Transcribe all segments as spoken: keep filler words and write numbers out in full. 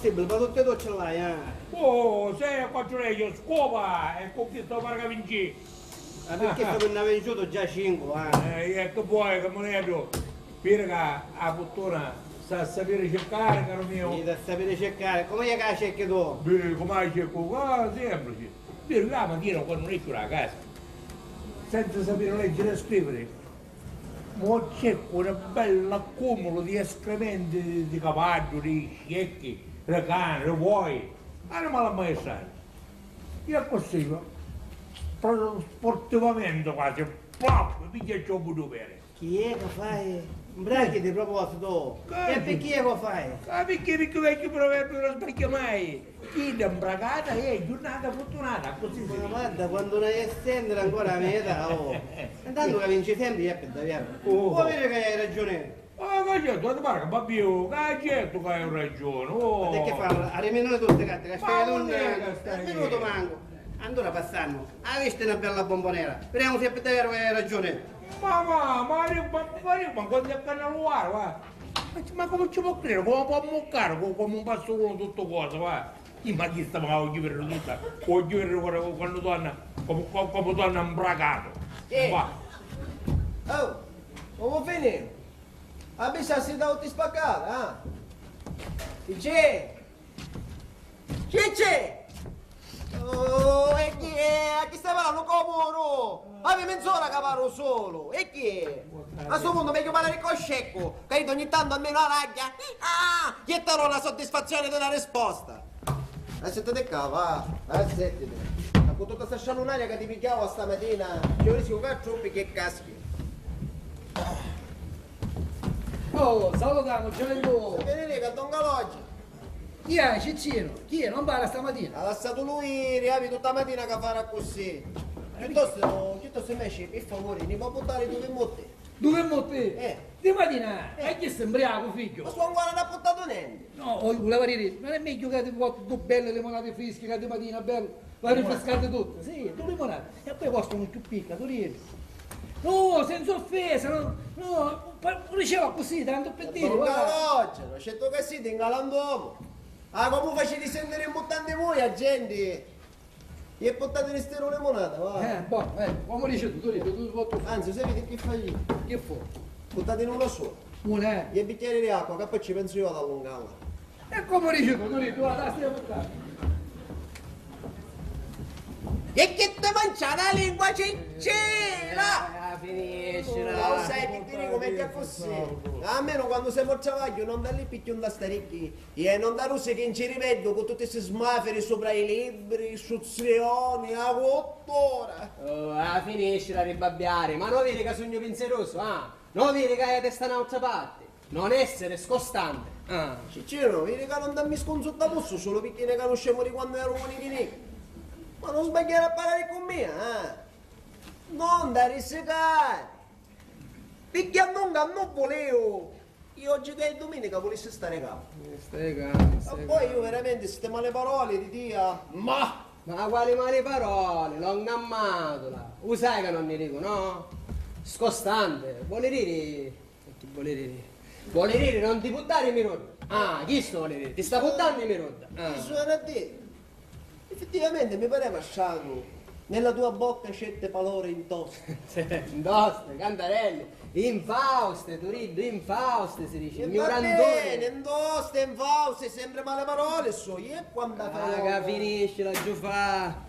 Possibili, ma tutti e due ce l'hai, eh? Oh, sei a quattro leggi, scopa, e con chi sto pare che vinci? Ma perché sto che ne ha vinciuto già cinque, eh? Eh, e che vuoi che mi vedo? Vedi che la fortuna sta a sapere cercare, caro mio. Sì, sta a sapere cercare. Come è che la cerchi tu? Beh, come la cerco? Ah, semplice. Vedi, la mattina quando esco da casa, senza sapere leggere e scrivere, mo cerco un bellu accumulo di escrementi di, di cavaddu, di scecchi, di cani, di boi, animali ammaestrati. E accussì, pro-, sportivamente quasi, plop, mi pigghiu e ci 'u butu beni. Chi è che fai? Mbrachiti, eh, proposito. E perché che fai? Ah, perché, perché vecchio proverbio non sbaglia mai. Chidda mbracata è giurnata fortunata, così si dice. Ma guarda, quando non hai a stendere ancora la mia età, oh. Intanto che vinci sempre, è per davvero. Oh. Vuoi vedere che hai ragione? Oh, che certo, ti pare che babbiu, che certo che hai ragione, oh. Ma che fa? A riminare tutte carte, che stai... Ma non è che stai... Un minuto manco. Allora passanno, hai visto una bella bombonera? Vediamo se per davvero hai ragione. Ma, ma, ma, ma, ma, ma, quando è cannaluaro, va? Ma, ma come ci può credere? Come può ammuccare co-, come un passu uno tutto cosa, va? Io, ma chi sta, ma voglio vedere tutta, voglio vedere quando, quando torna, come, come, come torna imbracato. Sì. Va. Oh, come fini? A missa si dà tutti spaccata, ah? Chi c'è? Cicci! Oh, e chi è? A chi stai parlando, comoro? Ma mi menz'ora che parlo solo. E chi è? A sto punto meglio parlare con scecco, che io ogni tanto almeno la ragghia. Ah! Gli darò la soddisfazione della risposta. Assettati qua, va, assettati. Ma con tutta sta scialunaria che ti pigghiavo stamattina, ci vorresti un quattro che caschi. Oh, salutiamo, gioventù! Sapete che Don Calogero? Chi è, Ciccino? Chi è? Non parla stamattina? Ha lasciato lui, riavi tutta la mattina che farà così. Piuttosto, piuttosto invece, per favore, ne può portare due motte? Due motte? Eh. Di mattina? Eh. E chi sei imbriaco, figlio? Ma sono ancora non ha portato niente. No, oh, voleva dire, non è meglio che ti porti due belle limonate fresche che di mattina, bello? La rinfrescante tutto, sì, tu limonata. E poi costano più picca, tu ridi. No, senza offesa, no, no, pa-, diceva così, tanto per dire, guarda. Don Calogero, certo che sì, ti ingalandomo. Ah, come facete sentire in mutande voi a gente? E portate di stero limonata, va. Eh, boh, eh, come dici tu, tu ridi, tu, tu, tu. Anzi, sapete che fai? Che fa? Portate una sola. Una, eh? E bicchiere di acqua, che poi ci penso io ad allungarla. E come dici tu, tu dici, guarda, stai a buttare. E che ti mangia la lingua, Ciccina? Eh, finiscila. Ma lo sai che ti dico, metti così. Almeno quando siamo al travaglio non da lì picchiu da stare qui. E non da rusi che in ciriveddu con tutti sti smaferi sopra i libri, istruzioni, a otto ore. Oh, ah, finiscila di babbiare, ma non vedi che sugnu pinzeroso, ah? Non vedi che hai a testa n'autra parte? Non essere scostante. Ah. Ciccino, vidi ca non t'ammiscu un sottomussu sulu picchì ne canuscemu di quannu eru un nichinichi. Ma non sbagghiari a parari cu mia, eh? Non da risicari! Picchì a nunca non vuliu! Io oggi che è domenica vulissi stare calmu. Eh, stai calmu, stai calmu. E poi io veramente ste male parole di tia, ma... Ma quali male parole? Longa matula. U sai ca non ni dicu, no? Scostante. Vuole dire... Che vuole dire? Vuole dire non ti buttare in mirudda. Ah, chisto vuole dire. Ti sta buttanno in mirudda. Ah. Chi suona a te? Effettivamente mi pareva stranu. Nella tua bocca certe palore intoste. Intoste, cantarelle, infauste, Turiddu, infauste si dice, e va bene, intoste, infauste, sempre male parole, so io e quanta... Ah, che finisci la giufà.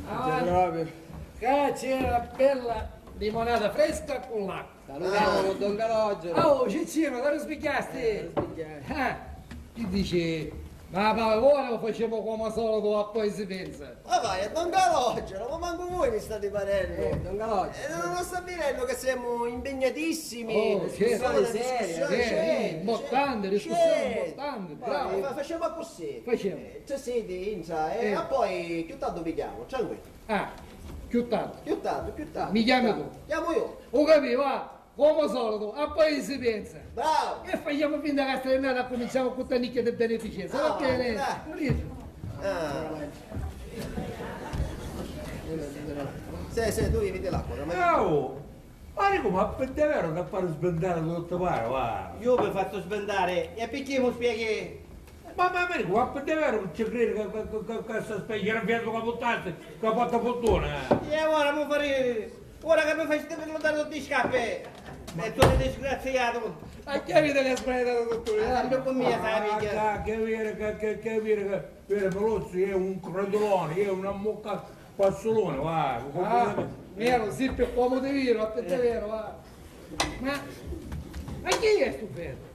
Ah, proprio. Ca c'era bella limonata fresca con l'acqua. Salutiamo, ah, don Calogero. Oh, Ciccino, ti rispigghiasti? Eh, rispigghiai. Ah, chi dici? Ma, ma ora lo facciamo come solito, a poi si pensa. Ma vai, a don Calogero, ma manco voi mi state parendo. Eh, don Calogero. Eh, non lo sta vedendo che siamo impegnatissimi? Oh, certo. Discussione, discussione, eh, certo, importante, discussione, certo, importante, bravo. Fa-, facciamo così. Facciamo. Eh, ci siete, entra, eh, e poi più tanto pigliamo, tranquillo. Ah, più tanto. Più tanto, più tanto. Mi chiami tu? Chiamo io. Ho capito, va. Come solito, a poi si pensa. Bravo! E facciamo finta che sta annata cominciamo con tannicchia di beneficenza, va bene? Ah, dai. Capito? Ah. Sì, sì, tu vedi l'acqua, ma... Oh! Ma dico, ma per davvero ti pare sbentare tutto pare, va? Io mi fatto sbentare, e perché mi spieghi? Eh, Ma, ma, ma, ma, ma pi daveru ci cridi ca, ca, ca, ca, ca sta specie era fiatu ca puttasti, ca fatta furtuna? E ora mi fa riri, ora ca mi faciti pirmutari tutti i scappi, e tu disgraziatu. A chi aviti la sbagliata, dottore? Ah, sempre con mia, sai, ah, minchia. Ca, che viri, ca, che, che viri, ca, viri, Pelozzi è un credulone, è una mucca passulone, va. Ah, vero, sì, per uomo di vero, a te vero, va. Ma, ma chi è stu feto?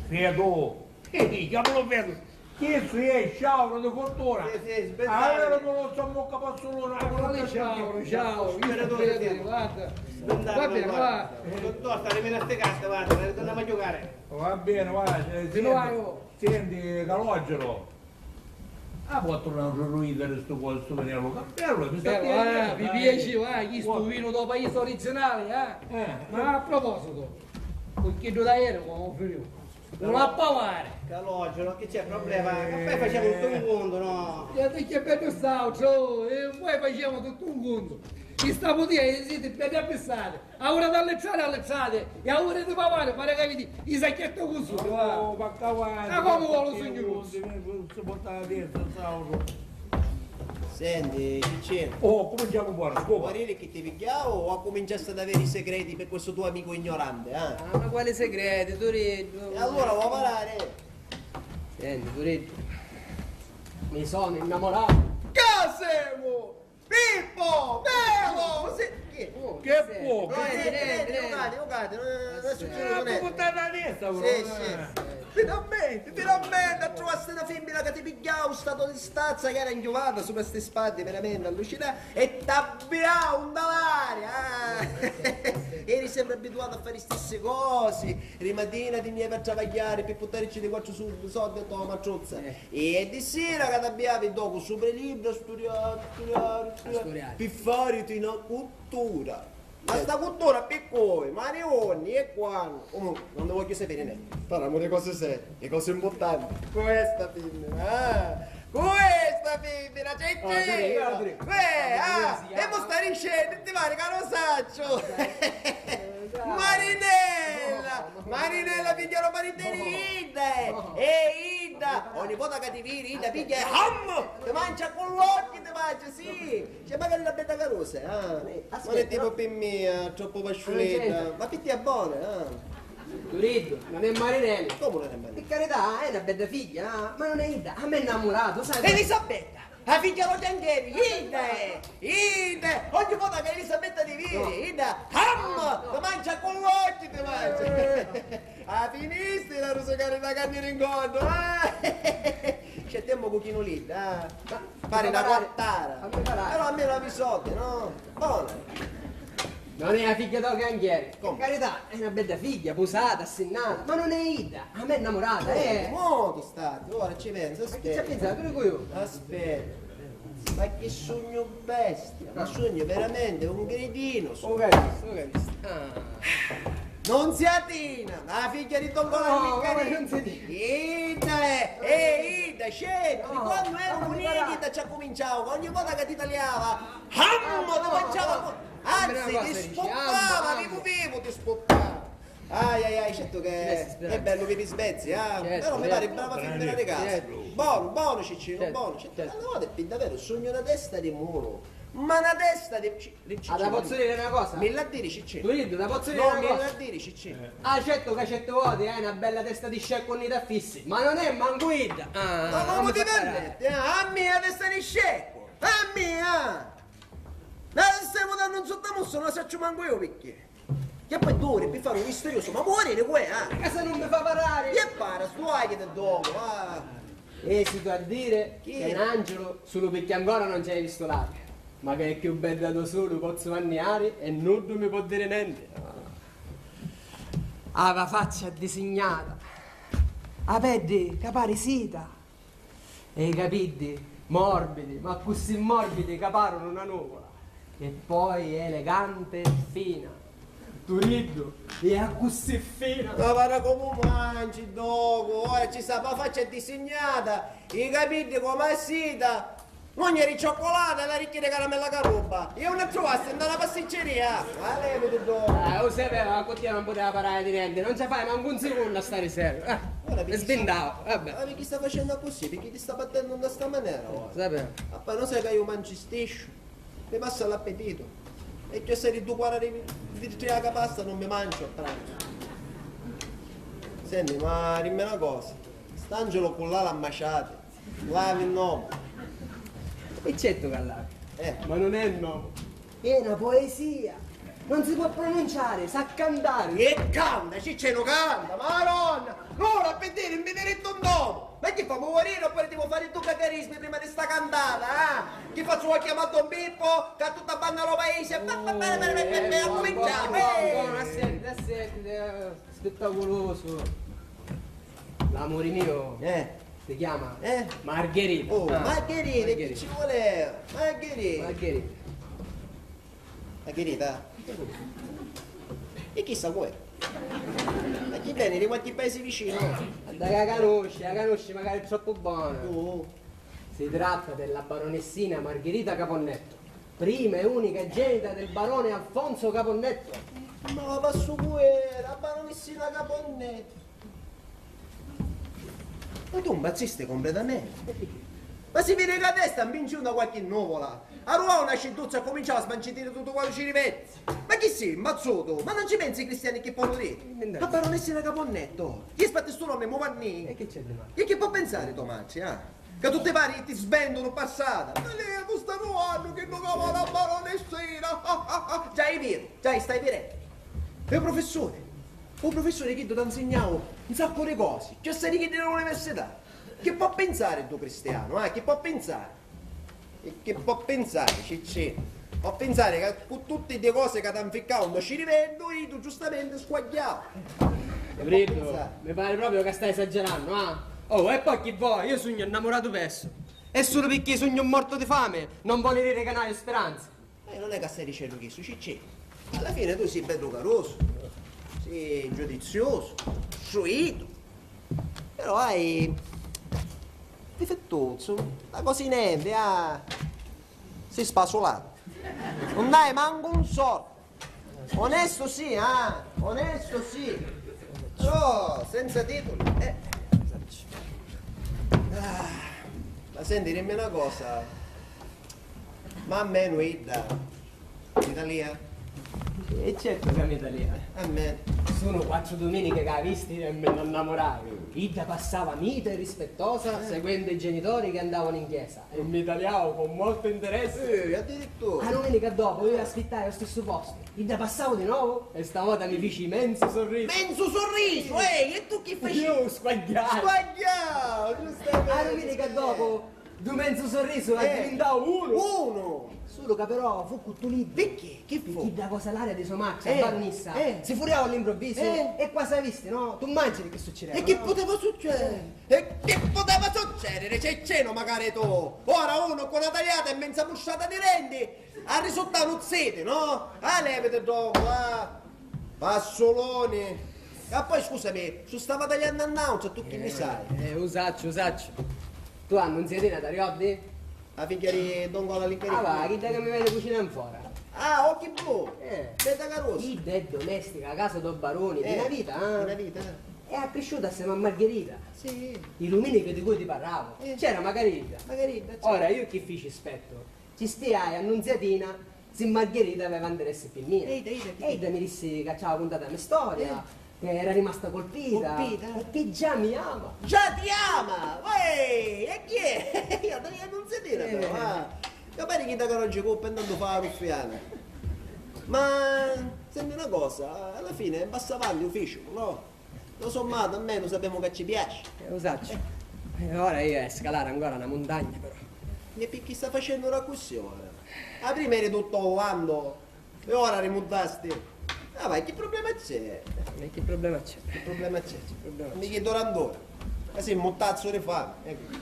Feto? Ehi, chiamalo feto. Chi è? Sciauro di fortuna. Sì, sì, sbentato. Allora non lo so, mo che posso loro. Ma quale sciauro, sciauro? Io sbentato, guarda. Va bene, va. Piuttosto, arrivi a ste carte, guarda, torniamo a giocare. Va bene, va. Eh, senti, senti, Calogero. Ah, può tornare a ridere sto coso, sto veniello Cappello, mi sta... Però, eh, vi piace, va, chi sto vino dopo io sono originale, eh? Eh. Ma a proposito, con chi da ieri, come ho finito? Non la pavare! Calogero, che c'è problema? Che poi facciamo tutto un conto, no? E che bello st'altro, e poi facciamo tutto un conto. Chi sta putia, siete belli appissati. Ora da lettrate a lettrate, e ora di pavare, pare che avete i sacchetti così. Oh, ma cavate, ma come vuole, signore? Non si porta la testa, Sauro. Senti, Ciccino. Oh, cominciamo buono, scopa. Vuoi dire che ti pigliavo o ha cominciato ad avere i segreti per questo tuo amico ignorante, eh? Ah, ma quali segreti, Turiddu? E allora vuoi parlare? Senti, Turiddu, mi sono innamorato. Casemo! Pippo! Vero! Sì, chi è? Oh, che poco! No, eh, niente, niente, giocate, giocate, non è successo niente. Sì, sì. Finalmente, finalmente trovasti una femmina che ti pigliava un stato di stazza che era inchiuvata sopra sti spaddi, veramente allucinante, e t'avviava un dalare, ah! Eri sempre abituato a fare i stessi cosi, di matina ti ne a travagliare per portarci di quattro soldi a tua matrozza. Eh. E di sera ca t'abbiavi ddocu supra i libri a sturiari, sturiari, sturiari, pi fariti na cuttura. Ma sta cuttura pi cui? Marionni e quannu? Comunque, non ne voglio sapere niente. Parliamo di cose serie, di cose importanti. Questa fimmina, ah! Questa fimmina, Ciccina! Uè, ah! E mo sta dicendo, ti pare ca lo saccio! Marinella! Marinella, figghiolo, mariteri idda! E idda! Ogni vota ca ti viri, idda pigghia e ham! Ti mancia cu l'occhi, ti mancia, sì! C'è magari una bedda carusa, ah! Non è tipo pi mia, troppo pasciuletta. Ma pi tia è bona, ah! Turiddu, non è Marinella. Come non è Marinella? Pi carità, è una bedda figghia, ah, ma non è idda. A me è innamurato, sai? Elisabetta! A figghia lo chiancheri, idda è! Idda è! Ogni vota ca Elisabetta ti viri, idda, ham! Ti mancia cu l'occhi, ti mancia! A finistra la rusicari da canni rincontro, eh! C'è tempo cu chinu lidda, eh! Pari na quartara! Però a me la vi soddi, no? Bona! Non è la figghia dô cancheri. Come? Per carità, è una bedda figghia, pusata, assinnata, ma non è idda. A me è innamurata, eh! Mo tu stati, ora ci penso, aspetta. Ma chi ci ha pensato? Dico io. Aspetta. Ma che sugnu bestia, ma sugnu veramente un cretino, sugnu. Ho capito, ho capito. Ah. Nunziatina, la figlia di Don Colani. No, ma Nunziatina. Idda è, è idda, certo, di quando ero un idda ci accuminciavo, ogni volta che ti tagliava, hammo, ti mangiava, anzi, ti sputtava, vivu vivu ti sputtava. Ai, ai, ai, certo che è bello che vi svezzi, eh? Certo, però mi pare brava femmina di casa. Certo. Buono, buono, Ciccino, buono. Certo. Allora, pi davvero, sogno una testa di muro. Ma una testa di... Ah, ti pozzu diri una cosa? Mi la diri, Ciccino. Tu iddu, ti pozzu diri una cosa? No, mi la diri, Ciccino. Ah, certo ca certi voti hai una bella testa di sceccu unni t'affissi, ma non è mancu idda. Ah, ma come ti permetti, eh? A mia testa di sceccu? A mia! La stai vutando in sottomusso, non la saccio manco io perché. Che poi duri, pi fari un misterioso, ma muori di quê, ah? E se non mi fa parlare? Che para, stu aghiti dopo, ah! Esitu a dire che è un angelo solo perché ancora non ci hai visto l'abito, ma che è più bella da solo, pozzo manniare e nuddu mi può dire niente. Ava faccia disignata, a peddi ca pari sita. E i capiddi morbidi, ma accussì morbidi ca parunu na nuvola. E poi è elegante e fina. Turiddu, è accussì fina. Ma guarda comu manci, docu, ora ci sta la faccia disignata, i capiddi comu a sita. Mugna di cioccolata e l'aricchia di caramella carubba. Iu 'un a truvasti nta na pasticceria. Ma leviti ddu. Ah, u sapevu ca cu tia non puteva parari di nenti, non ci fai mancu un secunnu a stari seriu. Eh, mi sbindau, vabbè. Ma picchì sta facennu accussì? Picchì ti sta battennu nta sta manera ora? Sapevu. Ma poi non sai ca iu manciu stisciu? Mi passa l'appetitu. E cchiù assai di ddu cuara di vitriaca pasta non mi manciu a pranzu. Senti, ma dimmi na cosa, st'Angelo cu l'ala ammaciati, l'havi nnomu? E certu ca l'havi. Eh. Ma non è nnomu. È una poesia. Non si può pronunciare, sa cantare. E canta, Ciccinu, canta, Maronna! Ora, pi diri, mi dirittu nnomu! Ma chi famu moriri oppuru ti vo fari ddu cacarismi prima di sta cantata, ah? Chi fazzu a chiamà Don Pippo, ca tutta banna lo paisi e pa, pa, pa, accuminciamu, eh! Bon, bon, bon, bon, assenti, assenti, eh, spettaculoso. L'amuri mio, eh, si chiama, eh, Margherita. Oh, ah, Margherita, chi ci vuole? Margherita. Margherita. Margherita? E chissa cu è? Ma chi veni di qualchi paesi vicinu? Guarda ca la canusci, la canusci, magari è troppu bona. Uh. Si tratta della baronessina Margherita Caponnetto, prima e unica genita del barone Alfonso Caponnetto. Ma va passu cu è la baronessina Caponnetto? Ma tu 'mpazzisti completamenti? Ma si vidi ca a testa 'mpingiu nta qualchi nuvola, arruvau na scidduzza e accuminciau a smancitiri tuttu quantu ciriveddi. Ma chi si, 'mpazzutu? Ma non ci pensi i cristiani chi ponu diri? La baronessina Caponnetto! Chi sparti stu nomi, mu vannì? E chi c'è di mali? E chi po' pensari to matri, ah? Ca tutti pari ti svendunu passata! Ma lei cu sta nuvannu chi nu cavà la baronessina! Già è viru, già stai virennu! E u prufissuri? U prufissuri chiddu t'ansignau un saccu di cosi, cchiù assai di chiddi di l'università. Chi po' pinsari ddu cristianu, ah? Chi po' pinsari? E chi po' pinsari, Ciccinu? Po' pinsari ca cu tutti ddi cosi ca t'anficcau ndo ciriveddu, iddu giustamenti squagghiau. Chi po' pinsari? Mi pari propriu ca stai esagerannu, ah? Oh, e poi chi voi? Io sugnu nnamuratu persu. E sulu picchì sugnu mortu di fami non voli diri ca n'haiu speranzi. Eh, non è ca stai dicennu chissu, Ciccinu. Alla fine tu si beddu carusu, si giudiziusu, struitu, però hai difittuzzu, na cosi nenti, ah, si spasulatu. Non dai mancu un sordu. Onestu sì, ah, onestu sì. Però senza tituli, eh. Ah, ma senti, dimmi na cosa. Ma almenu idda mi talia? E certu ca mi talia. Almenu. Sunu quattru duminichi ca la visti e mi nnammurai. Idda passava mita e rispettosa, seguendu i genitori chi andavanu in chiesa. E mi taliau cu moltu interessi. Eh, addirittura. A duminica dopu iu l'aspittai ô stissu postu. Idda passau di novu e stavota mi fici menzu surrisu. Menzu surrisu, ehi, e tu chi facisti? Iu squagghiau. Squagghiau, giustamente. A duminica dopu, du menzu surrisu addivintau unu. Unu! Sulu ca però fu cu tuliddu. Picchì? Chi fu? Picchì dda cosa l'aria di so matri, a barunissa, si furiau all'improvvisu e quasi avisti, no? Tu immaggini chi succideva, no? E chi puteva succediri? E chi puteva succediri, Ciccinu, macari tu? Ora unu cu na taliata e menza musciata di denti arrisuttanu ziti, no? Ah, leviti ddocu, ah! Passuloni! E poi, scusami, su stava taliannu a nautra, tu chi nni sai? Eh, u sacciu, u sacciu. Tu a Annunziatina t'arrioddi? A figghia di Don Cola l'incaricu. Ah, va, chidda ca mi veni cucina in fora. Ah, occhi blu! Eh. Bedda carusa. Idda è domestica a casa dô baruni, di na vita, eh? Di na vita, eh. E ha crisciutu assemi a Margherita. Sì. I luminichi di cui ti parravu. Eh. C'era macari idda. Macari idda, sì. Ora, iu chi fici, spettu? Ci spiai a Annunziatina si Margherita aveva interessi pi mia. E idda, idda, e idda mi dissi ca ci avia cuntatu a me storia, eh, ca era rimasta colpita. Colpita? E chi già mi ama. Già ti ama! Uè, e chi è? Io, io non si dire, eh, però, ah. Ca pari chi da carogi coppa e intantu fa la ruffiana. Ma senti una cosa, alla fine, passa avanti, ufficiu, no? Tuttu summatu, almenu sapemu ca ci piaci. Eh, u sacciu. Eh, ora iu è scalari ancora na muntagna, però. E picchì sta facennu ora accussì ora? A prima eri tuttu vandu e ora rimuntasti? Ah, vai, chi problema c'è? E chi problema c'è? Chi problema c'è? Chi problema c'è? Mi chi durandora? Ma sì, muttazzu di fame. Ecco.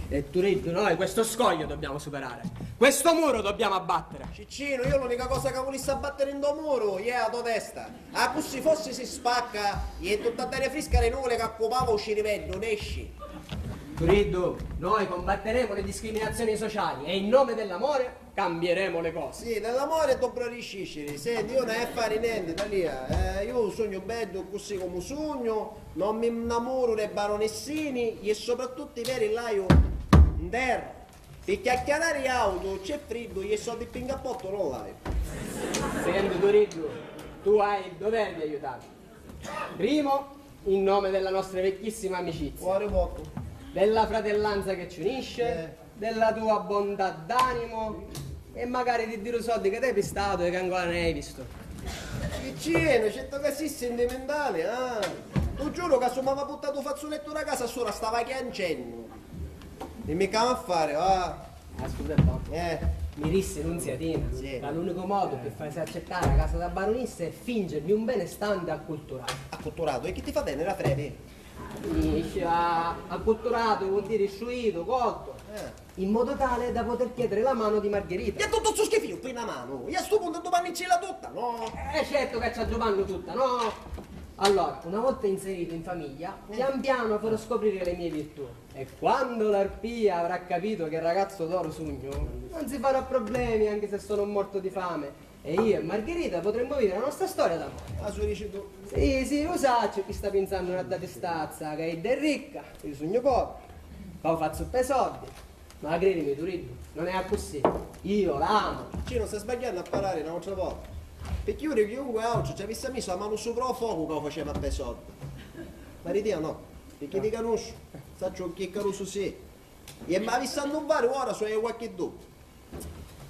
E tu riddu, noi questo scoglio dobbiamo superare. Questo muro dobbiamo abbattere. Ciccinu, io l'unica cosa ca vulissi abbattiri ntô muru iè a to testa. Accussì fossi si spacca, iè tutta dd'aria frisca di nuvuli ca accupava u ciriveddu, nesci. Turiddu, noi combatteremo le discriminazioni sociali e in nome dell'amore cambieremo le cose. Sì, dell'amore e dô brari sciciri. Senti, io non è fari nenti, Talia. Eh, io sugnu beddu così come sugnu, non mi nnamuru dei baronissini e soprattutto i peri l'haiu nterra. Pi chiacchiarari autu c'è friddu e i soddi pi ncappottu non l'haiu. Senti, Turiddu, tu hai il dovere di aiutarmi. Primo, in nome della nostra vecchissima amicizia, della fratellanza che ci unisce, della tua bontà d'animo e magari di diri soddi che t'hai pistatu e che ancora non hai visto. Piccinu, certo che si sentimentali, ah! Tu giuru ca su m'ava puttatu u fazzulettu da casa sura stava chiancennu. Dimmi che a fari, va. Ascolta un po'. Eh. Mi dissi Nunziatina, sì, ca l'unicu modu pi farsi accettari a casa da barunissa è fingermi un benestante acculturato. Acculturato? E chi ti fa veniri a frevi? Dici, ah, acculturato vuol dire istruito, colto, eh, in modo tale da poter chiedere la mano di Margherita. E tuttu stu schifiu pi na manu? E a stu puntu dumanniccilla tutta, no? E certo che ci a dumannu tutta, no? Allora, una volta inserito in famiglia, pian piano farò scoprire le mie virtù. E quando l'arpia avrà capito che ragazzo d'oro sugnu, non si farà problemi anche se sono morto di fame. E io e Margherita potremmo vivere la nostra storia d'amore. Ah, su dici tu? Sì, sì, u sacciu chi sta pinsannu na dda tistazza, ca idda è ricca, io sugnu poviru, ca u fazzu pp'e soddi. Ma credimi, Turiddu, non è accussì. Io l'amo. Ci non stai sbagghiannu a parrari n'autra vota. Picchì uri chiunque autru ci avissi misu a manu supra u focu ca u faceva pp'e soddi. Pari tia no. Picchì ti canusciu, sacciu chi carusu si. E m'avissi a nnuvari ora su hai qualchi dubbiu.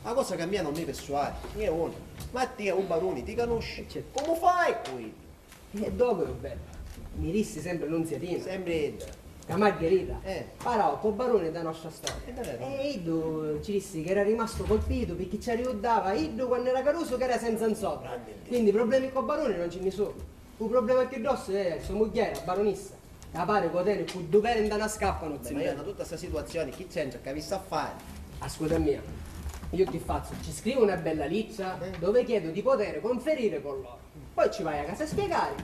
A cosa ca mia non mi persuadi, iè una. Ma a tia u baruni ti canusci? Certo. Comu fai cu iddu? E dopu, bellu, mi dissi sempri Nunziatina. Sempri idda. Ca Margherita, eh, parrau cu baruni dâ nostra storia. E iddu ci dissi ca era rimastu colpitu picchì ci arriuddava iddu quannu era carusu ca era senza nsopra. Quindi problemi cu baruni non ci nni su. U problema cchiù grossu è so mugghieri, a barunissa, ca pari ca u teni cu du peri nta na scarpa, nu zimberu. Ma io nta tutta sta situazioni chi c'entra, c'avissi a fari? Ascuta a mia, io chi fazzu? Ci scrivu na bella littra dove chiedo di poter conferire con loro. Poi ci vai a casa a spiegari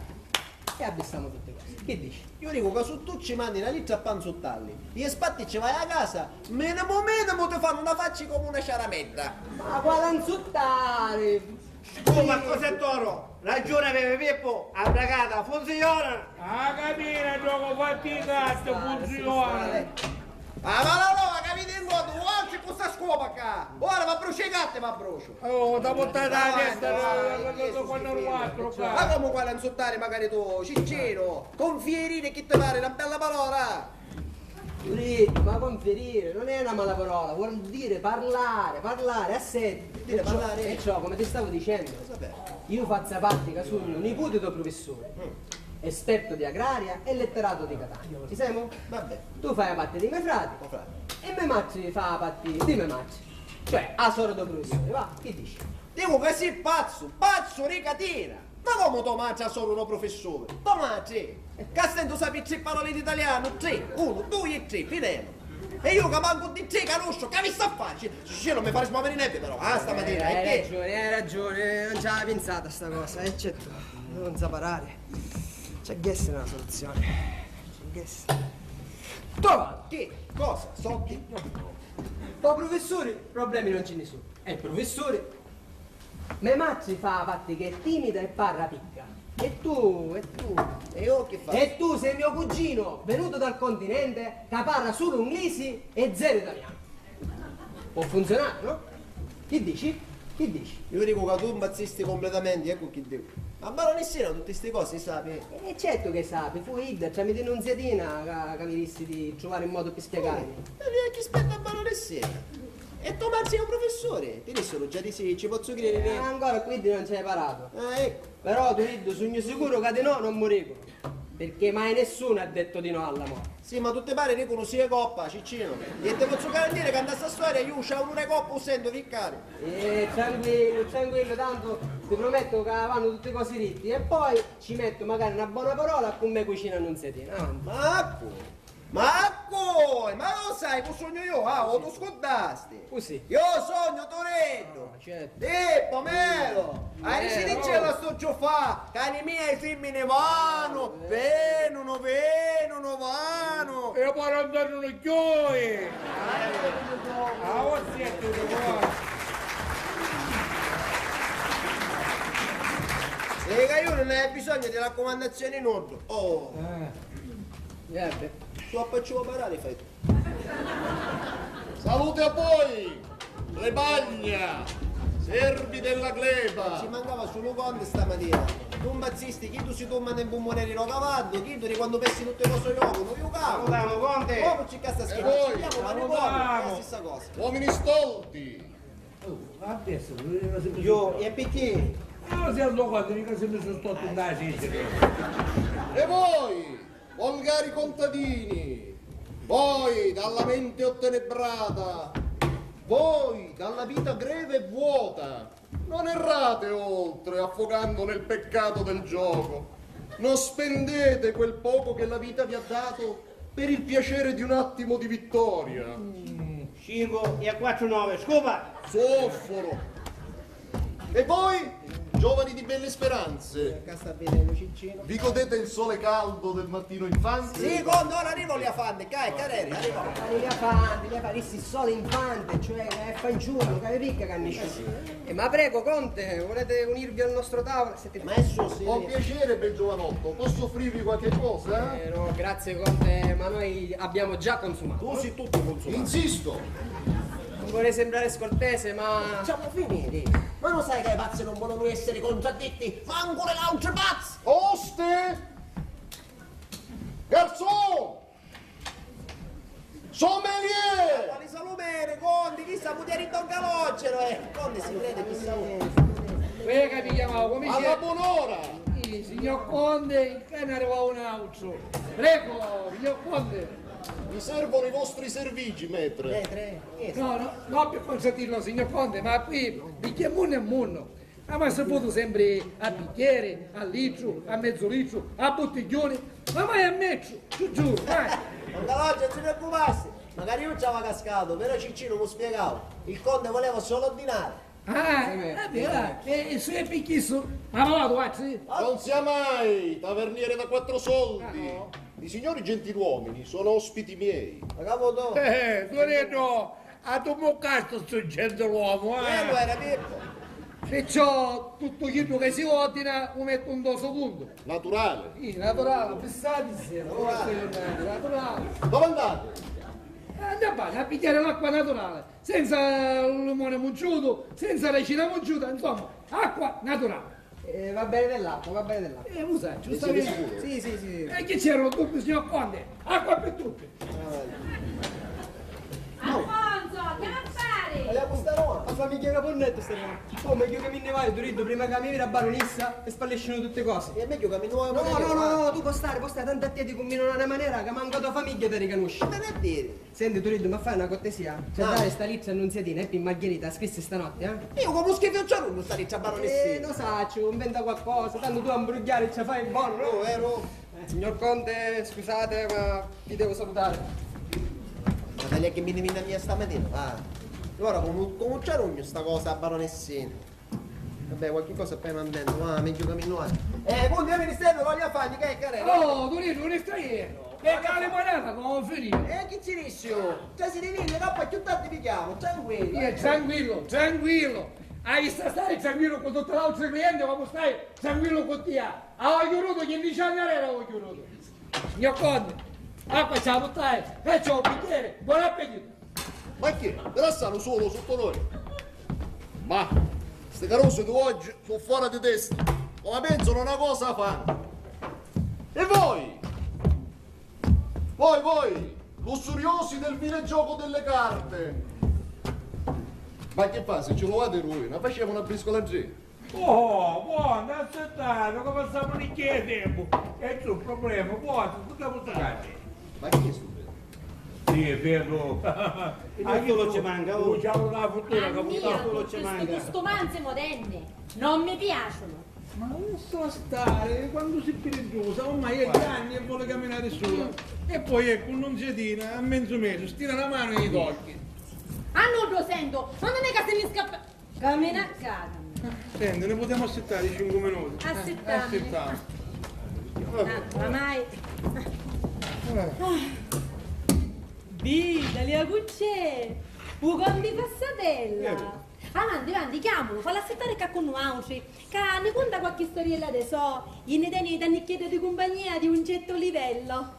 e abbistamu tutti cosi. Chi dici? Io dicu ca su tu ci manni na littra a panzuttalli, i spatti ci vai a casa, minimu minimu ti fannu na facci comu na ciaramedda. Ma quali anzuttari? Scuma, cos'è toro? Ragiuni avevi Pippu, a bracata funziona! A capiri, giocu fatti i carti, funziona! Ah, ma la roba ca vidi in contu, oggi cu sta scopa ca! Ora va bruci i carti, va bruciu! Oh, t'ha puttatu la testa quannu quattru ca! Ma comu quali anzuttari magari tu, Ciccinu, confieri chi ti pari na bella parola! Uri, ma conferire non è una mala parola, vuol dire parlare, parlare, a sette. Dire parlare. Perciò, perciò, come ti stavo dicendo, io fazzu parti ca sugnu niputi dô prufissuri, esperto di agraria e letterato di Catania. Ci semu? Vabbè. Tu fai parti di me frati e me matri fa parti di me matri. Cioè, a sora dô prufissuri, va? Chi dici? Dicu ca si pazzu, pazzu di catina! Ma comu to matri a soru dô prufissuri? To matri! Ca stentu sapi tri paroli d'italianu, tri, unu, dui e tri, finemu! E iu ca mancu di tri canusciu, c'avissi a fari? Ci, ci, ci, non mi fari smoviri i nervi però, ah, stamatina, eh, hai ragiuni, hai ragiuni, non ci avia pinsatu a sta cosa, e certu, non sa parari. Ci agghiessi na soluzioni. Ci agghiessi. Trova! Chi? Cosa? Soddi? Dô prufissuri problemi non ci nni su. E prufissuri? Me matri fa a parti che è timida e parra picca. E tu, e tu. E io chi fazzu? E tu sei mio cugino, venuto dal continente, ca parra sulu nglisi e zero italiano. Può funzionare, no? Chi dici? Chi dici? Io dicu ca tu impazzisti completamenti, eccu chi dicu. A baronissina tutti sti cosi i sapi? E certu che i sapi, fu idda, tramite Nunziatina, ca, ca mi dissi di truvari un modu pi spiegarmi. E via chi spetta a baronissina? E to matri è un prufissuri? Ti dissuru già di sì, ci pozzu cridiri? Eh, ancora cu iddi non ci hai paratu. Ah, eccu. Però, Turiddu, sugnu sicuru ca di no non mu dicunu, perché mai nessuno ha detto di no all'amore. Sì, ma tutti pari dicunu sì e coppa, Ciccinu. E ti pozzu garantiri ca nta sta storia iu ciauru e coppa u sentu piccari. Eh, tranquillu, tranquillu, tantu ti promettu ca vannu tutti cosi ritti e poi ci mettu magari na bona parola cu me cucina Nunziatina. Avanti. Ma cu-, ma cu-, ma lo sai Cu sugnu iu, ah, o tu scurdasti? Cu si? Iu sugnu Turiddu! Ah, certu. Pippu, Melu! Arisiticci la stu ciuffà, ca li miei fimmini vanu, venunu, venunu, vanu! E poi non tornano più! Ah, o siete un E ca iu non hai bisogno di raccomandazioni nuddu. Oh! Eh. Niente. Tu a pacciu parali fai tu. Salute a voi, plebagna, servi della gleba. Ci mancava sulu Conte stamatina. Tu impazzisti, chiddu si tummanu in pummuneri ro cavaddu, chiddu di quandu pessi tutte cose o jocu, nu jucamu. Salutamu, Conte. Comu ci casta E voi? Andiamo, ma Salutamu. È la stessa cosa. Uomini stolti. Oh, adesso, non è sempre Io, e perché? Ah, se lo guardo, mica sempre sono stato in Sicilia. E voi? Volgari contadini, voi dalla mente ottenebrata, voi dalla vita greve e vuota, non errate oltre affogando nel peccato del gioco, non spendete quel poco che la vita vi ha dato per il piacere di un attimo di vittoria. Cinque e quattro nove, scupa! Sofforo! E voi, giovani di belle speranze, Ca sta venennu Ciccino. Vi godete il sole caldo del mattino infante? Sì, quando ora arriva Oliafante, ca è carere, arriva. Oliafante, Oliafante, rissi solo infante, cioè è fanciullo, che vi picca che ha nesciuto. Eh, ma prego, Conte, volete unirvi al nostro tavolo? Sentite. Ma è suo, sì. Con piacere, bel giovanotto, posso offrirvi qualche cosa? Eh, no, grazie, Conte, ma noi abbiamo già consumato. Tu sei tutto consumato. Insisto. Non vorrei sembrare scortese, ma Facciamo finire. Ma non sai che i pazzi non volevano essere contraddetti? Manco le altre pazze! Oste! Garzone! Sommelier! Quali salumere, Conte? Chi sa, putìa diri Don Calogero, eh! Conte si crede chissà uno. Prega, mi chiamavo, come Alla buon'ora! Sì, signor Conte, in canna arriva un altro. Prego, signor Conte. Mi servono i vostri servigi, maître. Maître? Chi è? No, no, non per consentirlo, signor Conte, ma qui di che mondo è mondo. Ah, ma si putu sempri a bicchieri, a litru, a mezzu litru, a buttigghiuni, ma mai a metru, ti giuru, mai! Don Calogero, non si preoccupassi, magari io ci aveva cascato, però Ciccino mi spiegava, il conte voleva solo ordinare. Ah, è vero, e su è picchisso, ma parlato, guarda, sì. Non sia mai taverniere da quattro soldi. Ah, no. I signori gentiluomini sono ospiti miei. Ma caputo? Eh, Turiddu, a tu muccastu stu gentiluomu, eh? Quello era Pippo. Perciò tuttu chiddu ca si ordina u mettu ntô so cuntu. Naturale. Sì, naturale, fissati insieme, naturale. Naturale. Dove andate? Eh, andiamo a pigliare l'acqua naturale, senza limone munciutu, senza racina munciuta, insomma, acqua naturale. Eh, va bene dell'acqua, va bene dell'acqua. Eh, lo sai, giustamente. Sì, sì, sì. E chi c'era un dubbio, signor Conte? Acqua per tutti. Alfonso, che affari? Vogliamo stare qua? Ma famiglia Caponnetto stare qua. Oh, meglio che mi ne vado, Turiddu, prima che mi veda baronessa e spalliscino tutte cose. È meglio che mi ne vado. No, no, no, no, tu puoi stare, puoi stare, tanto a te ti combino in una maniera che manco tua famiglia ti riconosce. Ma non è vero. Senti, Turiddu, ma fai una cortesia? Ci dai sta littra annunziatina e poi Margherita ha scritto stanotte, eh? Io come schifo c'ho sta littra baronessina? Eh, lo saccio, inventa qualcosa, tanto tu a imbrugliare ci fai buono, no? Oh, vero? Signor Conte, scusate, ma vi devo salutare. Ma taglia che mi ne vino a mia stamattina, va. Allora, come, come c'è rugno sta cosa, a baronessina? Vabbè, qualche cosa appena andando, ma mi giuca minuati. Eh, buongiorno, ministero, voglio fargli che è carino. Oh, Turiddu, non stai ieri? Che cale manata, come finire? E chi ci dici? Cioè, si divide, dopo più tardi vi chiamo, tranquillo. Io, tranquillo, tranquillo. Hai visto stare tranquillo con tutte le altre clienti, ma stai tranquillo con te. Ah, ho chiuduto quindici anni, era ho chiuduto. Signor Conte, acqua ci la buttai, e c'ho un bicchiere, buon appetito. Ma che? Mi lassanu solo sotto noi? Ma ste carose di oggi sono fuori di testa. Non la pensano una cosa a fare. E voi? Voi, voi, lussuriosi del vile gioco delle carte. Ma che fa, se ci lo fate voi? La facciamo una briscola in tre. Oh, buono, aspettate, che passamu ricchi di tempu. E c'è un problema, buono, scusate. Ma chi è sto Pedro? Sì, è vero. Io solo ci manca, oh. Ciao, la fortuna che Annia, solo ci manca. Sti custumanzi moderni non mi piacciono. Ma lassala stari, quantu si pirigghiusa, ormai è granni e voli caminari sula. E poi, eccu, un nunziatina a menzu mesu, stira la manu e i tocchi. A nuddu sentu, ma non è ca si mi scappa. Camina a casa. Senti, ne putemu assittari cincu minuti? Eh, assittami. Assittami. Ah, oramai. Eh. Ah. Vita, Lia, cu c'è? U conti Fassatella. Avanti, avanti, chiamulu, fallu assittari ccà cu nuautri, ca ni cunta qualchi storiella de so, i nni teni tanticchiedda di cumpagnia di un certo livello.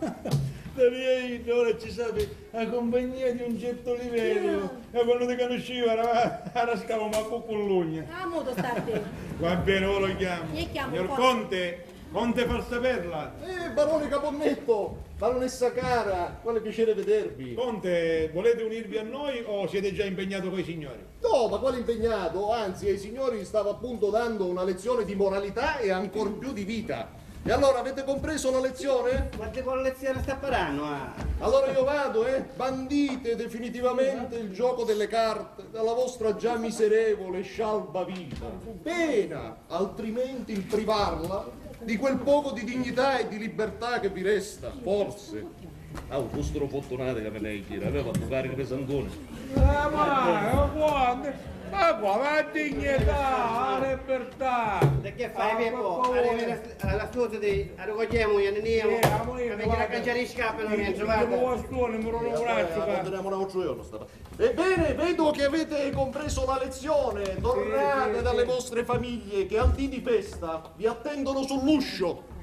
Daniele, ora ci sapi a cumpagnia di un certo livello. E quannu ti canusciu, era, era scavu mancu cu l'ugna. Ah, mutu sta a te. Va bene, ora lo chiamo. Chi chiamo? Signor Conte, Conte Farsaperla. Eh, barone Caponnetto, baronessa cara, quale piacere vedervi. Conte, volete unirvi a noi o siete già impegnato coi signori? No, ma quale impegnato? Anzi, ai signori stavo appunto dando una lezione di moralità e ancor più di vita. E allora, avete compreso la lezione? Ma di quale lezione sta parrannu, ah? Allora io vado, eh? Bandite definitivamente il gioco delle carte dalla vostra già miserevole, scialba vita. Pena, altrimenti, il privarla di quel poco di dignità e di libertà che vi resta, forse. Ah, un fustru furtunatu ca mi l'hai a diri, aveva a tuccari pesantuni. Ah, ma, ma quantu? Ma qua, ma la dignità, la libertà. E che fai, Pippo? Arrivi la, la scusa di, arricogliemu, e ne andiamo. Sì, andiamo, andiamo, mi gira a canciari i scarpi, non mi entro, guarda. Bastone, mi rono un braccio, va. Continuiamo un altro giorno, sta. Ebbene, vedo che avete compreso la lezione. Tornate dalle vostre famiglie, che al dì di festa vi attendono sull'uscio.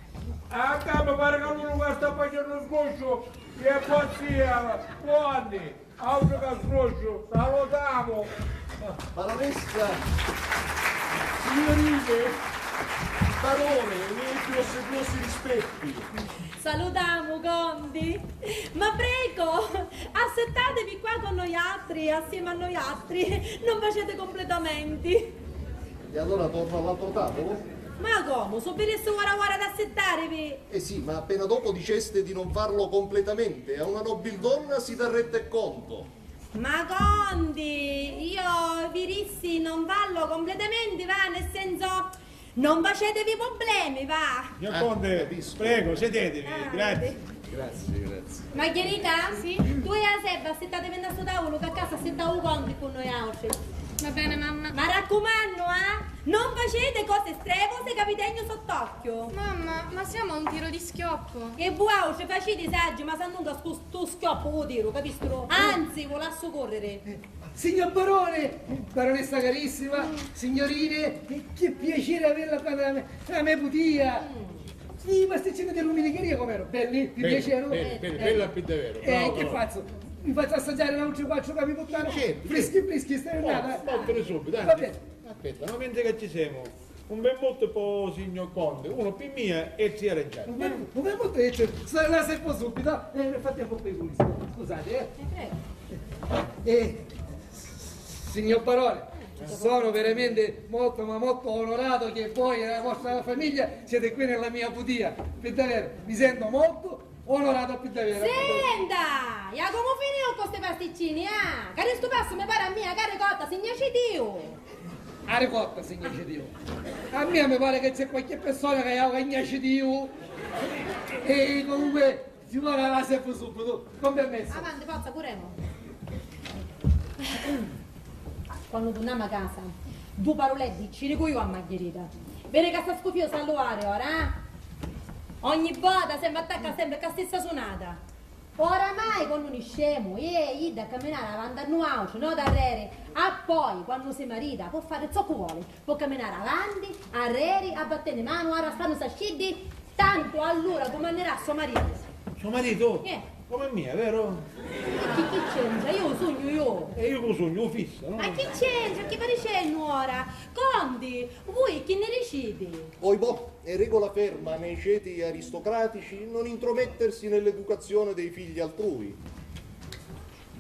Ah, mi pare ca luru ca sta facennu sgusciu e pazzia, quanti, altru ca sgusciu, salutamu. Baronessa, signorine, barone, i miei più ossequiosi rispetti. Salutamu, Conti. Ma prego, assittatevi qua cu noiatri, assieme a noiatri. Non facete completamenti. E allora torno all'altro tavolo? Ma comu? Su virissi ora ora ad assittarivi? Eh sì, ma appena dopo diceste di non farlo completamente, a una nobildonna si darrette conto. Ma Conti, io virissi non farlo completamenti, va, nel senso, non facetevi problemi, va. Signor Conte, prego, sedetevi, grazie. Grazie, grazie. Margherita? Sì? Tu e a Seba assittatevi nta stu tavulu, ca ccà s'assitta u Conti cu noiautri. Va bene, mamma. M'arraccumannu, eh? Non facete cose strevose ca vi tegnu sott'occhio. Mamma, ma siamo a un tiro di schioppo. E vuautri faciti saggi, ma sannunca stu, stu schioppu u tiru, capistiru? Anzi, vu lassu correre. Signor barone, baronessa carissima, signorine, che piacere averla qua nella me, nella me putia. I pasticcini di ruminicheria com'erano? Belli? Vi piacevano? Belli, belli, belli pi davveru. Eh, che faccio? Vi faccio assaggiare un altro quattro che mi portano? Certo, freschi, freschi, sta giornata. Portali subito, dai. Va bene. Aspetta, ma mentre che ci siamo, un vermouth po signor Conte, uno pi mia e tri aranciati. Un vermouth, un vermouth e tri, la servo subito. Eh, nel frattempo bevo, scusate, eh. Eh, prego. Eh, signor barone, sono veramente molto, ma molto onorato che voi e la vostra famiglia siete qui nella mia putia. Per davvero, mi sento molto onorato pi davvero. Senta! Ia comu finiu cu sti pasticcini, ah? Ca di stu passu mi pari a mia ca a ricotta si gnaci Diu! A ricotta si gnaci Diu! A mia mi pari ca c'è qualche persona ca ia ca gnaci Diu! E comunque, signora, la servo subito, con permesso. Avanti, forza, curemu! Quannu turnamu a casa, du paruleddi ci dicu iu a Margherita. Viri ca sta scufiosa a luari ora, eh? Ogni vota sempri attacca sempri cu a stissa sunata. Oramai quannu niscemu, è idda a caminari avanti a nuautri, no d'arreri. Ah poi, quannu si marita, po fari zoccu voli, po caminari avanti, arreri, abbatteni manu, arrastanu sasciddi. Tantu allura cumannerà so maritu. So maritu? Eh. Comu a mia, veru? E chi, chi c'entra? Iu sugnu iu. E iu cu sugnu? U fissa, no? Ma chi c'entra? Chi sta dicennu ora? Conti, vui chi nni diciti? Oibò, è regola ferma nei ceti aristocratici non intromettersi nell'educazione dei figli altrui.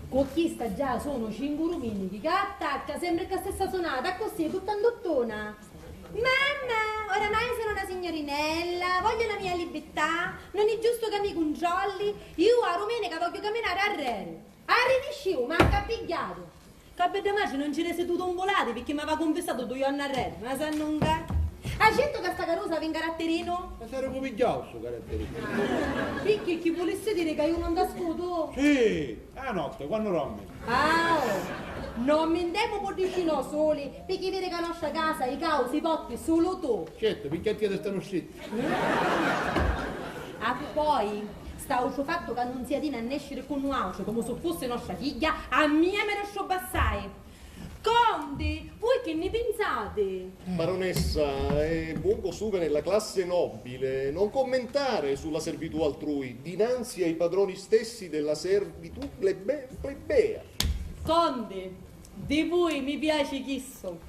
Cu chista già sono cincu ruminichi ca attacca sempri cu a stessa sunata, accussì, tutta 'n tuttuna. Mamma, oramai sono una signorinella, voglio la mia libertà, non è giusto ca mi cuntrolli. Iu a dumenica vogghiu caminari arreri. Arrinisciu, mancu a pigghiatu. Ca bedda matri non ci resi du tumbulati picchì m'ava cunfissatu du jorna arreri, ma sannunca. Ah, certu ca sta carusa havi un caratterinu? Ma s'era cu pigghiau stu caratterinu? Picchì, chi vulissi diri ca iu non t'ascutu? Sì, a notti, quannu dormi. Ah, oh. Non mi ntemu cu dici no suli, picchì viri ca nostra casa i causi i potti sulu tu. Certu, picchì a tia ti stanu stritti. Ah, poi, st'autru fattu ca Nunziatina nesciri cu nuautri comu su fussi nostra figghia, a mia mi restubba assai. Conti, vui chi nni pinsati? Baronessa, è buon costume nella classe nobile non commentare sulla servitù altrui dinanzi ai padroni stessi della servitù plebe-, plebea. Conti, di vui mi piaci chissu,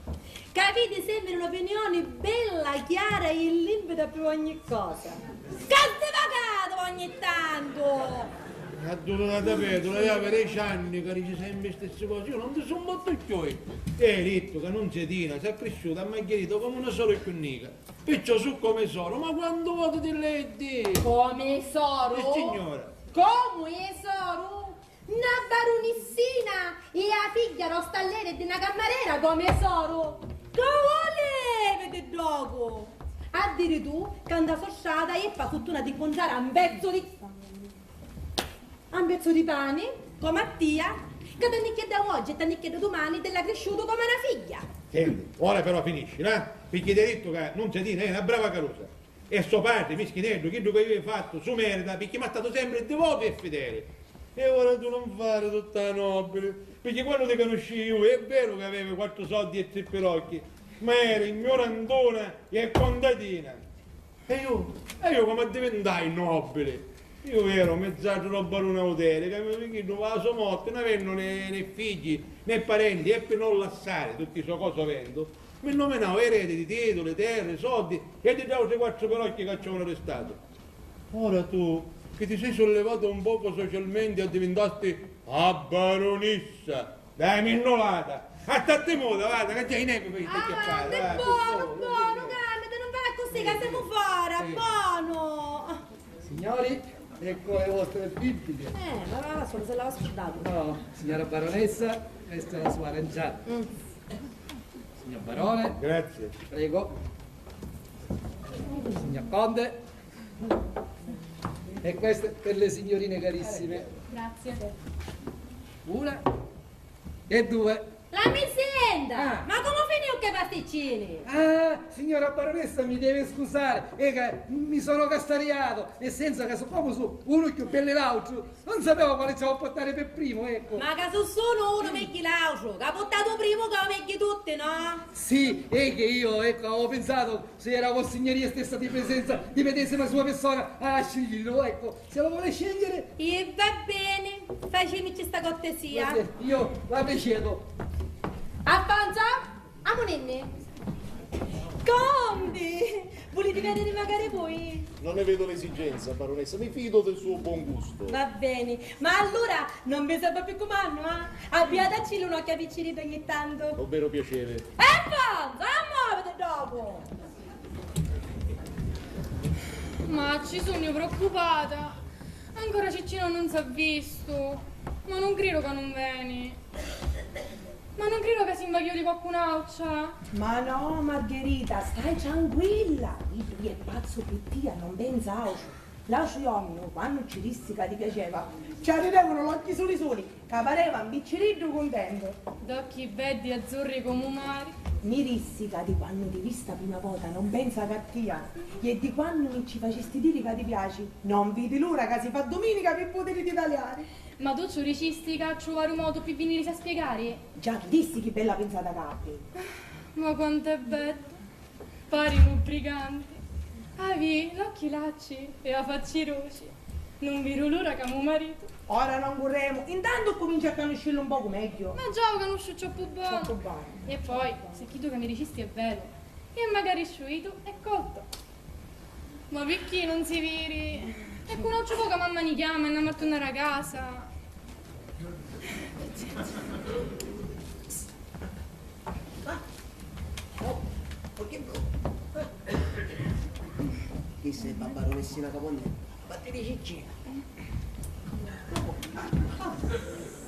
ca aviti sempri n'opinioni bella chiara e limpida pi ogni cosa. Ca sdivagatu ogni tantu! Addurata Petru, aveva deci anni ca dici sempri i stessi cosi, io non ti summattu cchioi. E hai dittu ca Nunziatina s'è crisciuta ammagghiarita comu una soru cchiù nica. Perciò su comu soru, ma quantu voti ti l'hai dittu? Comu soru? E signora. Comu e soru? Na barunissina! E a figghia ro stallere e di na cammarera comu soru! Ca vulevi di ddocu? A diri tu ca nta so strata e ppa furtuna ti ncuntrara un pezzu di, un pezzu di pani comu a tia, ca t'annicchiedda oggi e t'annicchiedda dumani, t'ella crisciutu comu a na figghia! Senti, ora però finisci, va? Picchì ti hai dittu ca Nunziatina è na brava carusa. E so patri, mischineddu, chiddu ca iu haiu fattu, su merita, picchì m'ha statu sempri divotu e fideli. E ora tu non fari tutta a nobili, picchì quannu ti canuscii iu, è veru ca avevi quattru soddi e tri pirocchi, ma eri gnorantuna e contatina. E iu, e iu comu addivintai nobili? Iu eru mizzaddu ro baruni Auteri, ca mi chiddu va a so morti, non avennu né, né figghi, né parenti, e pi non lassari tutti i so cosi ovendu, mi nominau eredi di tituli, terri, soddi e di d'autri quattru pirocchi ca ci avunu ristatu. Ora tu, chi ti sei sullivata un pocu socialmenti, addivintasti a barunissa. Dai, minnulata! Attatti muta, vada, ca già in eco che stai chiappata. Ah, bonu, bonu, calmati, non fai accussì, ca semu fora, bonu! Signori, ecco le vostre bibite. Eh, ma va, va, solo se l'aveva scurdatu. No, signora baronessa, questa è la sua aranciata. Mm. Signor barone. Grazie. Prego. Signor conte. E queste per le signorine carissime. Grazie. Una e due. La mi senta! Ah. Ma comu finiu che pasticcini? Ah, signora baronessa, mi deve scusare, è che mi sono castariato, nel senso che siccome su uno più bello di l'altro, non sapevo quale ci avevo a portare per primo, ecco. Ma ca su sunu unu megghiu l'autru, ca puttatu primu ca u megghiu tutti, no? Sì, è che io, ecco, avevo pensato, se era Vossignoria stessa di presenza, di medesima sua persona, a sceglierlo, ecco, se lo vuole scegliere. E va bene, facimici sta cortesia. Guardi, io la precedo. Affonso? Amuninni! Conti! Vuliti vèniri macari vui? Non ne vedo l'esigenza, baronessa, mi fido del suo buon gusto. Va beni, ma allura non mi servi più cumannu, ah? Abbiatacillu un occhiu avvicinito ogni tanto. Con vero piacere. E Affonso, a moviti dopu! Ma ci sugnu preoccupata. Ancora Ciccino non s'ha vistu. Ma non cridu ca non veni. Ma non cridu ca si nvaghjò di qualcun'autra. Ma no, Margherita, stai tranquilla. Iddu è pazzu pi tia, non pensa autru. L'autru jornu, quannu ci dissi ca ti piaceva, ci arridevunu l'occhi suli suli, ca pareva un picciriddu cuntentu. D'occhi beddi e azzurri comu u mari. Mi dissi ca di quannu ti visti a prima vota non pensa ca a tia, e di quannu mi ci facisti diri ca ti piaci, non vidi l'ura ca si fa duminica pi pudiriti taliari. Ma tu ci u dicisti ca a truvari u modu pi vinirisi a spiegari? Già ti dissi chi bella pinsata ca appi. Ma quantu è beddu! Pari nu briganti. Avi l'occhi lacci e a facci duci. Non vidu l'ura ca mu maritu. Ora non curremu, intantu cumincia a canuscillu un pocu megghiu. Ma già u canusciu troppu bonu. Troppu bonu. E poi, se chiddu ca mi dicisti è veru, e macari sciuitu e coltu. Ma picchì non si viri? E cu n'autru pocu a mamma ni chiama e n'amu a turnari a casa. Chi sei, babbaru Messina Caponnelli? Fatti di Ciccina.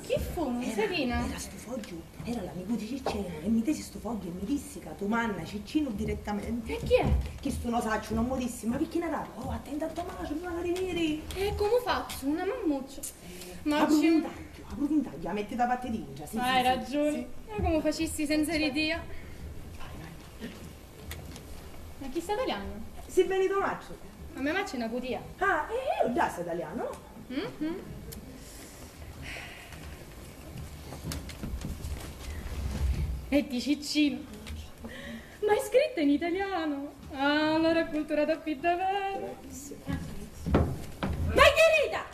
Chi Era, era stu fogghiu, era l'amicu di Ciccinu e mi tesi stu fogghiu e mi dissi ca tu manna Ciccinu direttamenti. E chi è? Chistu no sacciu, non mu dissi, ma picchì n'arrabia? Oh, attenta a to maci, mi vanu a riviri! E comu fazzu? Una mammuccia. Eh, ma apru vintagghiu, apru vintagghiu, la metti da parti dintra, sì, sì, sì. Hai ragioni. Ma comu facissi senza di tia? Ma chi sta taliannu? Si veni to matri. A me matri è na cutia. Ah, e, e ddà sta taliannu, no? Mhm. E di Ciccinu. Ma è scritta in italiano. Ah, allora acculturata pi davveru. Margherita!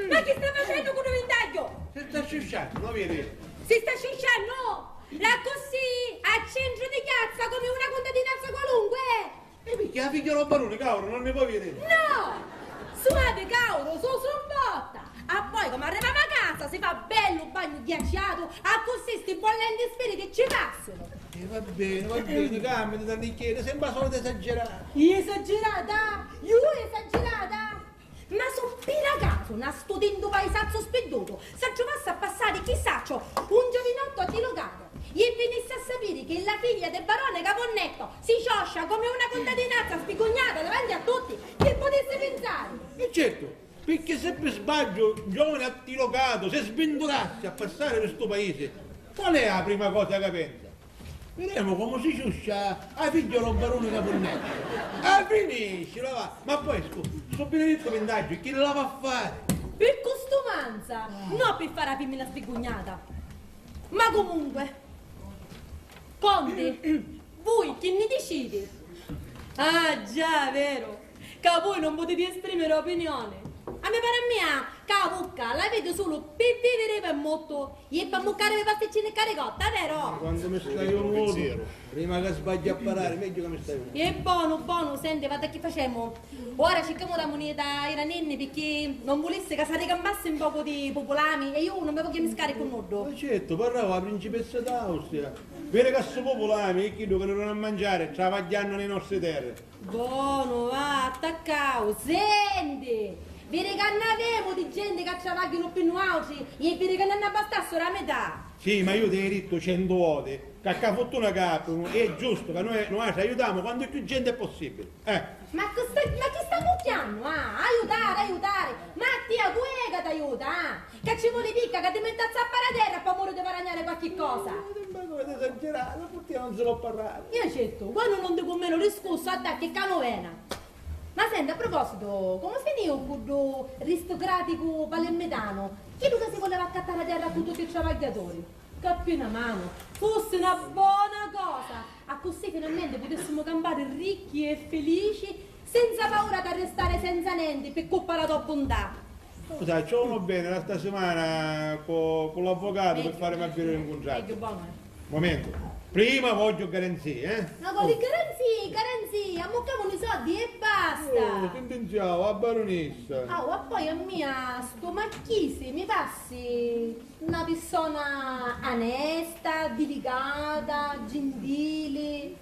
Ma chi sta facennu cu nu vintagghiu? Si sta sciusciannu, no viri? Si sta sciusciannu? L'accussì, a centru di chiazza, comu una cuntatinazza qualunque! E picchì, a figghia dô baruni, Cauru, non ni po viri? No! Suavi, Cauru, su, su botta! Appoi, comu arrivamu a casa, si fa bellu bagnu ghiacciatu, accussì sti bollenti spiriti ci passanu! E va beni, va beni, calmati, Tannicchieri, sempri a solita esagerata! Io esagerata? Io esagerata? Ma su pi casu na studentu paisazzu spiddutu s'attruvassi a passari, chi sacciu, un giovinottu attilocatu e vinissi a sapiri chi è la figlia de barone Capunnetto si cioscia comu una cuntatinazza spigugnata davanti a tutti, chi putissi pinsari? E certu, picchì se pi sbagghiu un giovani attilocatu si svinturassi a passari pi stu paisi, qual è a prima cosa ca pensa? Videmu comu si ciuscia a figghia dô baruni Capunnettu. Ah, finiscila, va! Ma poi, scu-, stu binidittu vintagghiu chi l'ava a fari? Pi custumanza, no pi fari a fimmina spigugnata. Ma comunque, Conti, vui chi nni diciti? Ah, già, veru. Ca vui non putiti esprimiri opinioni. A mi pari a mia ca a vucca l'aviti sulu pi viviri e mutu e p'ammuccarivi pasticcini e caricotta, veru? Quantu mi staiu mutu, prima ca sbagghiu a parari, megghiu ca mi staiu mutu. E bonu, bonu, senti, vata chi facemu? Ora circemu la munita iraninni picchì non vulissi ca s'arricampassi un pocu di pupulami e iu non mi vogghiu ammiscari cu nuddu. Ma certu, parrau a principessa d'Austria. Viri ca ssu pupulami è chiddu ca ni duni a manciari travagghiannu ni nostri terri. Bonu, va, attaccau. Senti! Viri ca nn'avemu di genti ca travagghianu pi nuautri e viri ca nn'hannu a bastari sulu a mità. Sì, ma iu t'haiu dittu centu voti ca ccà futtuna ca appiunu è giustu ca nui, nuatri aiutamu quantu cchiù genti è possibili. Eh. Ma chi sta, ma chi sta cucchiannu? Ah, aiutari, aiutari! Ma a tia cu è ca t'aiuta, ah? Ca ci voli picca ca ti metti a zappari a terra p'amuri di varagnari qualchi cosa? Eh, ma voi esagerati, cu tia non si po parrari. Io certu, quannu non ti cummeni u discursu attacchi ca nu vena. Ma senti, a propositu, comu finiu cu ddu ristucraticu palermitanu, chiddu ca si vuleva accattari a terra cu tutti i travagghiatori? Ca pi na manu fussi na bona cosa, accussì finalmenti putissimu campari ricchi e felici senza paura d'arrestari senza nenti pi cuppa la to buntà. Lu sacciu, unu veni la sta simana cu, cu l'avvocatu pi farimi a vidiri un cuntrattu. Megghiu, bonu, eh. Momentu. Prima vogghiu garanzie, eh? Ma quali garanzie, garanzie? Ammuccamuni i soddi e basta! Oh, sentenziau, a barunissa! Ah, e poi a mia stu Marchisi mi passi na pirsona anesta, dilicata, gintili.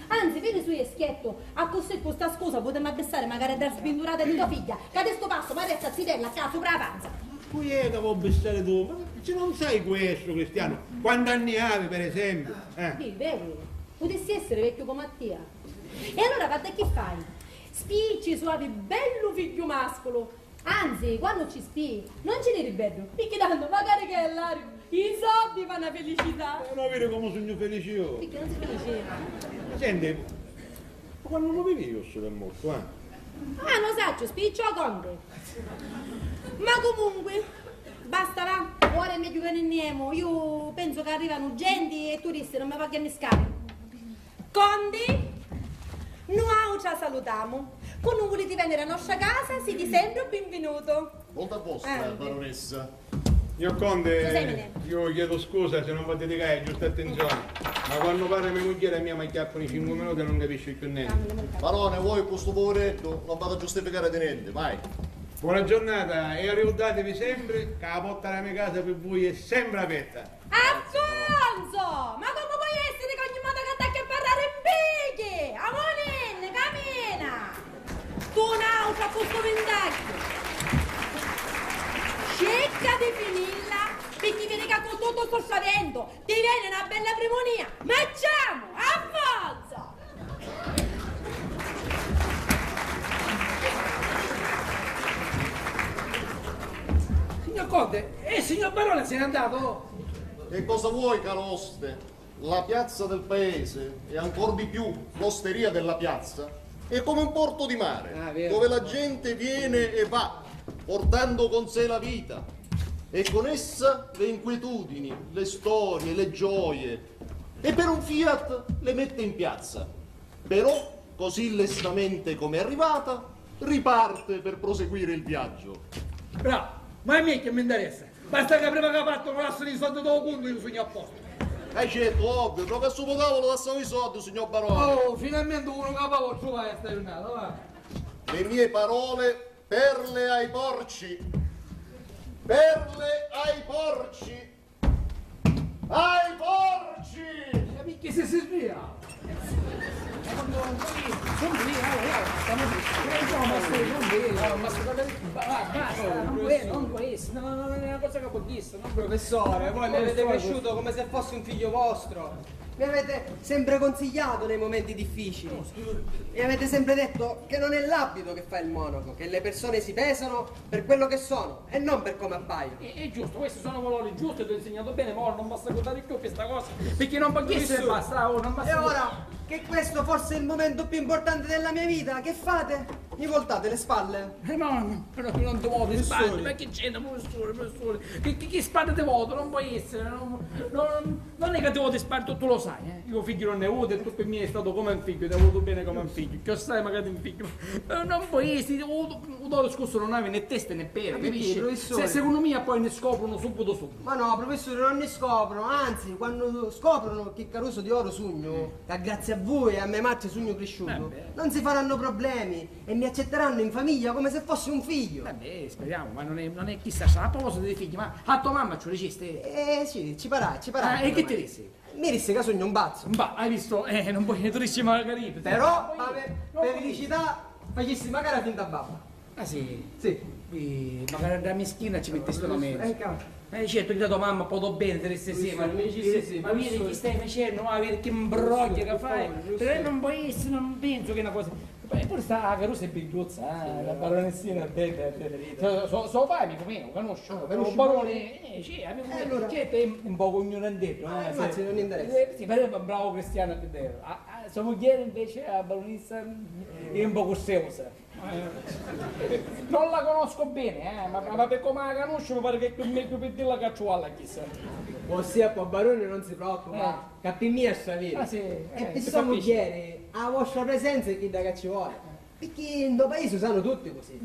Anzi, viri su è schiettu, accussì cu sta scusa putemu abbissari macari dda sbindurata di to figghia, ca di stu passu m'arresta zitella ccà supra a panza. Cu è ca vo bissari tu? Ma ci non sai cu è stu cristianu? Quant'anni havi, per esempiu? Eh. Sì, veru. Putissi essiri vecchiu comu a tia. E allura vadda chi fai. Spicci suavi bellu figghiu masculu. Anzi, quannu ci spii, non ci diri beddu, picchì tantu macari ca è lariu, i soddi fannu a felicità. Eh, no viri comu sugnu felici iu. Picchì non si felici? Senti, ma quannu lu vivi iu stu mortu, eh? Ah, no sacciu, spicciò Conti. Ma comunque, basta va, ora è megghiu ca ni nni emu, iu pensu ca arrivanu genti e turisti, non mi vogghiu ammiscari. Conti, nuautra salutamu. Quannu vuliti veniri a nostra casa, siti sempri u binvinutu. Volta vostra, eh, barunessa. Io, Conte, io chiedo scusa se non v'addedicai giusta attenzione, ma quannu parra me mugghieri a mia m'acchiappanu cincu minuti e non capisci più nenti. Barone, voi cu stu puvireddu non v'hatu a giustificari di nenti, mai. Buona giornata e arrivudativi sempri, ca a porta della mia casa pi vui è sempri aperta. Alfonso! Ma comu poi essiri ca ogni vota ca attacchi a parrari mpichi? Amuninni, camina! Tu n'autra cu stu vintagghiu! Cerca di finilla, picchì viri ca Tuttu stu stravientu, ti veni na bella primunia, ma ciamu, a forza! Signor Conte, e il signor Barone se n'è andato? E cosa vuoi, caro oste? La piazza del paese, e ancor di più l'osteria della piazza, è come un porto di mare, ah, vero, dove la gente viene e va, portando con sé la vita, e con essa le inquietudini, le storie, le gioie, e per un fiat le mette in piazza. Però, così lestamente come è arrivata, riparte per proseguire il viaggio. Bravo, ma a mia che mi interessa? Basta ca prima ca partu mi lassanu i soldi dô cuntu, iu sugnu a postu. Eh certo, ovvio, trovu a stu tavulu lassau i soldi, signor Barone. Oh, finalmente unu ca pò truvai a sta jurnata, va. Le mie parole, perle ai porci. Perle ai porci. Ai porci! Ma picchì si si svia? Basta, non può essere, non può essere, no, no, non è una cosa che può essere, non può. Professore, voi mi avete cresciuto come se fossi un figlio vostro. Mi avete sempre consigliato nei momenti difficili. Mi avete sempre detto che non è l'abito che fa il monaco, che le persone si pesano per quello che sono e non per come appaiono. È, è giusto, questi sono valori giusti, ti ho insegnato bene, ma ora non basta contare più questa cosa, perché non può essere, basta, oh, non basta. E ora che questo forse è il momento più importante della mia vita, che fate? Mi voltate le spalle? Eh, no, no, però non ti vuoi spalle, ma che c'entra, professore, professore? Che, che, che spalle ti vuoi? Non può essere, non, non, non è che ti vuoi spalle, tu, tu lo sai, eh? Io figlio non ne ho avuto e tutto per me è stato come un figlio, ti ho avuto bene come un figlio, che sai magari un figlio, eh, non può essere, ho avuto. U dolu scusso non havi né testa né peri, capisci? Se secondo me poi ne scoprono subito subito. Ma no, professore, non ne scoprono, anzi, quando scoprono che caruso di oro sugnu, che grazie a voi e a me matri sugnu crisciutu, non si faranno problemi e mi accetteranno in famiglia come se fossi un figlio. Vabbè, speriamo, ma non è, non è chissà, a proposito di figli, ma a tua mamma ci lo dicisti? Eh sì, ci parai, ci parai. Ah, e che ti dissi? Mi dissi ca sugnu un pazzu. Bah, hai visto? Eh, non puoi, tu dici magari. Però, ma per, per felicità, facissi magari finta babba. Ah, sì? Sì. Eh, magari da mischina ci mettisti una mezza. Eh, certo, che la tua mamma poi dopo bene, te resta sì, ma mi dici sì, ma vedi che stai facendo, ah, vedi che imbroglia che fai. Però non può essere, non penso che è una cosa. E poi sta, ah, carusa è bidduzza, eh, la baronessina è bella, è bella. So, so, so pai, amico mio, conosco, ah, conosci un barone, eh, sì, amico mio, allora certo, è un poco ignoranteddu, eh, sì, non interessa. Eh, sì, però è un bravo cristiano, è vero. Ah, ah, sua moglie invece, la baronessa, è un poco ossessa. Eh, non la conosco bene, eh, ma, ma per come la conosco mi pare che è meglio per dirla che a trovarla, chissà. Ossia, poi barone non si preoccupa. Ca pi mia sta vita. Ah, sì, eh, e pi so mugghieri, a vostra presenza è chidda ca ci voli. Picchì ndo paisi u sanu tutti così.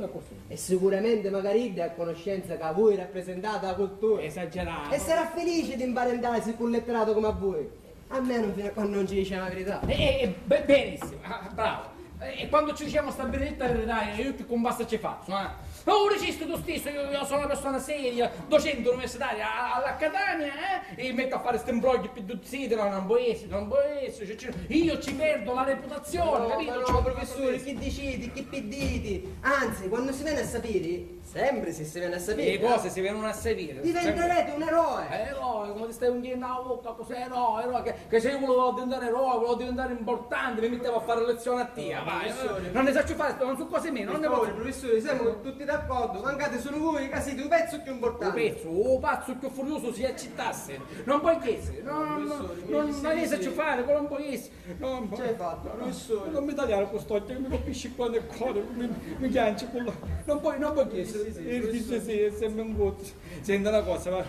E sicuramente macari idda è a conoscenza ca vui rappresentate a cultura. Esagerato. E sarà felice di imparentasi cu un letterato come a vui. Almeno fino a quando non ci diceva la verità. Eh, eh, eh, be-, benissimo, ah, bravo. E quando ci diciamo sta benedetta verità, io che cumpassa ci faccio, eh? Oh, dicisti tu stesso, io, io sono una persona seria, docente universitaria a, a, a Catania, eh? E mi metto a fare sti imbrogli pi ddu ziti, no, non può essere, non può essere, cioè, cioè, io ci perdo la reputazione, capito? Ma no, professore, chi diciti, chi pidditi? Anzi, quando si vene a sapiri, sempre si si vene a sapiri, le cose si vengono a sapere, diventerete un eroe. Eh, eroe, come ti stai unghendo la bocca, cos'è eroe, eroe, che, che se io volevo diventare eroe, volevo diventare importante, mi mettevo a fare lezione a tia, vai, eh, non ne saccio fare, non su cose mie, non ne posso. Professore, siamo tutti d'accordo, mancate solo voi che siete un pezzo più importante. Un pezzo, un pazzo più furioso si accittasse, non può essere, no, no, no, non ne saccio fare, non può essere. No, ma ci hai fatto, professore? Non mi tagliare quest'occhio, che mi colpisci qua nel cuore, mi, mi chianci con la... Non puoi, non puoi chiedere. Sì, sì, sì, professore. Dice sì, è sempre un gozzo. Senti una cosa, ma,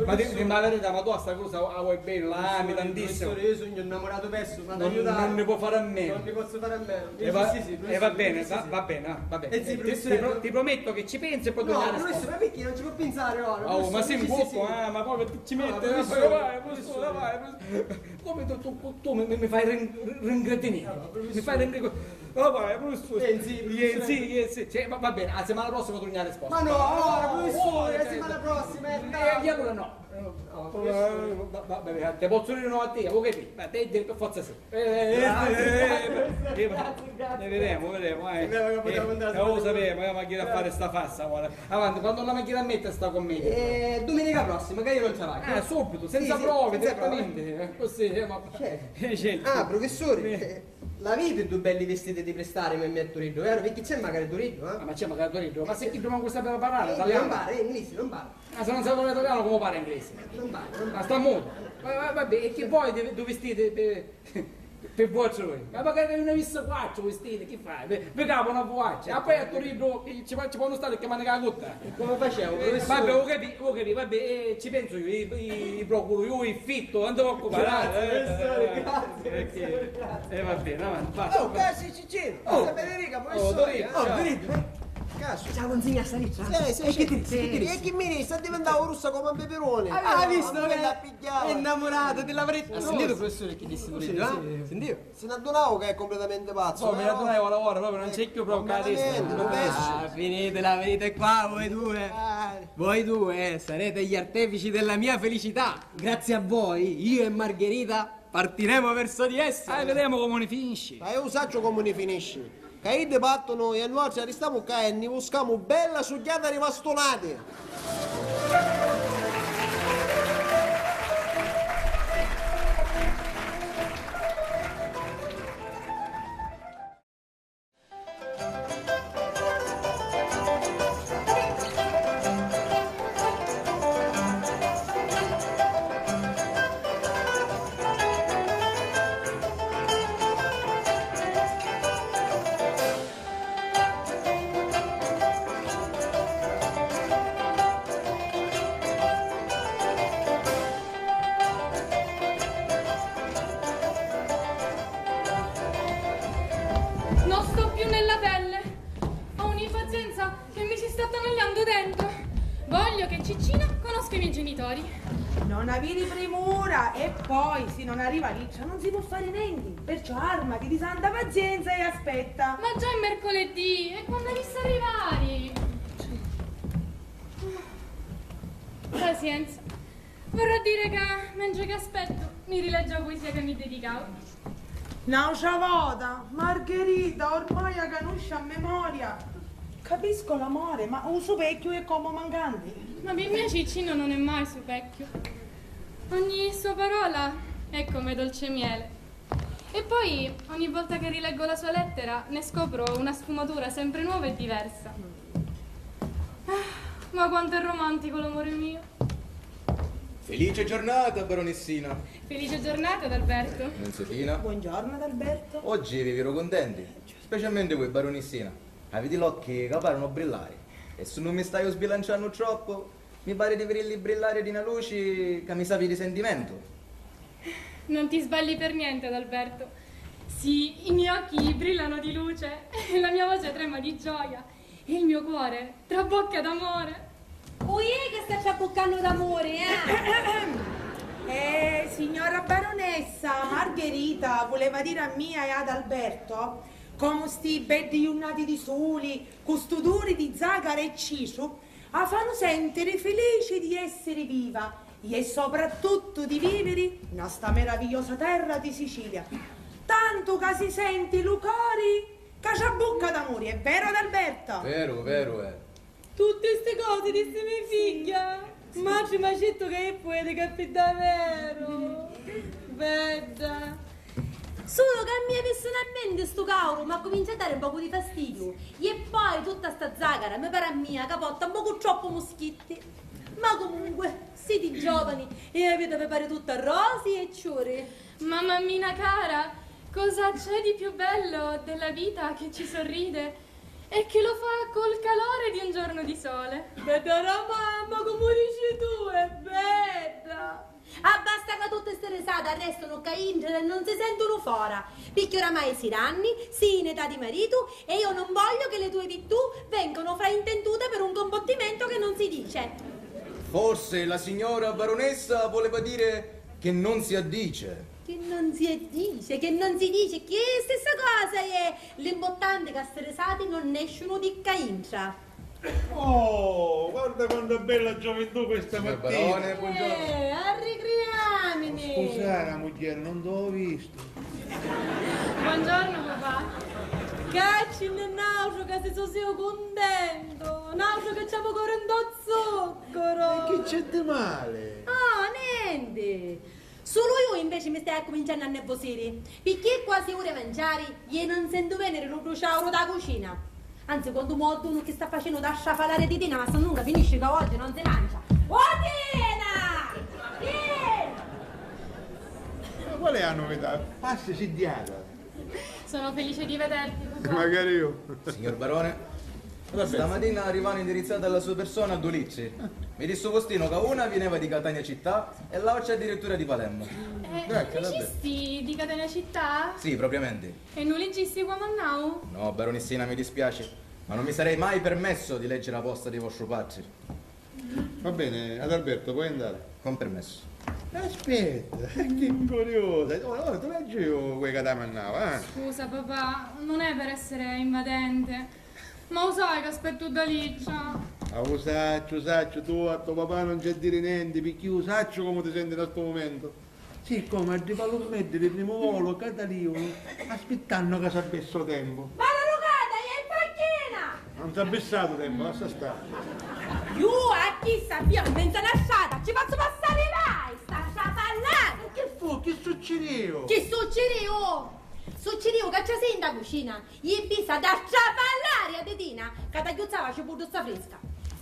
ma di, di la verità, ma tu a sta cosa la vuoi bene, la ami tantissimo. Professore, io sono innamorato perso, ma non, non ne può fare a meno. Non ne posso fare a meno. E va, sì, sì, e va bene, va, va bene, ah, va bene. Eh, sì, ti, ti, ti pro-, ti prometto che ci pensi e poi tu... No, professore, ma perché non ci può pensare ora? Oh, ma sei un buco, ah, ma poi ci metti, vai, professore, vai, professore. Come tu, tu, tu mi, mi, mi fai rin-, rin-, ringretinire? Mi fai ringretinire. Allora, vai, professore. Ienzì, professore. Ienzì, ienzì. Cioè, va, va bene, la settimana prossima torni a risposta. Ma no, allora, professore, la settimana prossima è tardi. E allora no. No, no, no, va, va, va, va, te pozzu diri no a tia, u capì? Ma te, te, per forza sì. Eh, eh, eh, eh, eh, eh, eh, eh, vedemu, vedemu, eh. Sapeva che poteva andare. Eh, lo sapeva, ma chi a fare sta fassa, ora. Avanti, quando la macchina mette sta commedia? Eh, domenica prossima, che io non ci vado. Ah, subito, senza prove, direttamente, eh, così, eh, ma... Certo. Ah, professore, eh, l'avete due belli vestiti di prestare per me a Turiddu, vero? Perché c'è magari Turiddu, eh? Ah, ma c'è magari Turiddu? Ma se chi manco sapeva parlare italiano? Non parla, eh, inglese, non parla. Ah, se non sapeva italiano, come parla inglese? Non parla, non parla. Ma sta muto. Ma, ma, vabbè, e chi vuoi di, di vestiti per, per voi? Ma magari ne avesse quattro vestiti, chi fai? Vi, vi capo una vuaccia. E poi a Torino ci, ci possono stare che manca la gutta. Come facevo, professore? Vabbè, ho capito, ho capito, vabbè, eh, ci penso io, i, i, i procuro io, i fitto, non ti preoccupare. Grazie, professore, grazie, professore, grazie. E va bene, avanti, basta. Oh, grazie. Ciao, Federica, professore. Oh, Federica, ciao. Caso. Ci la consegna sta riccia? Sì, sì, sì. E che ti dici? Che ti dici? E chi mi dici? Sta diventando russa come un peperone. Ah, hai visto? È innamorata della Federica. Ha sentito, professore, che disse Federica? Sentito? Se ne addunavo che è completamente pazzo. Oh, me la addunavo, lavora, proprio non c'è più proprio. Ah, finitela, venite qua voi due. Voi due sarete gli artefici della mia felicità. Grazie a voi, io e Margherita partiremo verso di essa. Eh, vedremo come ne finisci. Ma io saccio come ne finisci. Ca iddi partono e nuatri arristamu ccà e nni vuscamu bella sugghiata di vastunati. Non sto più nella pelle. Ho un'impazienza che mi si sta attanagliando dentro. Voglio che Ciccina conosca i miei genitori. Non avere premura, e poi, se non arriva Riccia, non si può fare niente. Perciò armati di santa pazienza e aspetta. Ma già è mercoledì, e quando avesse arrivare? Pazienza. Vorrà dire ca, mentre ca aspettu, mi rileggiu a puisia ca mi dedicau. N'autra vota, Margherita, ormai a canusci a memoria. Capisco l'amore, ma u supecchiu è comu mancanti. Ma pi mia Ciccinu non è mai supecchiu. Ogni sua parola è come dolce miele. E poi, ogni volta che rileggo la sua lettera, ne scopro una sfumatura sempre nuova e diversa. Ah, ma quanto è romantico l'amore mio! Felice giornata, baronissina! Felice giornata, Adalberto! Nunziatina! Buongiorno, Adalberto! Oggi vi vedo contenti, specialmente voi, baronissina. Avete l'occhi ca parunu brillari, e se non mi staiu sbilanciannu troppu, mi pari di virilli brillari di na luci ca mi sapi di sentimento. Non ti sbagli per niente, Adalberto. Sì, i miei occhi brillano di luce, la mia voce trema di gioia e il mio cuore trabocca d'amore. Uè, che sta trabuccannu d'amore, eh? Eh, signora baronessa, Margherita vuleva dire a mia e ad Alberto, comu sti beddi junnati di suli, cu st'uduri di zagara e cisu, a fanu sentiri filici di essiri viva e soprattuttu di viviri nna sta meravigliosa terra di Sicilia, tantu ca si senti lu cori ca trabucca d'amuri, è veru, Adalberto? Veru, veru è. Tutti sti cosi dissi me figghia! Matri m'ha dittu ca è puetica pi daveru! Bedda! Sulu ca a mia personalmenti stu cauru m'accumincia a dari un pocu di fastidiu, e poi tutta sta zagara mi pari a mia ca porta un pocu troppu muschitti. Ma comunque, siti giovani e a vita vi pari tutta rosi e ciuri. Mamma mia cara, cosa c'è di più bello della vita che ci sorride e che lo fa col calore di un giorno di sole? Bedda la mamma, comu dici tu, è bedda! Abbasta ca tutti sti risati arrestanu ccà intra e non si sentunu fora, picchì oramai si ranni, si in età di maritu e io non voglio che le tue virtù vengano fraintendute per un combattimento che non si dice. Forse la signora baronessa voleva dire che non si addice. Che non si addice, che non si dice, che è stessa cosa è. L'importante è che sti risati non nesciunu di ccà intra. Oh, guarda quantu è bella gioventù questa mattina. Signor Barone, buongiorno. Eh, arricriamini. Scusate, la mugghieri, non t'avevo visto. Buongiorno, papà. Ca ci n'è n'autru ca si sosiu cuntentu, n'autru ca c'ha u cori ntô zuccaru. E chi c'è di male? Ah, nenti. Sulu iu inveci mi staiu accuminciannu a nervosiri, picchì è quasi ura 'i manciari e nun sentu veniri lu bruciauru dâ cucina. Anzi, quantu mo addunu chi sta facennu da strafalari Titina, ma sta nunca finisci ca oggi non si mancia. O Tina! Tina! Ma qual è la novità? Passi siddiata. Sono felice di vederti, papà. Magari io. Signor Barone, stamattina arrivano indirizzate alla sua persona due litri. Mi disse Faustino che una veniva di Catania città e l'altra addirittura di Palermo. Eh, dicisti di Catania città? Sì, propriamenti. E nun liggisti comu annau? No, baronissina, mi dispiace, ma non mi sarei mai permesso di leggere la posta di vostro padre. Va bene, Adalberto, puoi andare. Con permesso. Aspetta, che curiosa. Ora, ora tu leggi o vuoi che ti mannava, eh? Scusa, papà, non è per essere invadente, ma u sai che aspettu da Licia. Ah, u sacciu, u sacciu, tu a to papà non c'è dire niente, perché u sacciu come ti senti in sto momento. Siccome arriva l'urmeddu di primu volo, cataliu, aspittannu ca s'abbessa u tempu. Ma la lucata è in panchina! Non s'abbessa u tempu, lassa stari. Iu a chissa via in menza na strata ci fazzu passari vai, sta strata là! E chi fu? Chi succiriu? Chi succiriu? Succiriu ca ci senta cucina. Iu bisa da strafallari a Titina ca t'agghiuzzava cipudduzza frisca.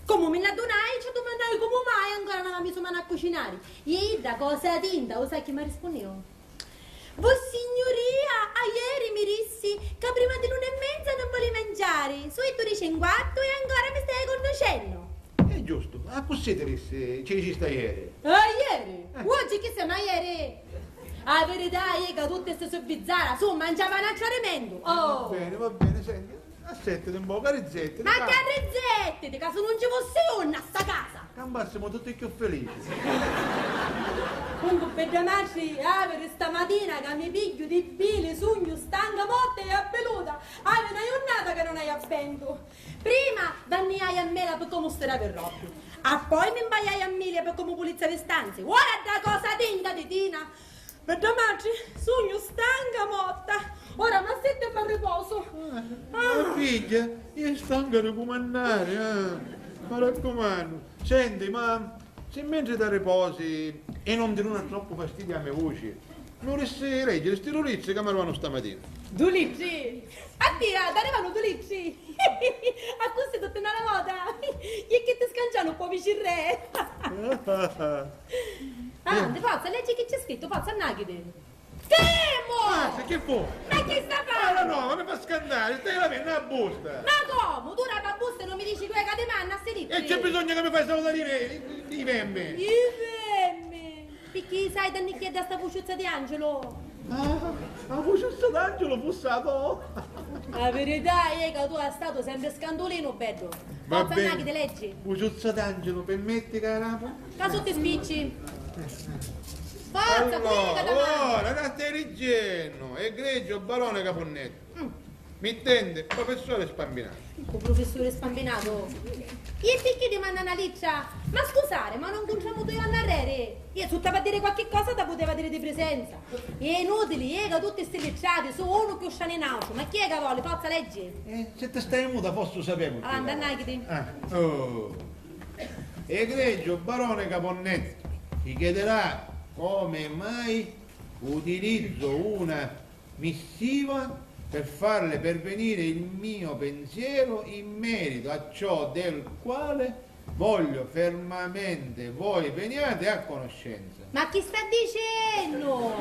Comu mi nn'addunai, ci dumannai comu mai ancora non avia misu manu a cucinari. Iu idda cosa tinta, u sai chi m'arrispunniu? Vossignuria, aieri mi dissi ca prima di l'una e menza non voli manciari, su ittu dici un quartu e ancora mi stai cunnucennu. È giustu, accussì ti dissi, ci dicisti aieri. Aieri? Eh. Oggi chi semu aieri? A verità è ca tutti sti subbizzara su manciava n'attru alimentu. Oh! Va bene, va bene, senti, assettiti un poco, arrizettiti. Ma ca arrizettiti, ca si nun ci fussi iu nna sta casa! Campassimu tutti cchiù felici. Comunque, bedda matri, aviri stamatina ca mi pigghiu di bili, sugnu stanca, motta e abbiluta. Havi na jurnata ca non haiu abbentu. Prima vanniai a mela pi comu stiravi robbi, appoi mi mbaiai a milia pi comu pulizavi stanzi. Ora dda cosa tinta, Titina! Bedda matri, sugnu stanca, motta. Ora m'assettu e m'arriposu. Ah, ah, figghia, è stanca di cumannari, eh? Mi raccumannu. Senti, ma si mentri t'arriposi e non ti duna troppu fastidiu a me vuci, mi vulissi leggiri sti dui litri ca m'arrivanu stamatina. Dui litri? A tia, t'arrivanu dui litri? Accussì tutti nna la vota? E chi ti scancianu un po' vicirrè? Avanti, forza, leggi chi c'è scrittu, forza, annachiti. Fermu! Ah, sì, chi fu? Ma chi sta fari? Ah, no, no, ma mi fa scantari, stai lavennu a busta. Ma comu? Tu rapi a busta e non mi dici cu è ca ti manna sti litri? E c'è bisognu ca mi fai salutari i ve-, i, i femmi? I femmi? Picchì sai tannicchiedda sta vuciuzza di Angelo? Ah, la vuciuzza d'Angelo fussi a to? La verità è ca tu hai statu sempre scantulinu, beddu. Va bene. Forza, annachiti, leggi. Vuciuzza d'Angelo, permetti ca rapu? Ca su ti spicci. Forza, allora, ora, la stai leggennu, egregio barone Caponnettu. Mm. Mittente, professore Spambinato. U professore Spambinato? E picchì ti manna na littra? Ma scusari, ma non cuntramu dui anni arreri? Iu, su t'ava diri qualchi cosa, ta puteva diri di prisenza. È inutili, è ca tutti sti littrati su unu cchiù stranu 'i n'autru. Ma chi è ca voli? Forza, leggi. Eh, se ti stai muta, forsi u sapevi. Avanti, annachiti. Ah. Oh. Egregio barone Caponnettu, ti chiederà come mai utilizzo una missiva per farle pervenire il mio pensiero in merito a ciò del quale voglio fermamente voi veniate a conoscenza. Ma chi sta dicennu?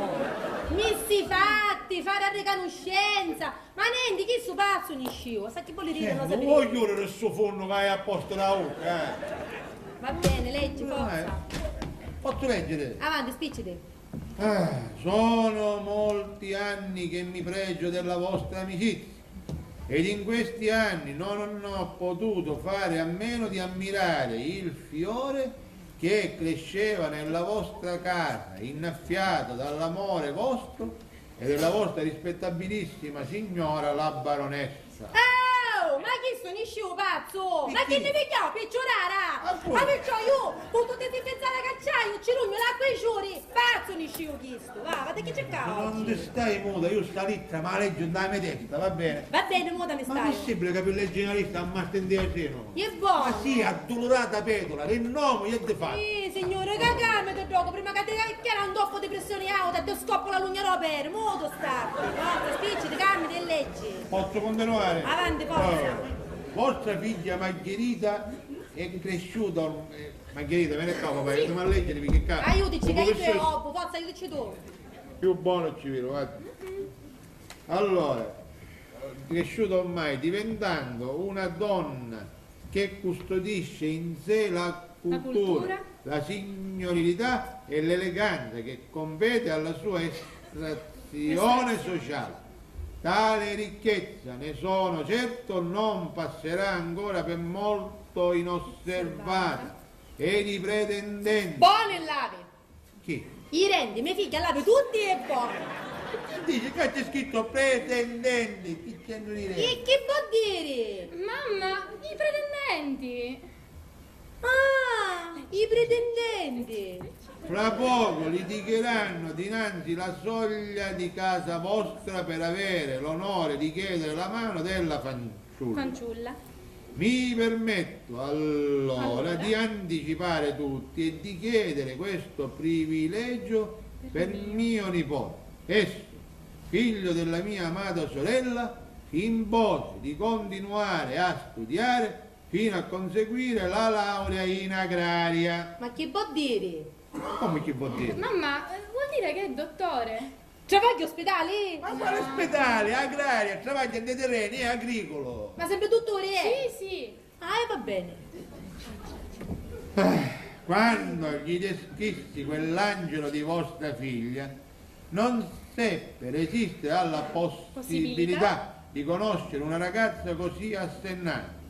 Missi fatti, fari a ricanuscenza. Ma nenti, chi stu pazzu nisciu? Sa chi voli diri, eh, non lo sapevi. Vuoi chiudere sto fondo che hai apposta la bocca, eh? Va bene, leggi, forza. Eh, posso leggere? Avanti, spicciti. Ah, sono molti anni che mi pregio della vostra amicizia ed in questi anni non ho potuto fare a meno di ammirare il fiore che cresceva nella vostra casa, innaffiato dall'amore vostro e della vostra rispettabilissima signora la baronessa. Oh, ma chi Nisciu pazzu! Ma chi nni pigghiau, picciurara? Ah, pure. Ma perciò iu, cu tutti sti pizzata ca c'haiu, ci rugnu l'acqua e i ciuri! Pazzu nisciu chistu! Va, va, chi c'è ca oggi? Ma non ti stai muta, io sta littera ma la leggio nta la me testa, va bene? Va bene, muta mi stai. Ma possibile che per leggere una lettera a Martin Diasino? È buono! Ma sì, addolorata petula, rinnomo e di fare. Sì, signore, che calma ti gioco, prima che ti chiara un tocco di pressione alta e ti scoppo la lugna d'opera, muto sta! Forza, spicciti, calmati e leggi! Posso continuare? Avanti, forza! Allora, vostra figlia Margherita è cresciuta orm-, eh, Margherita, vieni qua, papà, aiutami a leggere, perché qua... Aiutici, che io ti obbu, forza, aiutici tu. Più buono ci vedo, guarda. Allora, cresciuta ormai, diventando una donna che custodisce in sé la cultura, la signorilità e l'eleganza che compete alla sua estrazione sociale. Tale ricchezza, ne sono certo, non passerà ancora per molto inosservata ed i pretendenti. Boni l'avi! Chi? I rendi, me figghia l'avi tutti e boni! Chi dici? Ca c'è scritto pretendenti, chi c'entrano i rendi? E chi vuol dire? Mamma, i pretendenti! Ah, i pretendenti! Fra poco liticheranno dinanzi la soglia di casa vostra per avere l'onore di chiedere la mano della fanciulla. Fanciulla. Mi permetto allora di anticipare tutti e di chiedere questo privilegio per mio nipote. Esso, figlio della mia amata sorella, si impose di continuare a studiare fino a conseguire la laurea in agraria. Ma chi vuol dire? Ma come chi vuol dire? Mamma, eh, vuol dire che è dottore. Travagghia ospitali? Ma quale ospitali? Agraria, travagghia nei terreni, è agricolo. Ma sempre dottore, eh? Sì, sì. Ah, e va bene. Eh, quando gli descrissi quell'angelo di vostra figlia, non seppe resistere alla possibilità di conoscere una ragazza così assennata.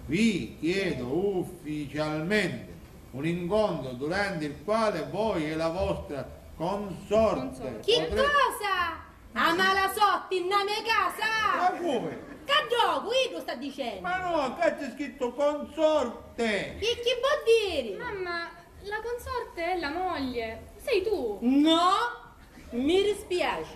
Vi chiedo ufficialmente un incontro durante il quale voi e la vostra consorte... Consorte. Chi cosa? A mala sorti nna me casa! Ma come? Ca giocu, iddu sta dicennu! Ma no, ccà c'è scritto consorte! E chi vò diri? Mamma, la consorte è la moglie, sei tu! No! Mi dispiaci!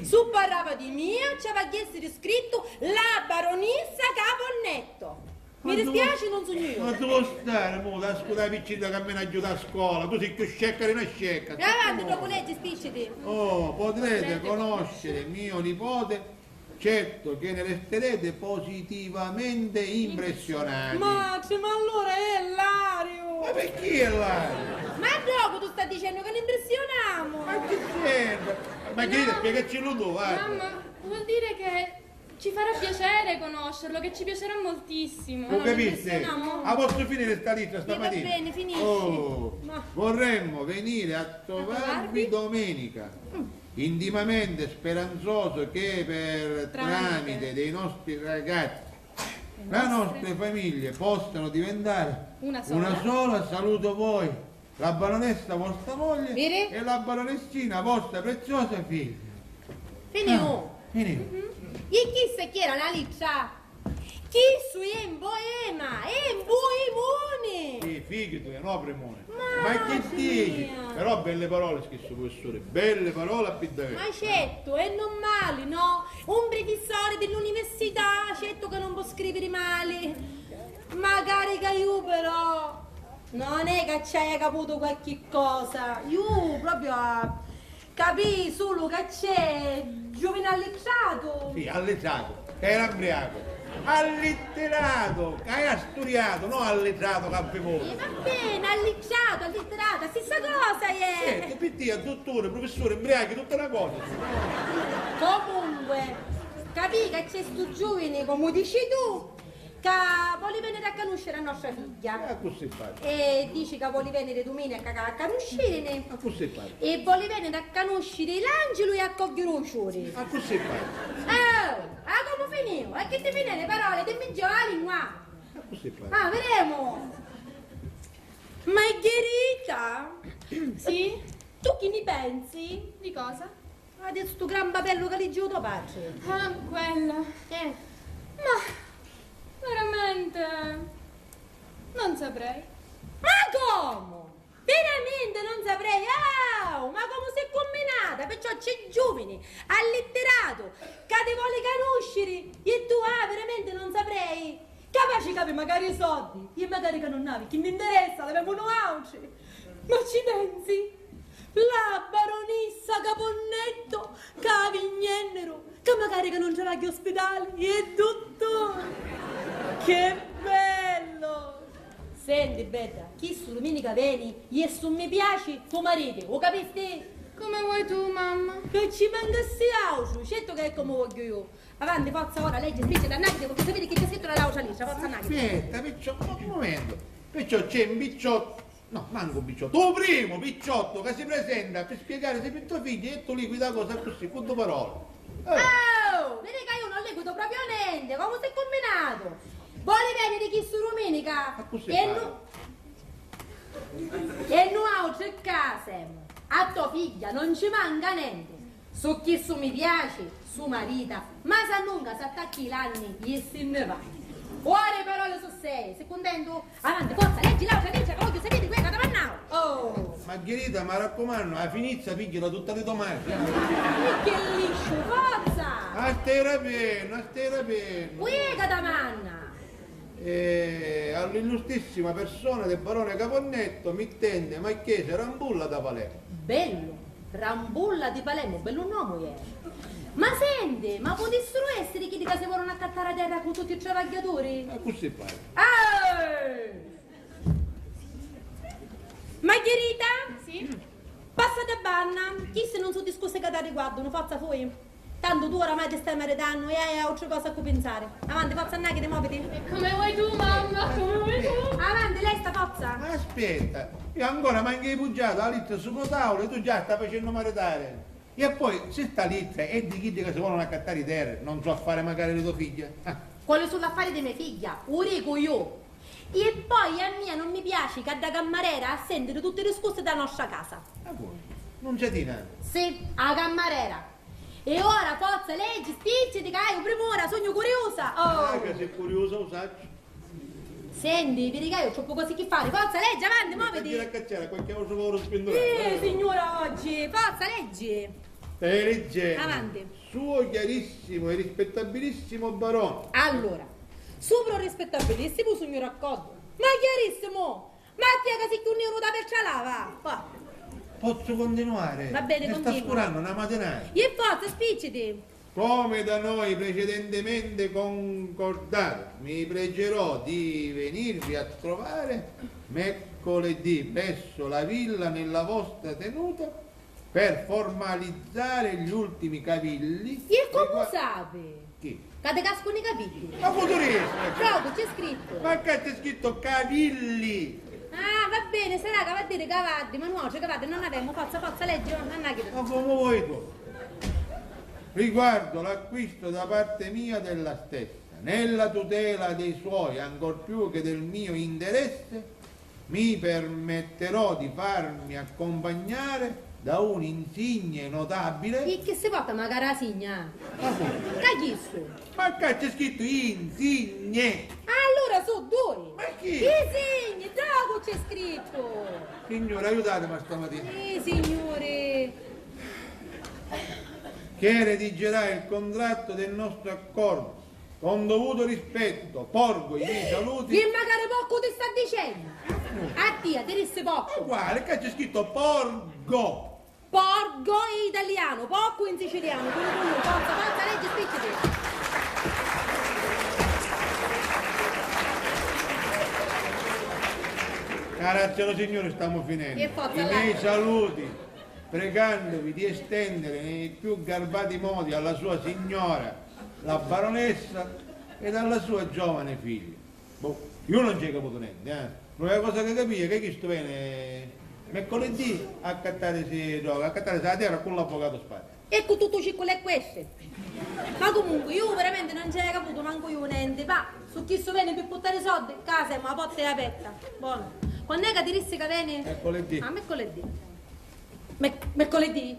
Su parrava di mia, ci avà jessi scrittu la baronissa Caponnetto! Mi dispiaci, non sugnu iu. Ma dove stare, mo, da scudà piccina che mi aiuta a scuola, tu sei più scecca di una scecca. E avanti, dopo leggi, spicciti. Oh, potrete conoscere mio nipote, certo che ne resterete positivamente impressionati. Ma, ma allora è Lario! Ma perché è Lario? Ma dopo tu stai dicendo che ne impressioniamo! Ma che c'entra? Ma che spiegaci lu tu, va. Mamma, vuol dire che ci farà piacere conoscerlo, che ci piacerà moltissimo. Lo capisci? Ah, posso finire sta lettera stamattina? Sì, va bene, finisci. Oh, vorremmo venire a trovarvi domenica, intimamente speranzoso che per tramite dei nostri ragazzi le nostre famiglie possano diventare una sola. Saluto voi. La baronessa vostra moglie e la baronessina vostra preziosa figlia. Finiu. Ah, finiu. Mhm. E chissa chi era la littera? Chissu è un poema, è un poemone! Sì, figghiu tu, è un oprimone. Ma che dici? Però belle parole scrissu, professore, belle parole a pidda. Ma certo, è normale, no? Un professore dell'università, certo che non può scrivere male. Magari che io però. Non è ca ci haiu caputu qualchi cosa, iu propriu a capì sulu ca c'è giuvini allittratu. Sì, allittratu, ca era mbriacu. Allitteratu, ca haiu sturiatu, no allittratu ca vivu. E va bene, allittratu, allitterata, stissa cosa è. Senti, pi tia, dutturi, prufissuri, mbriachi, tutta na cosa. Comunque, capì ca c'è stu giuvini, comu dici tu, ca voli veniri a canusciri a nostra figghia. E accussì fai. E dici ca voli veniri duminica ca a canuscirini. Accussì fai. E voli veniri a canusciri l'angilu e a cogghiri u ciuri. Accussì fai. Oh, ah, comu finiu? E chi ti finì li paroli? Dimmi giù la lingua. Accussì fai. Ah, videmu. Margherita? Sì? Tu chi ni pensi? Di cosa? Ah, di stu gran papellu ca liggiu to patri. Ah, quella. Eh. Ma Veramente non saprei. Ma comu? Veramente non saprei? Au, ma comu si' cumminata? Perciò c'è giuvini, allitteratu, ca ti voli canusciri e tu, ah, veramente non saprei? Capaci ca havi macari i soddi, e macari ca non havi, chi mi interessa, l'avemu nuautri. Ma ci pensi? La baronissa Caponnetto ca havi in jenniru, ca macari ca non travagghia ospitali, è dutturi! Che bello! Senti, bedda, chistu duminica veni e su mi piaci tu mariti, u capisti? Come vuoi tu, mamma. Ca ci mancassi autru, certu ca è comu vogghiu iu. Avanti, forza, ora, leggi, spicciati, annacati, vogghiu sapiri chi c'è scrittu nta l'autra littra, forza, annacati. Aspetta, perciò, un mumentu. Perciò c'è un picciottu, no, mancu un picciottu, u primu picciottu ca si presenta pi spiegari si pi to figghiu e tu liquidi a cosa accussì, cu du paroli. Eh. Oh, vidi ca iu non liquidu propriu nenti, comu si' cumminatu? Voli veniri chistu duminica? Accussì e pari. Nu-, e nuautri ccà semu. A to figghia non ci manca nenti. Su chistu mi piaci, su marita, ma s'annunca s'attacchi l'anni e si nni va. Ora i paroli su sei, si cuntentu? Avanti, forza, leggi l'autra littra ca vogghiu sapiri cu è ca t'ha mannau. Oh! Margherita, m'arraccumannu, a finizza pigghiala tutta li to matri. Che lisciu, forza! A stai rapennu, a stai rapennu. Cu è ca t'ha manna? E all'illustissima persona del barone Caponnetto, mittente, marchese, Rambulla da Palermo. Bellu! Rambulla di Palermo, bellu nomu ieri. Ma senti, ma putissuru essiri chiddi ca si volunu accattari a terra cu tutti i travagghiaturi? Accussì pari. Eh! Margherita? Sì? Passati a banna, chisti non su discussi ca t'arriguardunu, forza fui. Tantu tu oramai ti stai maritannu e hai autri cosi a cu pinsari. Avanti, forza, annacati, moviti. E come vuoi tu, mamma, come vuoi tu. Avanti, lesta, forza. Aspetta, io ancora mancu haiu pugghiatu a littra supra a tavula e tu già stai facennu maritari. E poi, si sta littra è di chiddi ca si volunu accattari i terri, non su affari macari di to figghia? Ah. Quali su l'affari di me figghia? U dicu iu. E poi a mia non mi piaci ca dda cammarera a sentiri tutti i discussi dda nostra casa. Ah, poi? Non c'è di na. Sì, a cammarera. E ora, forza, leggi, spicciati, ca iu primura sugnu curiusa! Oh! Ah, ca si curiusa, u sacciu. Senti, vidi ca iu c'ho pocu si chi fari, forza, leggi, avanti, moviti! Gira a cacciari a qualche autru povuru spindurato. Eh, signura, oggi, forza, leggi! Stai leggennu. Avanti. Suo chiarissimo e rispettabilissimo barone. Allura, supra u rispettabilissimu sugnu d'accordu, ma chiarissimu! Ma a tia ca si chiù niuru da percia lava! Va. Pozzu continuare? Va bene, continua. Mi sta scurannu na matinata. E forza, spicciti! Come da noi precedentemente concordato, mi pregerò di venirvi a trovare mercoledì presso la villa nella vostra tenuta per formalizzare gli ultimi cavilli. E comu sapi? Chi? Ca ti cascunu i capiddi. Ma cu tu riesci? Procu, c'è scrittu. Ma ccà c'è scrittu capilli! Ah, va bene, sarà ca va a diri cavaddi, ma nuautri cavaddi non avemu, forza, forza, leggi, non annacati. Ma comu vuoi tu? Riguardo l'acquisto da parte mia della stessa, nella tutela dei suoi, ancor più che del mio interesse, mi permetterò di farmi accompagnare da un insigne notabile. E chi si porta macari a signa? Ma come? Ca chistu? Ma ccà c'è scrittu insigne! Allura su dui! Ma chi? I signi, ddocu c'è scrittu! Signore, aiutatemi a stamatina. I signuri! Che redigerà il contratto del nostro accordo. Con dovuto rispetto, porgo i miei saluti. E macari porcu ti sta dicennu? A tia ti dissi porcu. Uguale, ccà c'è scrittu porgo. Porgo in italianu, porcu in sicilianu, puru cu iu, forza, forza, leggi, spicciti. Grazie, signore, stiamo finendo. E forza, i miei saluti, pregandovi di estendere nei più garbati modi alla sua signora, la baronessa, ed alla sua giovane figlia. Boh, iu non ci haiu caputu nenti, eh. L'unica cosa ca capìa è ca chistu veni mercoledì a accattarisi droga, a accattarisi la terra cu l'avvocatu Spada. E cu tuttu u ciccu l'è quessi. Ma comunque, iu veramenti non ci haiu caputu mancu iu nenti, va, su chistu veni pi purtari soddi, ccà semu, a porta è aperta. Bonu. Quann'è ca ti dissi ca veni? Mercoledì. Ah, mercoledì. Me-, mercoledì?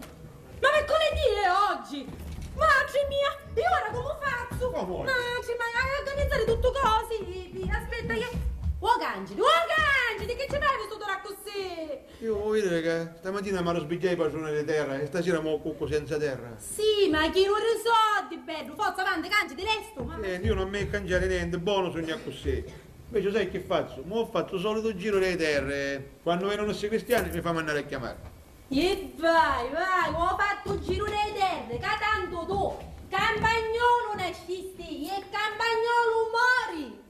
Ma mercoledì è oggi! Matri mia, e ora comu fazzu? Comu ora? Matri, ma hai a organizzari tuttu cosi? Aspetta, che... Oh, Cangidi, oh, Cangidi, chi ci fai vistuturi accussì? Io voglio dire che stamattina mi ero sbigliato i padroni di terra e stasera mo cuccu senza terra. Sì, ma chi non risoldi, bello, forza, avanti, Cangidi, lestu, ma... Eh, io non mi cangiare niente, buono sogno accussì. Invece sai che faccio? Mo ho fatto il solito giro delle terre. Quando vengono sti cristiani mi fanno andare a chiamare. E vai, vai, ho fatto il giro delle terre, ca tanto tu, campagnolo nascisti e campagnolo mori.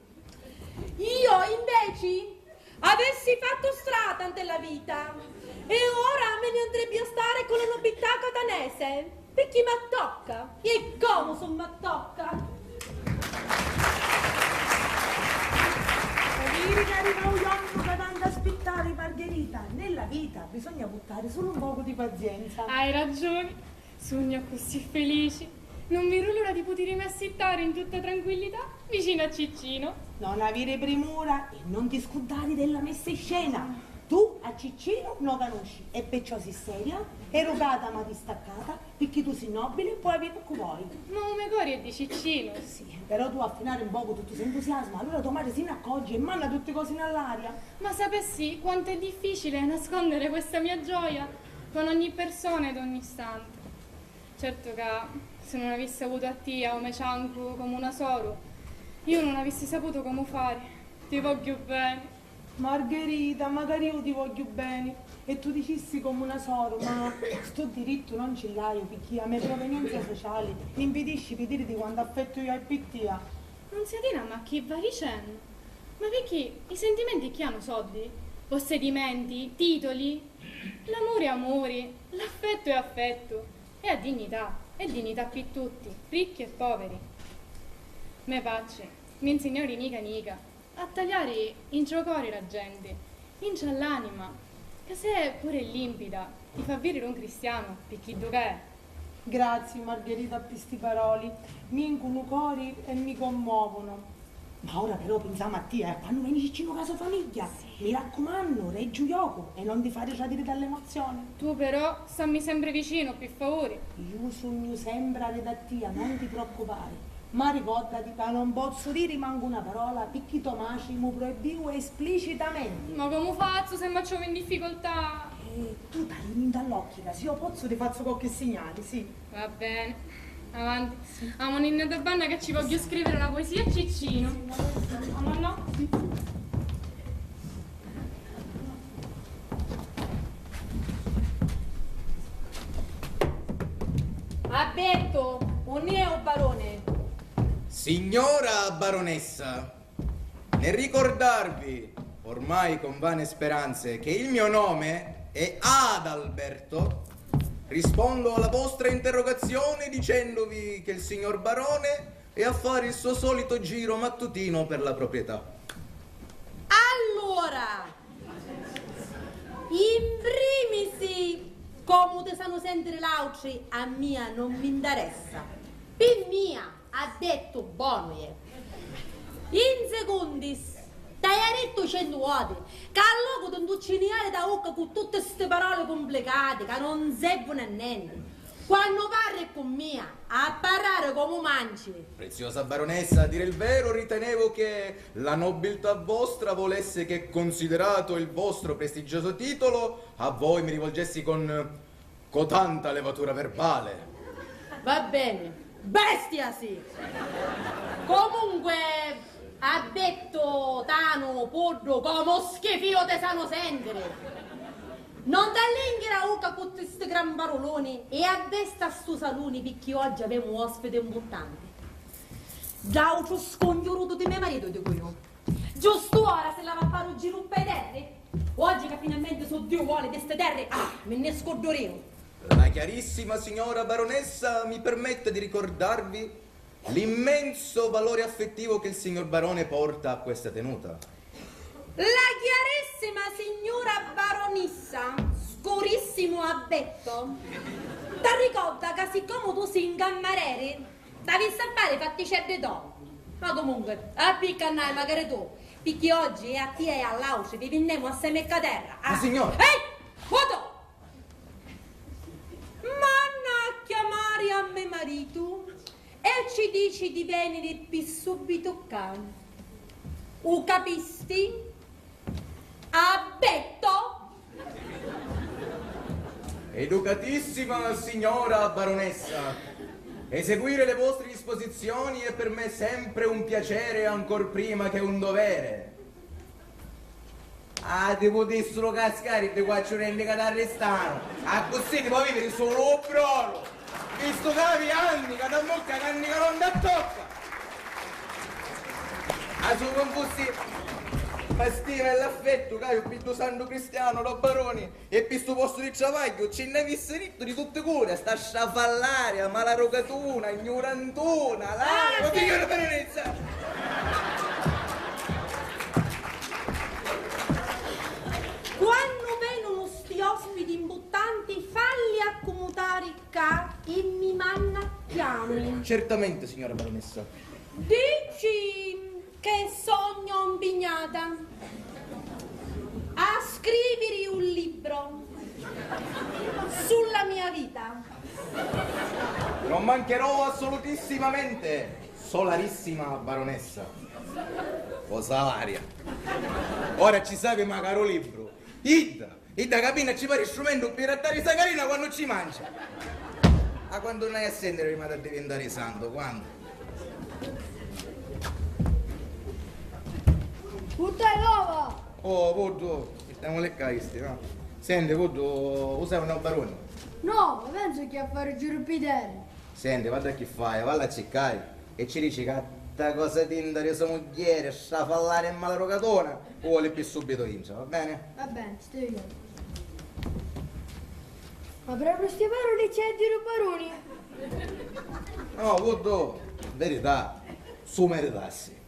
Io invece avessi fatto strada nella vita e ora me ne andrebbe a stare con la nobiltà catanese, perché mi tocca. E come se mi tocca? Viri ca arriva un giorno che tanto aspettare, Margherita. Nella vita bisogna buttare solo un poco di pazienza. Hai ragione. Sugnu accussì felici. Non veru l'ora di putirimi assittari in tutta tranquillità vicino a Ciccino. Non avere premura e non ti scurdari della messa in scena. Tu a Ciccino no canusci e perciò si seria, educata ma distaccata, picchì tu si nobile e puoi avere cu vuoi. Ma u me cori è di Ciccino. Sì, però tu a finare un poco tutto s'entusiasmo, allora tua madre si n'accorge e manna tutte cose in all'aria. Ma sapessi quanto è difficile nascondere questa mia gioia con ogni persona ed ogni istante. Certo ca si non avissi avutu a tia o me ciancu comu una soru, io non avissi saputu comu fari. Ti vogghiu beni. Margherita, macari iu ti vogghiu beni e tu dicissi comu una soru, ma stu dirittu non ci l'haiu picchì a me provenienza sociali mi impidisci di diriti quantu affettu iu haiu pi tia. Non si adina, ma chi va dicennu? Ma picchì i sentimenti chi hannu soddi, possedimenti, titoli? L'amuri è amuri, l'affettu è affettu. E a dignità è dignità pi tutti, ricchi e poveri. Me paci, mi nsignori nica nica a taliari intra u cori la genti, intra l'anima, ca se pure è limpida, ti fa viriri un cristianu pi chiddu ca è. Grazie Margherita pi sti paroli, mi incunu u cori e mi commuovunu. Ma ora però pinsamu a tia e a quannu veni Ciccinu ca so famigghia. Sì. Mi raccumannu, reggi u jocu e non ti fari tradiri dall'emozione. Tu però stammi sempre vicinu, pi favuri. Iu sugnu sempre arredi a tia, non ti preoccupari. Ma ricordati ca non pozzu diri mancu una parola picchì to matri mu proibiu esplicitamenti. Ma comu fazzu se mi trovu in difficoltà? Eh, tu talimi nta l'occhi ca si iu pozzu ti fazzu qualche signali, sì. Va bene, avanti. Amuninni a dda banna ca ci vogghiu scriviri una puesia a Ciccinu. Amunnò. Abbettu, unni è u barone? Signora baronessa, nel ricordarvi, ormai con vane speranze, che il mio nome è Adalberto, rispondo alla vostra interrogazione dicendovi che il signor barone è a fare il suo solito giro mattutino per la proprietà. Allura, in primis, comu ti sanu sentiri l'autri, a mia non mi ntaressa. Pi mia, ha dettu bonu, iè. In secundis, t'haia dittu centu voti ca a locu di ntucciniari ta vucca cu tutti sti paroli cumplicati ca non servunu a nenti, quannu parri cu mia, ha parrari comu manci. Preziosa baronessa, a dire il vero, ritenevo che la nobiltà vostra volesse che, considerato il vostro prestigioso titolo, a voi mi rivolgessi con co tanta levatura verbale. Va bene, bestia sì! Comunque, ha dettu tanu puddu comu schifiu ti sanu sentiri. Non t'allinghiri a ucca cu sti gran paruluni e addesta stu saluni picchì oggi avemu ospiti importanti. D'autru scongiurutu di me maritu, dicu iu. Giustu ora si lava a fari u giru p'e terri. Oggi ca finalmenti su Diu voli di ste terri, ah, mi nni scuddurìu. La chiarissima signora baronessa mi permetta di ricordarvi l'immenso valore affettivo che il signor barone porta a questa tenuta. La chiarissima signura baronissa, scurissimu abbetto, t'arricorda ca siccomu tu si 'n cammareri, t'avissi a fari i fatticeddi to. Ma comunque, appicca annai macari tu, picchì oggi e a tia e a l'autri vi vinnemu assemi ccà terra. Ah. Ma signora! Ehi! Vuoto! Manna a chiamari a me maritu. dici di veniri pi subitu ccà. U capisti? Abbetto! Educatissima signora baronessa, eseguire le vostre disposizioni è per me sempre un piacere ancor prima che un dovere. Ah, ti putissuru cascari ddi quattru denti ca t'arristanu, accussì ti pò viviri sulu u brolu, vistu ca havi anni ca t'ammucca carni ca non t'attocca. Ah, si non fussi pi a stima e l'affettu ca haiu pi ddu santu cristianu, do baruni, e pi stu postu di travagghiu, ci nn'avissi dittu di tutti curi a sta strafallaria, malarucatuna, gnurantuna, la... Ah, sì. Signora baronessa! Quannu venunu sti ospiti imbuttanti, falli accumutari ccà e mi mannacchiami. Certamente, signora baronessa. Dici che sognu mpignata a scriviri un libro sulla mia vita. Non mancherò assolutissimamente, solarissima baronessa. O salaria. Ora ci sapi macari u libru. Idda! Idda ca vinni ci pari strumentu pi rattari sacarina quannu ci mancia. Ah, quandu nn'haiu a sentiri prima d'addivintari santu, quandu? Purtai l'ova! Oh, puddu, mittèmuli ccà chisti, va. Senti, puddu, u sai unni è u baruni? No, ma pensu chi a fari giru pi terra. Senti, vadda chi fai, valla a circari e ci dici ca sta cosa tinta di so mugghieri, strafallari e malarucatuna, u voli pi subitu intra, va beni? Va beni, stoi vidennu. Ma propriu sti paroli c'è di lu baruni? No, puddu, verità, su meritassi.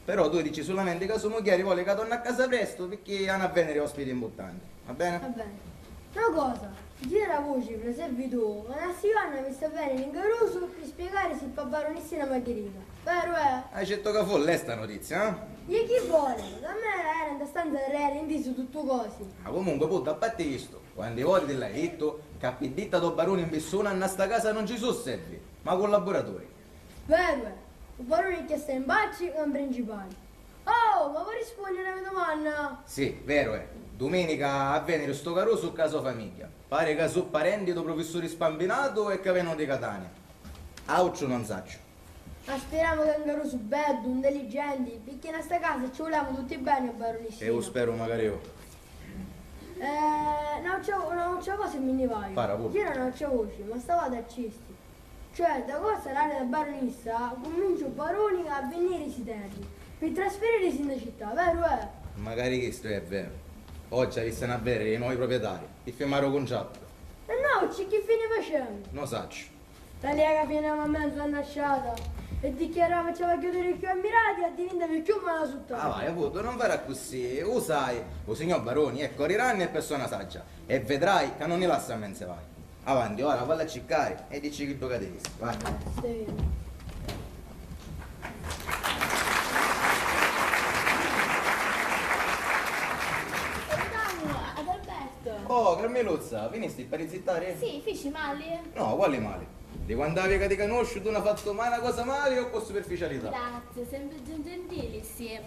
Però tu dici sulamenti ca so mugghieri voli ca torna a casa prestu, picchì hanu a vèniri ospiti imbuttanti, va beni? Va beni. Na cosa, gira a vuci, fra servitù, ma na sti Joanna mi sta vèniri in carusu pi spiegarisi pâ barunissina Margherita. Veru è? Ah, certu ca fu lesta notizia, eh? E chi voli? Carmela era nta stanza d'arreri, intisu tuttu cosi. Ma comunque, puddu, a parti chistu, quanti voti ti l'haiu dittu ca pi ditta dô baruni in pirsuna nna sta casa non ci su servi, ma cullaburaturi. Veru è, u baruni chi sta in pacci è un principali. Oh, ma vo rispunniri a me dumanna? Sì, veru è. Duminica a vèniri stu carusu ccà so famigghia. Pari ca su parenti dô prufissuri Spampinatu e ca vènunu di Catania. Autru non sacciu. Ma spiramu ca è un carusu beddu, ntelligenti, picchì nna sta casa ci vulemu tutti beni, o barunissina. E u speru macari iu. Eh, n'autra, n'autra cosa e mi nni vaiu. Para puru. Gira n'autra voci, ma stavati accisti. Cioè, da cosa l'aria da baronissa, cumincia u baruni a vinniri si terri, pi trasfiririsi nta città, veru è? Macari chistu è veru. Oggi avissanu a vèniri i novi proprietari, pi firmari u cuntrattu. E noi, chi fini facemu? No sacciu. Talia ca finemu a menzu a na strata e dichiarava travagghiaturi cchiù ammirati, addivintemu cchiù malasuttati. Ah, vai, puddu, non fari accussì, u sai, u signor baruni è cori ranni e persona saggia, e vedrai ca non ni lassa a menze vai. Avanti, ora valla a circari e dicci chiddu ca ti dissi, vai. Sì. Salutamu ad Alberto. Oh, Carmeluzza, vinisti pi rizittari? Sì, fici mali? No, quali mali? Di quant'havi ca ti canusciu, tu non hai fattu mai na cosa mali o cu superficialità. Grazie, sempre gen-, gentili, sì.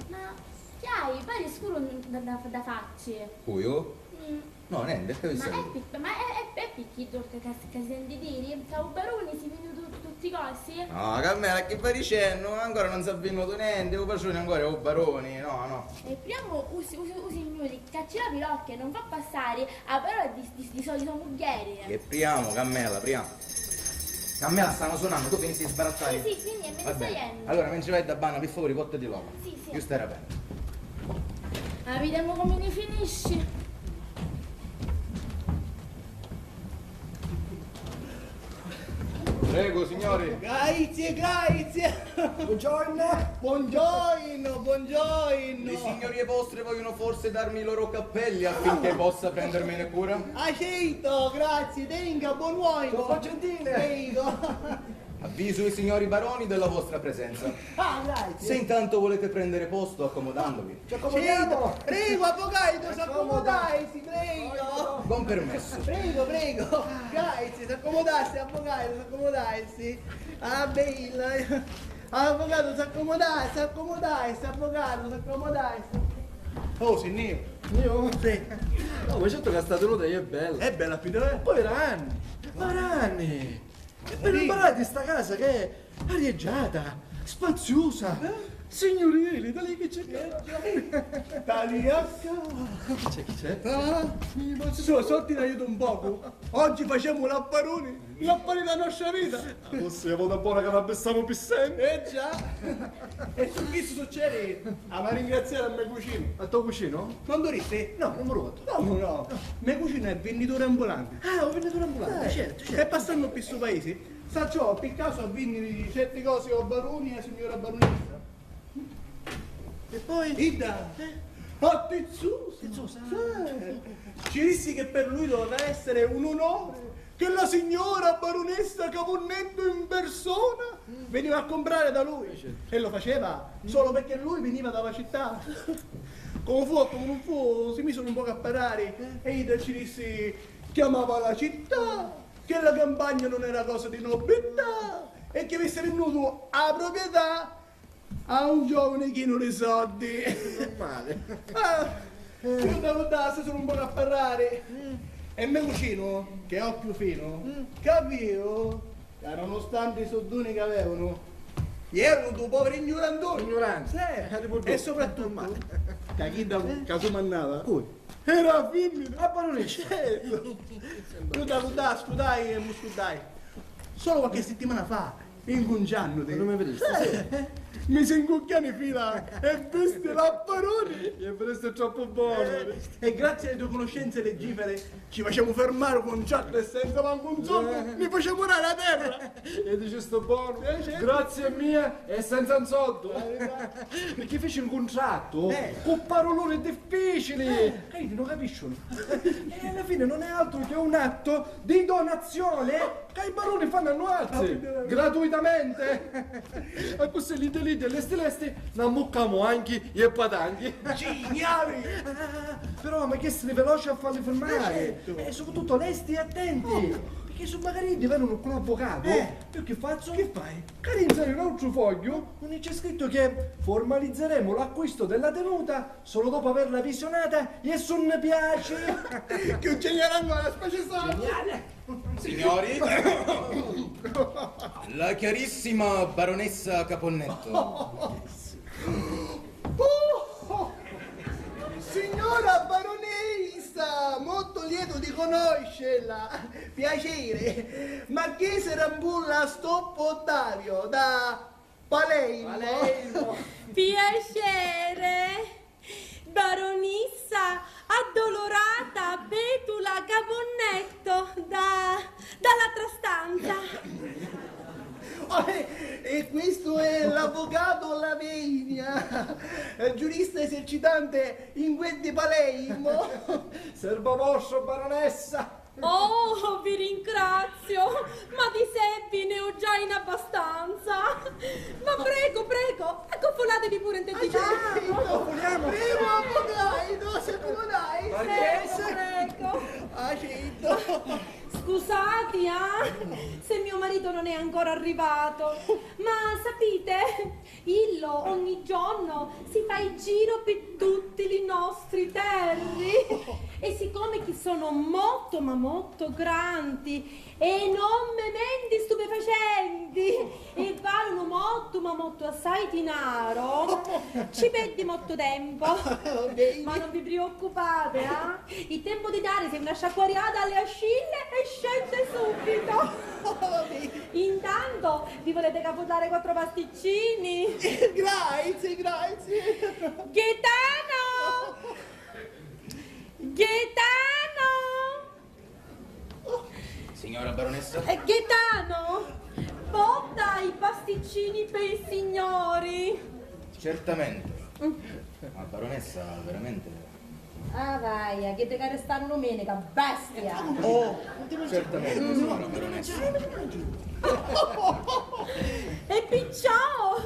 Ma chi hai? Pari scuru da, da, da facci. Cu iu? Mm. No, nenti, e chi avissi avutu? Ma è pi-, ma è, è, è picchì tu ca, ca, ca senti diri ca u baruni si vinni tu-, tutti cosi? No, Carmela, chi vai dicennu? Ancora non s'ha vinnutu nenti, u patruni ancora è u baruni, no, no. E priamu u, u, u signuri ca ci lavi l'occhi e non fa passari a parola di, di, di so, di so mugghieri. E priamu, Carmela, priamu. Carmela, stannu sunannu, tu finisti di sbarattari? Sì, sì, fini e mi ne sto jennu. Allora, mentri vai da banna, pi favuri, pottati l'ova. Sì, sì. Iu stari a vèniri. Ah, videmu comu ni finisci. Prego, signori. Grazie, grazie. Buongiorno. Buongiorno, buongiorno. Le signorie vostre vogliono forse darmi i loro cappelli affinché possa prendermene cura? Ah, certo, grazie, tenga, buon uomo. Troppo gentile. Prego. Avviso i signori baroni della vostra presenza. Ah, grazie. Se intanto volete prendere posto accomodandovi. Ci accomodamu. Prego, avvocatu, s'accomodai, si prego. Con permesso. Prego, prego. Grazie, s'accomodassi, avvocatu, s'accomodassi. Ah, bella. Avvocatu, s'accomodai, s'accomodai, s'avvocatu, s'accomodai. Oh, si nni... Io? Sì. No, ma certo che sta tenuta è bella. È bella, Pietro, eh? Poi Ranni, ma Ranni, e per imparare di sta casa che è arieggiata, spaziosa, signurili, da lì che c'è che... Taliacca! Chi c'è, chi c'è? Ah, so, sorti in aiuto un poco. Oggi facciamo l'affaroni, l'affari della nostra vita. Forse è vota buona che la pensiamo per sempre. Eh già. E su chi succede? Ah, ma ringraziare a me cucino. A tuo cucino? Non duristi? No, non mi ricordo. Come no? Me cucino è venditore ambulante. Ah, un venditore ambulante, eh, certo, certo. E passando per sto paese, sacciò per caso a vendere certe cose o baroni e signora baronessa. E poi? Idda! Eh? Attizzusa! Attizzusa, ah. Sì. Ci dissi che per lui doveva essere un onore che la signora baronessa Capunnetto in persona veniva a comprare da lui. Eh, certo. E lo faceva solo perché lui veniva dalla città. Come fu o come non fu, si misero un poco a parlare e idda ci dissi, chiamava la città, che la campagna non era cosa di nobiltà e che avesse venduto la proprietà a un giovane chinu di soddi. Normale. Ah, io devo darsi solo un poco a parlare. E me cucino, che è occhio fino, capio che nonostante i soldoni che avevano, erano due poveri ignorantoni. Ignoranti. Sì. E soprattutto, normale, che chi da caso mandava? Cui? Era la femmina! La baronessa! Certo! Io da scudai e mi scudai. Solo qualche settimana fa, incunciannuti. Ma non mi vedisti, sì. Mi si incucchiani fila e visti l'affaroni! E visti troppo buono! Eh, e grazie alle tue conoscenze leggifere ci facciamo fermare un contratto e senza manco un soldo mi facciamo dare la terra! E dici sto buono? Eh, certo. Grazie mia e senza un soldo! Perché feci un contratto con paroloni difficili! Eh. Che non capiscono. E alla fine non è altro che un atto di donazione che i baroni fanno a nuatri, gratuitamente. E così lì, lì, lesti, lesti, n'ammuccamu anche e patanchi. Geniali! Ah, però, ma che sei veloce a farli fermare? Eh, certo. E soprattutto lesti e attenti, perché se magari diventano un avvocato, io che faccio? Che fai? Carinzari un altro foglio, non c'è scritto che formalizzeremo l'acquisto della tenuta solo dopo averla visionata e se non piace. Che un geniale ancora, specie sa. Geniale. Signori, la chiarissima baronessa Caponnetto. Oh, signora baronessa, molto lieto di conoscerla. Piacere. Marchese Rambulla Stoppo Ottavio, da Palermo. Palermo. Piacere. Baronissa Addolorata Betula Caponnetto da, dall'altra stanza. Oh, e, e questo è l'avvocato Lavenia, eh, giurista esercitante in quel di Palermo. Servo vostro, baronessa. Oh, vi ringrazio, ma di sebbi ne ho già in abbastanza. Ma prego, prego, accofolatevi pure in te. Ah, certo. Prego, avvocatu, se può dai. Prego, prego. Ah, certo. Scusate, ah, se mio marito non è ancora arrivato, ma sapete, Illo ogni giorno si fa il giro pi tutti li nostri terri e siccome chi sono motto ma motto granti e enormementi stupefacenti e valunu motto ma motto assai dinaro, ci perdi motto tempo. Ma non vi preoccupate, ah? Il tempo di darsi una sciacquariata alle ascille e scende subito. Intanto vi volete caputare quattro pasticcini? Grazie, grazie. Gaetano! Gaetano! Signora baronessa? Eh, Gaetano, porta i pasticcini per i signori. Certamente. Ma baronessa, veramente Ah, vaia, chi ti ca restanu duminica, bestia! Oh, certamente, signora baronessa. E picciò,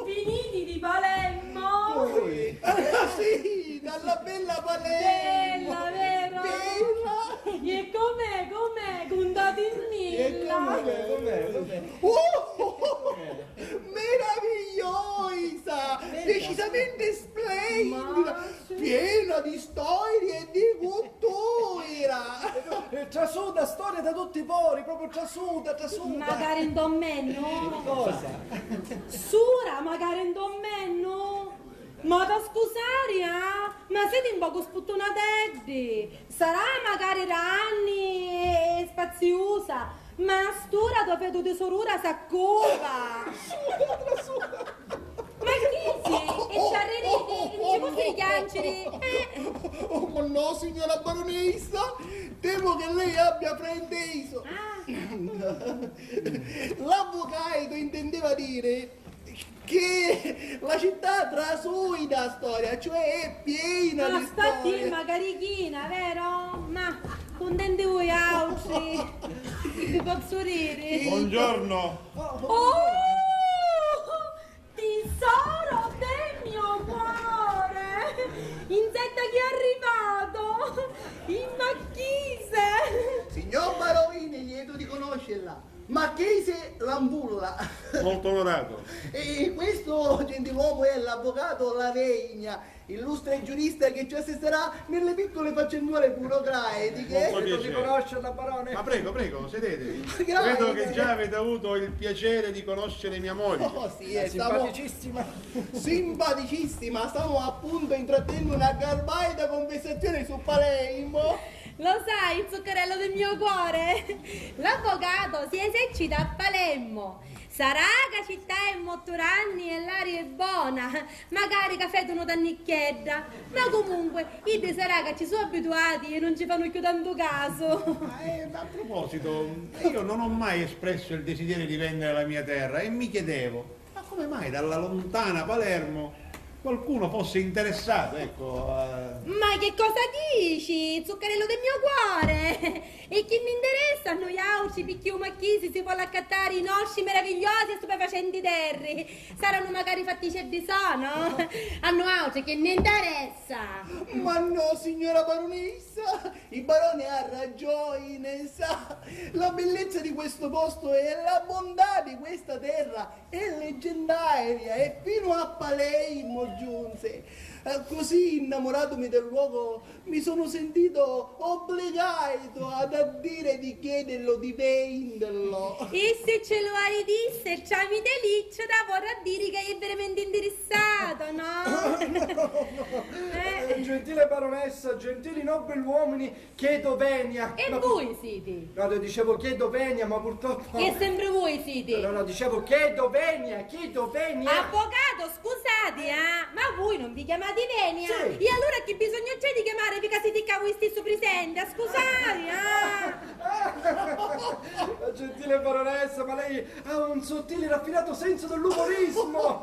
viniti di Palermo? Ui. Sì, dalla bella Palermo! Bella, vero? Bella! E com'è, com'è? Cuntatimilla! E com'è, com'è, com'è? Uh! Meravigliosa! Decisamente splendida! Ma sì. Piena di storia e di cultura! Eh, trasuta, storia da tutti i pori, proprio trasuta, trasuta! Macari ntô mennu? Cosa? Sura, macari ntô mennu? M'hatu a scusari, ah? Ma siti un pocu sputtunateddi! Sarà macari ranni e, e spaziusa, ma a st'ura to fetu di sorura s'accupa! Ma chi si? E ci arririti? E ci pusti chianciri? Eh! Oh, ma no, signora baronessa! Temo che lei abbia frainteso! Ah. L'avvocato intendeva dire che la città trasui da storia, cioè è piena di storia. Ma sta firma carichina, vero? Ma cuntenti vuiautri, vi pozzu diri. Buongiorno. Oh! Tisoro del mio cuore! Inzetta chi è arrivato! Il marchese! Signor Baroni, lieto di conoscerla. Marchese Lampulla. Molto onorato. E questo gentiluomo è l'avvocato Lavegna, illustre giurista che ci assisterà nelle piccole faccenduole burocratiche. Molto piacere. Lieto di conoscerla, barone. Ma prego, prego, sedetevi. Grazie. Credo che già avete avuto il piacere di conoscere mia moglie. Oh, sì, eh, siamo simpaticissima. Simpaticissima, stavo appunto intrattenendo una garbata conversazione su Palermo. Lo sai, zuccherello del mio cuore, l'avvocato si esercita a Palermo. Sarà ca città è molto ranni e l'aria è bona, macari ca fetunu tannicchiedda, ma comunque iddi sarà ca ci su abituati e non ci fanno più tanto caso. Ah, eh, a proposito, io non ho mai espresso il desiderio di vendere la mia terra e mi chiedevo, ma come mai dalla lontana Palermo qualcuno fosse interessato, ecco, a... Ma che cosa dici, zuccherello del mio cuore? E chi ni interessa a nuiautri, picchì u marchisi si voli accattari i nostri meravigliosi e stupefacenti terri? Saranu macari fatticeddi sono? A nuautri chi ni interessa? Ma no, signora baronessa, il barone ha ragione, sa, la bellezza di questo posto e la bontà di questa terra è leggendaria e fino a Palermo giunse. Eh, così, innamoradomi del luogo, mi sono sentito obbligato ad addire di chiederlo, di venderlo. E se ce lo hai disse tramite Liccio, t'ha vorrà diri ca è veramente interessato, no? Eh. Eh, gentile baronessa, gentili nobiluomini, chiedo venia. E ma cu-, vui siti? No, no, dicevo chiedo venia, ma purtroppo... E sempre vui siti? No, no, no, dicevo chiedo venia, chiedo venia. Avvocato, scusati, eh, ma vui non vi chiamati Venia? Sì. E allora chi bisognu c'è di chiamarivi ca siti ccà vui stissu prisenti? Scusati, eh. Gentile baronessa, ma lei ha un sottile e raffinato senso dell'umorismo.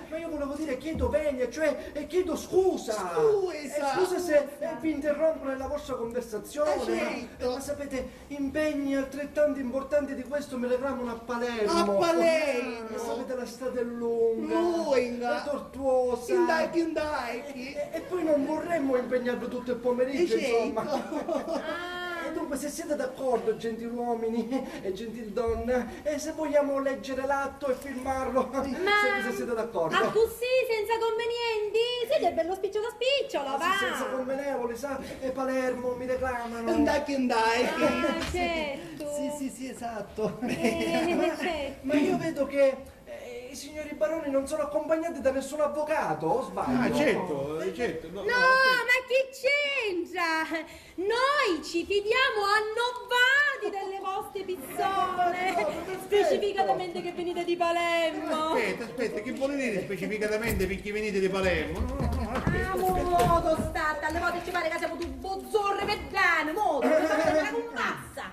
Ma io volevo dire chiedo venia, cioè, eh, chiedo scusa. Scusa. Eh, scusa se, eh, vi interrompo nella vostra conversazione, ma, eh, certo, ma sapete, impegni altrettanto importanti di questo mi reclamano a Palermo. A Palermo? Eh, sapete, la strada è lunga, lunga, è tortuosa. Indai, indai. E, e, e poi non vorremmo impegnarlo tutto il pomeriggio, eh, certo, insomma. Ah. E dunque, se siete d'accordo, gentiluomini e gentildonna, e se vogliamo leggere l'atto e firmarlo, ma se, se siete d'accordo. Accussì, senza convenienti? Site bello spicciolo spicciolo, va! Ma sì, senza convenevoli, sa? E Palermo, mi reclamano. Ndai chi ndai. Ah, certo. Sì, sì, sì, esatto. Eh, ma, certo, ma io vedo che, eh, i signori baroni non sono accompagnati da nessun avvocato, o sbaglio? Ah, certo, eh, certo. No, no, no, ma chi c'entra? Noi ci fidiamo annovati delle vostre persone, specificatamente che venite di Palermo. Aspetta, aspetta, che vuole dire specificatamente perché venite di Palermo? No, no, no, aspetta, aspetta. Ah, mo, mo, state, alle volte ci pare che siamo due bozzorri veddane, mo, dovete fare una compassa.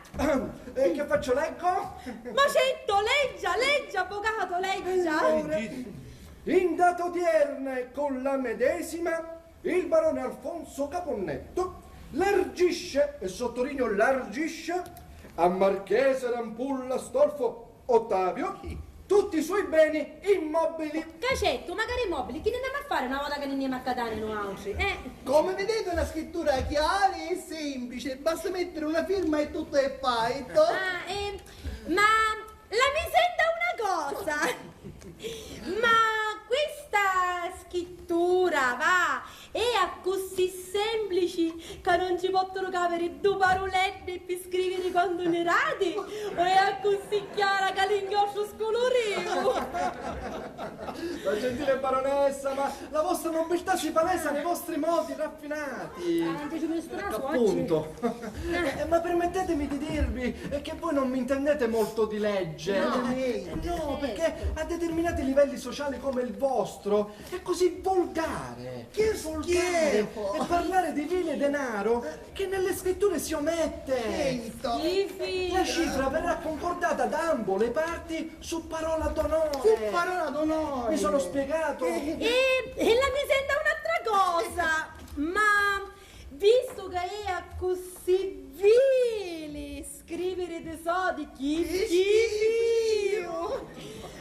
E che faccio, leggo? Ma certo, leggia, leggia, avvocato, leggia. Leggi. In data odierna e con la medesima Il barone Alfonso Caponnetto largisce, e sottolineo largisce, a Marchese Rampulla Astolfo Ottavio tutti i suoi beni immobili. Cacettu, macari immobili, chi ni nn'amu a fari una vota ca ni nn'emu a Catania nuautri, eh? Come vedete, è una scrittura chiara e semplice, basta mettere una firma e tutto è fatto. Ah, eh, ma la mi senta una cosa. Ma questa scrittura, va, è accussì semplici ca non ci pottono caviri du paruleddi pi scriviri quantu ni dati? O è accussì chiara ca l'inchiostru sculurivu? Ma gentile baronessa, ma la vostra nobiltà si palesa nei vostri modi raffinati. Ah, non ci sono nessuno. Ecco, appunto. Eh, ma permettetemi di dirvi, eh, che voi non mi intendete molto di legge. No. Eh, no, perché a determinati livelli sociali come il vostro è così volgare. Che volgare. Schifo. E parlare di vile denaro che nelle scritture si omette. Schifo. La cifra verrà concordata da ambo le parti su parola d'onore. Su parola d'onore. Mi sono spiegato? Eh. E, e la mi senta un'altra cosa, ma visto che è accussì vili scriviri di sodi, chi schifo!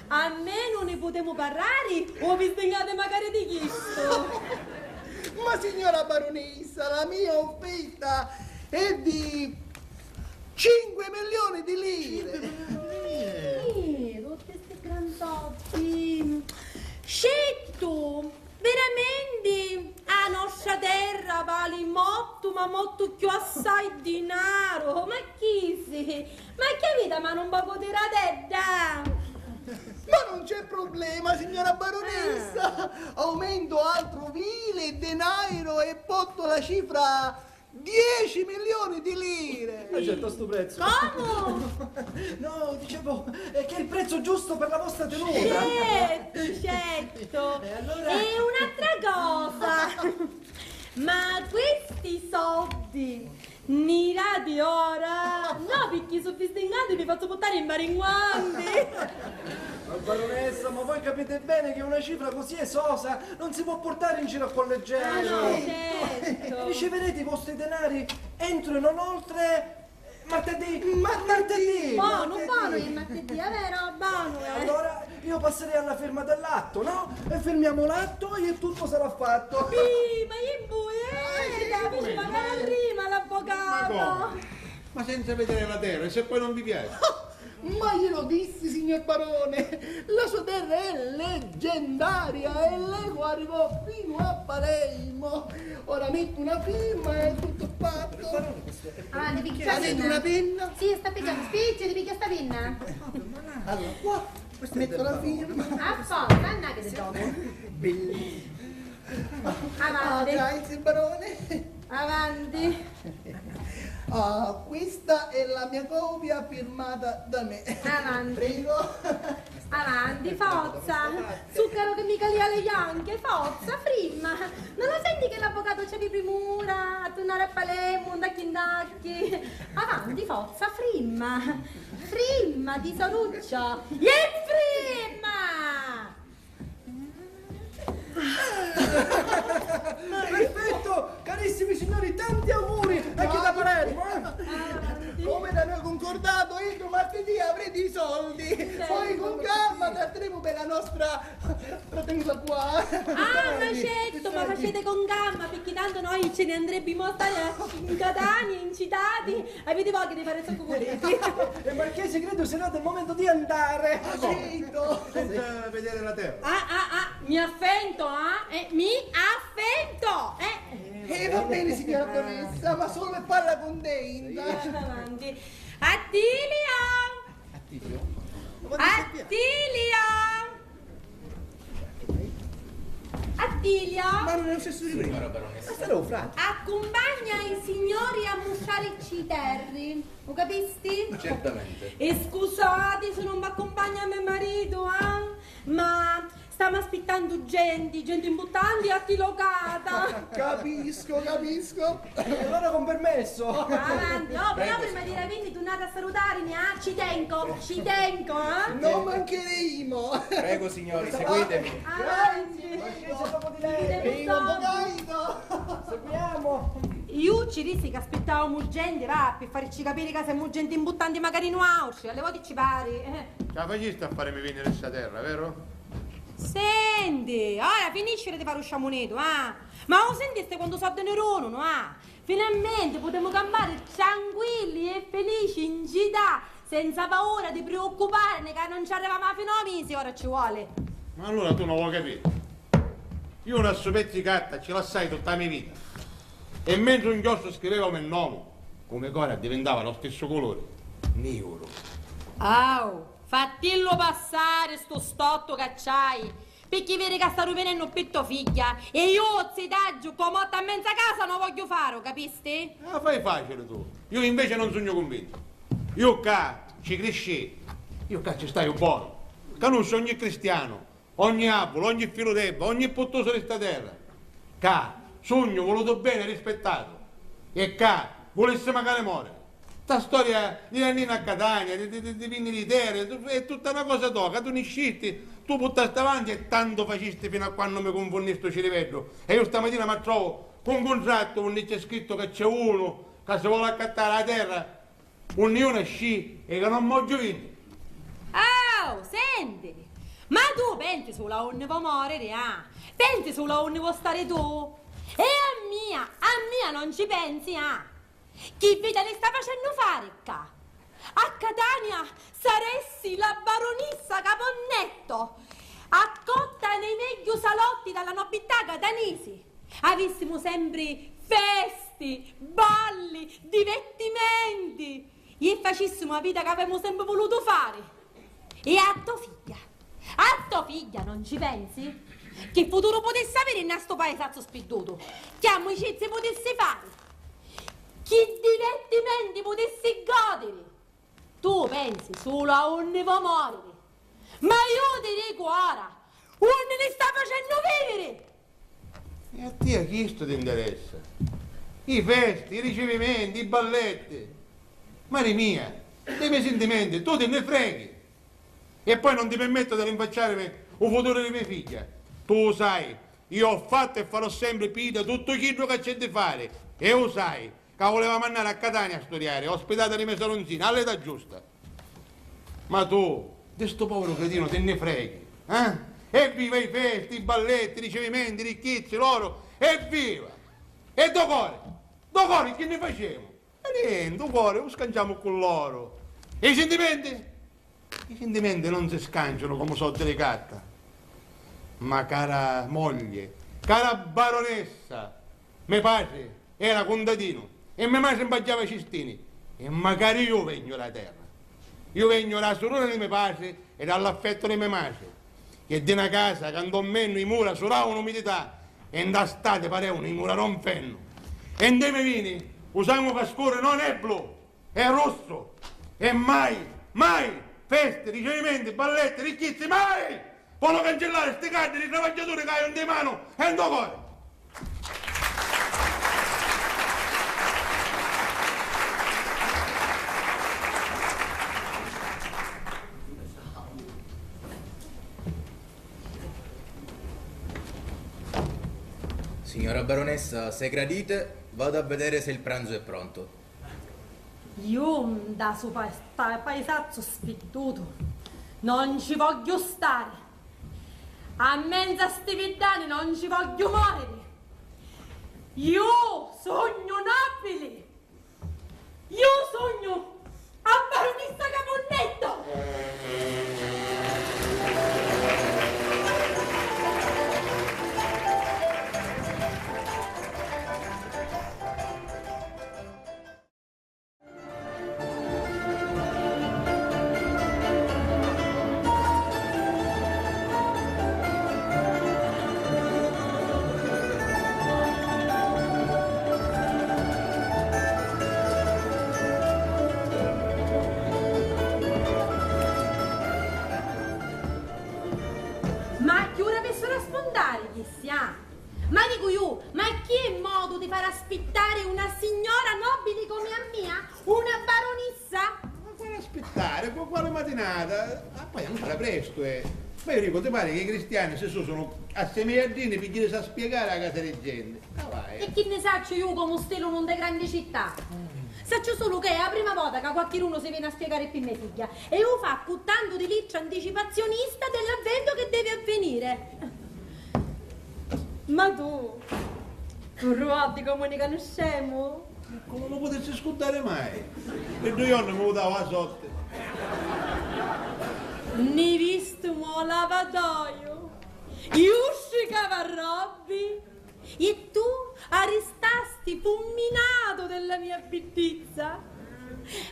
Almenu ni putemu parrari o vi stingati macari di chistu? Ma signora baronessa, la mia offerta è di cinque milioni di lire. Cinque milioni di lire. Sì, tutti sti gran soldi. Scettu! Veramenti a nostra terra vali mottu, ma mottu cchiù assai dinaru. Ma chi si? Ma chi aviti a manu un pocu di ratedda? Ma non c'è problema, signora baronessa. Ah. Aumento altru vile denaro e porto la cifra dieci milioni di lire! Eh, certo, a stu prezzu. Comu? No, dicevo, eh, che è il prezzo giusto per la vostra tenuta. Certo, certo. E allora? E un'altra cosa. Ma questi soldi ni dati ora? No, picchì su fistingati mi fazzu puttari i maringuanti. Ma baronessa, ma voi capite bene che una cifra così esosa non si può portare in giro a cuor leggero. Ah, no, certo. Riceverete i vostri denari entro e non oltre martedì. Ma martedì! Bonu, bonu, è martedì, è vero, bonu, eh. Allora io passerei alla firma dell'atto, no? E firmiamo l'atto e tutto sarà fatto. Sì, ma io in voi, eh, la feci pagare prima l'avvocato. Ma come? Ma senza vedere la terra, e se poi non vi piace? Ma glielo dissi, signor barone, la sua terra è leggendaria e l'eco arrivò fino a Palermo. Ora metto una firma e tutto fatto. Avanti, picchia sta pinna. Avete una penna? Sì, sta picchia, spiccia di picchia sta pinna. Allora, qua metto la firma. A forza, andate dopo. Bellissimo. Avanti. Ah, grazie, barone. Avanti. Ah, questa è la mia copia firmata da me. Avanti. Prego. Avanti, forza. Zuccaru che mi calia le janche, forza, frimma. Non lo senti che l'avvocato c'ha di primura a turnari a Palermu, ndacchi ndacchi? Avanti, forza, frimma. Frimma, tisoruccia. E frimma! Perfetto! Carissimi signori, tanti auguri a chi da Palermo, eh! Come da noi concordato, entro martedì avrete i soldi. Poi con calma tratteremo per la nostra fratello qua. Ah, ma certo, ma facete con calma, perché tanto noi ce ne andrebbimo a stare in Catania, in città, avete voglia di fare ciò che volete. E Marchese, credo sia arrivato il momento di andare. Ah, certo. Senza vedere la terra. Ah, ah, ah, mi affento, ah? Eh, mi affento, eh? Eh, va bene, signora baronessa, ma solo e parla contenta. Avanti. Attilio! Attilio? Attilio! Attilio! Ma non è lo stesso di prima. Signora baronessa. Ma sarà un frate. Accumpagna i signori a mustraricci i terri, u capisti? Certamente. E scusati se non m'accumpagna me maritu, ah? Ma Stamu aspittandu genti, genti imputtanti e attilocata. Capisco, capisco. E allora con permesso. Avanti, oh, però prima di rapirni tunnati a salutarini, ah, ci tengo, ci tengo, eh. Non mancheremo. Prego, signori, seguitemi. Avanti. Seguitemi, seguiamo. Iu ci dissi ca aspittavamu genti, va, pi faricci capiri ca semu genti imputtanti macari nuautri, alle voti ci pari, eh. Ce la facisti a farimi viniri sta terra, vero? Senti, ora finisciri di fari u sciamunitu, ah! Ma u sintisti quantu soddi ni dununu, ah? Finalmenti putemu campari tranquilli e felici in cità, senza paura di priuccuparini ca non ci arrivamu a fine o misi, ora ci voli. Ma allura tu non vuoi capire. Io un assupezzu di carta ci lassai tutta la mia vita. E mentre un chiostro scriveva u me nomu, u me cori addivintava lo stesso culore, niuru. Au! Fattillu passari stu stottu ca c'hai, picchì viri ca sta ruvinennu pi to figghia, e iu u zitaggiu, comottu a menza casa, no vogghiu fari, u capisti? Ah, fai facili tu. Iu invece non sugnu cunvintu. Iu ccà ci criscii, iu ccà ci staiu bonu. Canusciu ogni cristianu, ogni abbulu, ogni filu d'ebba, ogni puttusu di sta terra. Ccà sugnu vulutu beni e rispittatu. E ccà vulissi macari mori. Sta storia di Nannina a Catania, di, di, di, di viniri i terri, è tutta na cosa to, ca tu niscisti, tu puttasti avanti e tantu facisti finu a quannu mi cunfunnisti u ciriveddu. E iu stamatina m'attrovu cu un cuntrattu unni c'è scrittu ca c'è unu ca si voli accattari a terra unni iu nascii e ca non vogghiu viniri. Oh, senti! Ma tu pensi sulu a unni vo moriri, ah? Pensi sulu a unni vo stari tu? E a mia, a mia non ci pensi, ah? Chi vita ni sta facennu fari ccà? A Catania saressi la baronissa Caponnetto, accotta nei megghiu salotti dalla nobiltà catanisi. Avissimu sempri festi, balli, divertimenti e facissimu a vita ca avemu sempri vulutu fari. E a to figghia? A to figghia non ci pensi? Chi futuru putissi aviri nna stu paisazzu spiddutu? Chi amicizzi putissi fari? Chi divertimenti putissi godiri? Tu pensi sulu a unni vo moriri. Ma iu ti dicu ora, unni ni sta facennu viviri? E a tia chistu ti nteressa? I festi, i ricivimenti, i balletti. Mari mia, dei me sintimenti tu ti nni freghi. E poi non ti permettu di rinfacciarimi u futuru di me figghia. Tu u sai, io ho fattu e farò sempri pi idda tuttu chiddu ca c'è di fari. E u sai, ca vuleva mannari a Catania a studiari, ospitata di me sorunzina, all'età giusta. Ma tu, di stu poviru cretinu ti nni freghi, eh? Evviva i festi, i balletti, i ricevimenti, i ricchizzi, l'oru, evviva! E do cori? Do cori chi nni facemu? E nienti, u cori u scanciamu cu l'oru. E i sintimenti? I sintimenti non si scancianu comu soddi di carta. Ma cara moglie, cara baronessa, me patri era cuntatinu e me matri mpagghiava cistini e macari iu vegnu da terra. Iu vegnu da suruna di me patri e dall'affettu di me matri, che di na casa ca ntô mennu i mura surau n'umidità e nta stati parevunu i mura d'un fennu. E ntê me vini u sangu ca scurri non è blu, è russu. E mai, mai festi, ricevimenti, balletti, ricchizzi, mai! Ponu cancillari sti caddi di travagghiaturi ca haiu ntê manu e ntô cori! Signora baronessa, se gradite, vado a vedere se il pranzo è pronto. Iu nta su pa-, sta-, paisazzu spiddutu non ci vogghiu stari. A menza sti viddani non ci vogghiu moriri. Iu sugnu nobili. Iu sugnu a barunissa Capunnetto. Aspittari, cu quali matinata? Ma poi ancora prestu è. Ma io dico, ti pari che i cristiani si susunu a sei miliardini pi jirisi a spiegari a casa di genti? Ma vai, eh. E chi nni sacciu iu comu stilunu nte grandi città? Sacciu sulu che è a prima vota ca quacchidunu si veni a spiegari pi me figghia e u fa cu tantu dilittru anticipazionista dell'avvento che deve avvenire. Ma tu, tu Ruoddi comu ni canuscemu? Comu mi putissi scurdari mai? Pi dui jorni mi vutau a sotti. Nni vistumu o lavatoiu, iu stricava robbi e tu arristasti fulminatu della mia biddizza.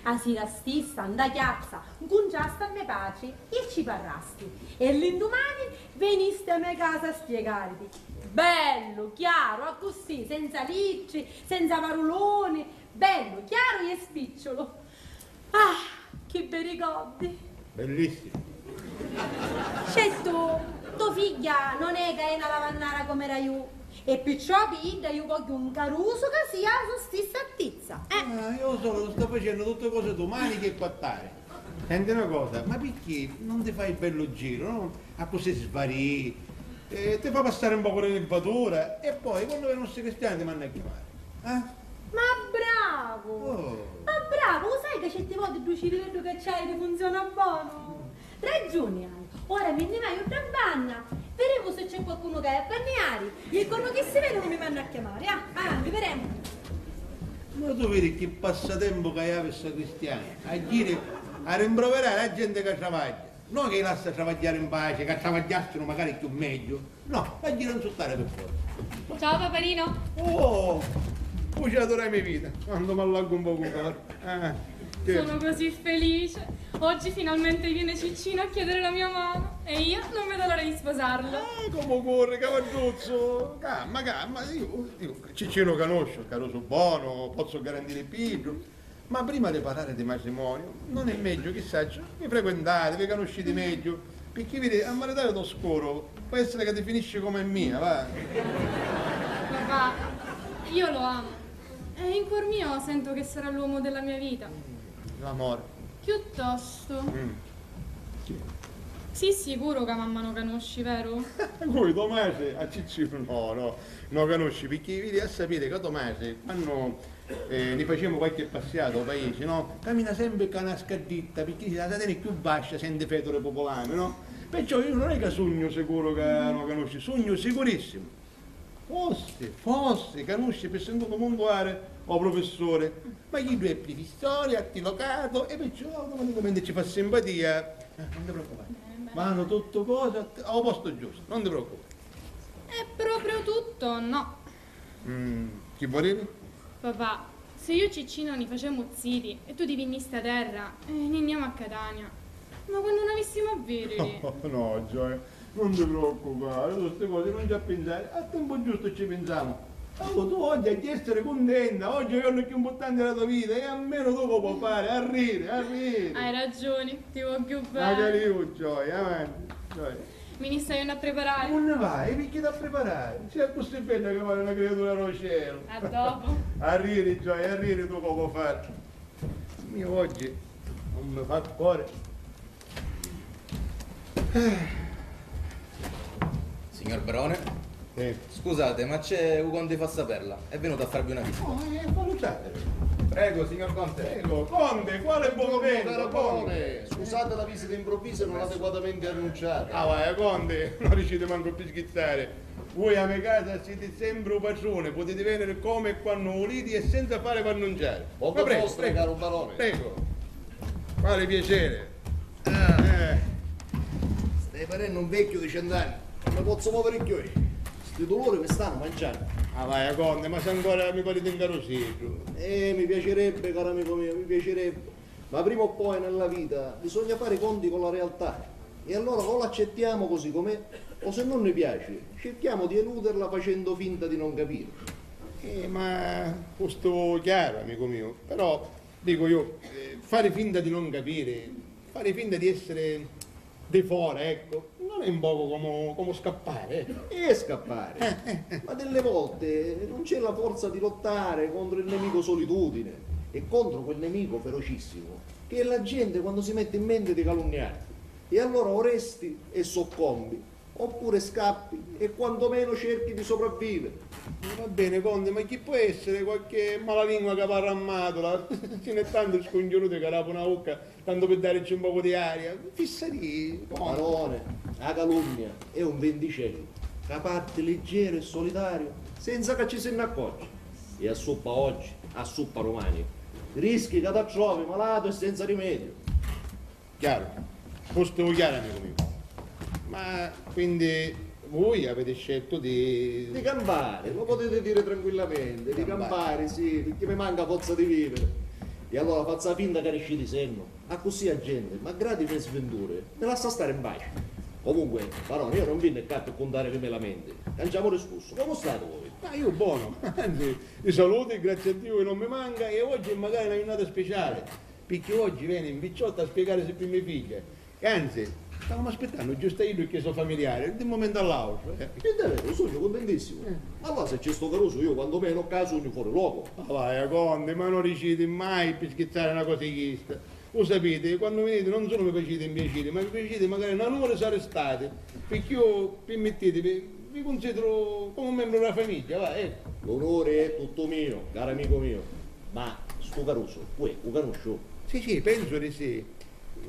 A sira stissa, nta chiazza, ncunciasti a me patri e ci parrasti. E l'indumani venisti a me casa a spiegariti. Bellu, chiaru, accussì, senza littri, senza paruloni, bellu, chiaru e spicciulu. Ah, chi bei ricordi! Bellissimi! Certu, to figghia non è ca è na lavannara com'era iu, e perciò pi idda iu vogghiu un carusu ca sia a so stissa altizza, eh! Ah, io solo, sto facendo tutte cose tu, maniche e quattare. Senti una cosa, ma perché non ti fai il bello giro, no? Accussì svarii, eh, ti fa passare un poco di nervatura e poi quando veni un cristiano ti manda a chiamare, eh? Ma bravu! Oh. Ma bravu, u sai ca certi voti ddu ciriveddu ca c'hai ti funziona bonu? Ragiuni hai, ora mi nni vaiu dda banna, viremu se c'è qualcunu ca è a banniari e quannu chi si vedunu mi manna a chiamari, ah, avanti, viremu. Ma tu vidi chi passatempu ca havi sta cristiana, a jiri a rimproverari a genti ca travagghia. No ca i lassa travagghiari in paci, ca travagghiassinu macari cchiù megghiu. No, la gira nsuttari pi forza. Ciao paparino! Oh! Cuciatu dâ me vita, quantu m'allaggu un pocu u cori. Ah, che... Sono così felice! Oggi finalmente viene Ciccino a chiedere la mia mano e io non vedo l'ora di sposarlo. Ah, comu curri, cavaduzzu! Calma, calma, io, io Ciccino u canusciu, carusu bonu, pozzu garantiri pi iddu. Ma prima di parlare di matrimoniu, non è megghiu, chi sacciu, vi frequentate, vi canusciti megghiu, picchì vidi, a maritari to scuru, pò essiri ca ti finisci comu a mia, va. Papà, io lo amo. E in cuor mio sento che sarà l'uomo della mia vita. L'amore. Piuttosto. Mm. Sì sicuro ca mamma no canusci, veru? Cui, to matri? A Ciccinu? No, no, no canusci, picchì vidi, a sapiri ca to matri, quannu Eh, ni facemu qualchi passiata ô paisi, no? Camina sempri ccà na scadditta, picchì si la teni cchiù vascia senti feturi pupulani, no? Perciò iu non è ca sugnu sicuru ca no canusci, sugnu sicurissimu. Fossi, fossi, canusci pi sentu comunque vari ô prufissuri, ma chiddu è prifissori, attilocatu, e perciò automaticamenti ci fa simpatia. Eh, non ti preoccupari. Vanu tuttu cosi a, a ô postu giustu, non ti preoccupari. È proprio tutto, no. Mm, chi vulivi? Papà, se io e Ciccino ni facemu ziti e tu ti vinnisti a terra e ni anniamo a Catania, ma quannu n'avissimu a vidiri? No, Gioia, non ti preoccupari, su sti cosi non ci ha pinsari, a tempu giustu ci pinsamu. Oh, tu oggi hai di essere contenta, oggi è il giorno più importante della tua vita e almeno tu lo puoi fare, a riri, a riri. Hai ragioni, ti voglio bene. Magari io, Gioia, avanti, Gioia. Mi ni staiu a preparari. Unni vai? Picchì t'ha preparari? Sì, accussì bedda ca pari na criatura dô celu. A dopo. A riri, Gioia, a riri tu comu fari. Mio oggi non mi fa cori. Eh. Signor Barone? Sì. Scusate, ma c'è u conte Fassaperla. È venuto a farvi una visita. Oh, eh, fallu tràtiri. Prego, signor conte. Prego, conte, quale buon vento, conte? Scusate la visita improvvisa e non adeguatamente annunciata. Ah, vai, conte, non riuscite manco più a schizzare. Voi a me casa siete sempre u patrone, potete venire come e quannu vulite e senza fare pannungiare. Poco vostre, caro barone. Prego. Quale piacere. Ah. Eh. Stai parennu un vecchiu di cent'anni, non mi pozzu movere cchioi. Sti dulori mi stannu manciannu. Ah, vai, conte, ma se ancora mi pariti ncarusiddu. Eh, mi piacerebbe, caro amico mio, mi piacerebbe. Ma prima o poi nella vita bisogna fare i conti con la realtà. E allora o l'accettiamo così com'è, o se non ne piace, cerchiamo di eluderla facendo finta di non capire. Eh, ma questo chiaro, amico mio, però dico io, eh, fare finta di non capire, fare finta di essere di fora, ecco, non è un poco come, come scappare, ecco. E scappare. Eh, eh, eh. Ma delle volte non c'è la forza di lottare contro il nemico solitudine e contro quel nemico ferocissimo che E la gente quannu si metti in menti di calunniari, e allora o resti e soccombi, oppure scappi e quantomeno cerchi di sopravvivere. Eh, va bene, Conte, ma chi può essere qualche malalingua che parla a matula? Ce n'è tanti scungiuruti che rapunu a ucca tanto per darci un poco di aria. Fissati, Conte. Barone, la calunnia è un venticello che parte leggero e solitario senza che ci se ne accorge. E assuppa oggi, assuppa domani. Rischi che ti trovi malato e senza rimedio. Chiaro, questo è chiaro, amico mio. Ma quindi voi avete scelto di... Di campare, lo potete dire tranquillamente, di campare, sì, perché mi manca forza di vivere. E allora fazza finta che nescite di senno, accussì a gente, malgrado i me sventure, mi lassa stare in pace. Comunque, barone, io non vinni qua per contare i me lamenti, canciamo discorso, come state voi? Ma io buono, anzi, di salute, grazie a Dio, non mi manca, e oggi è magari una giornata speciale. Picchì oggi veni un picciottu a spiegarisi pi me figghia. E anzi, stavamo aspittannu giustu a iddu e i so familiari, di un mumentu all'autru, eh. È davvero, sugnu cuntentissimo. Eh. Allora, se c'è sto caruso, io quantomeno ccà sugnu fuori loco. Ma vai, Conte, ma non diciti mai pi schizzari na cosa di chista. U sapiti, quannu viniti non sulu mi faciti un piaciri, ma mi faciti magari n'onuri s'arristati, picchì io, pirmittitimi, vi cunsidiru comu un membru della famiglia, va, ecco. L'onore è tutto mio, caro amico mio. Ma stu caruso, uè, u canusciu? Sì, sì, penso di sì.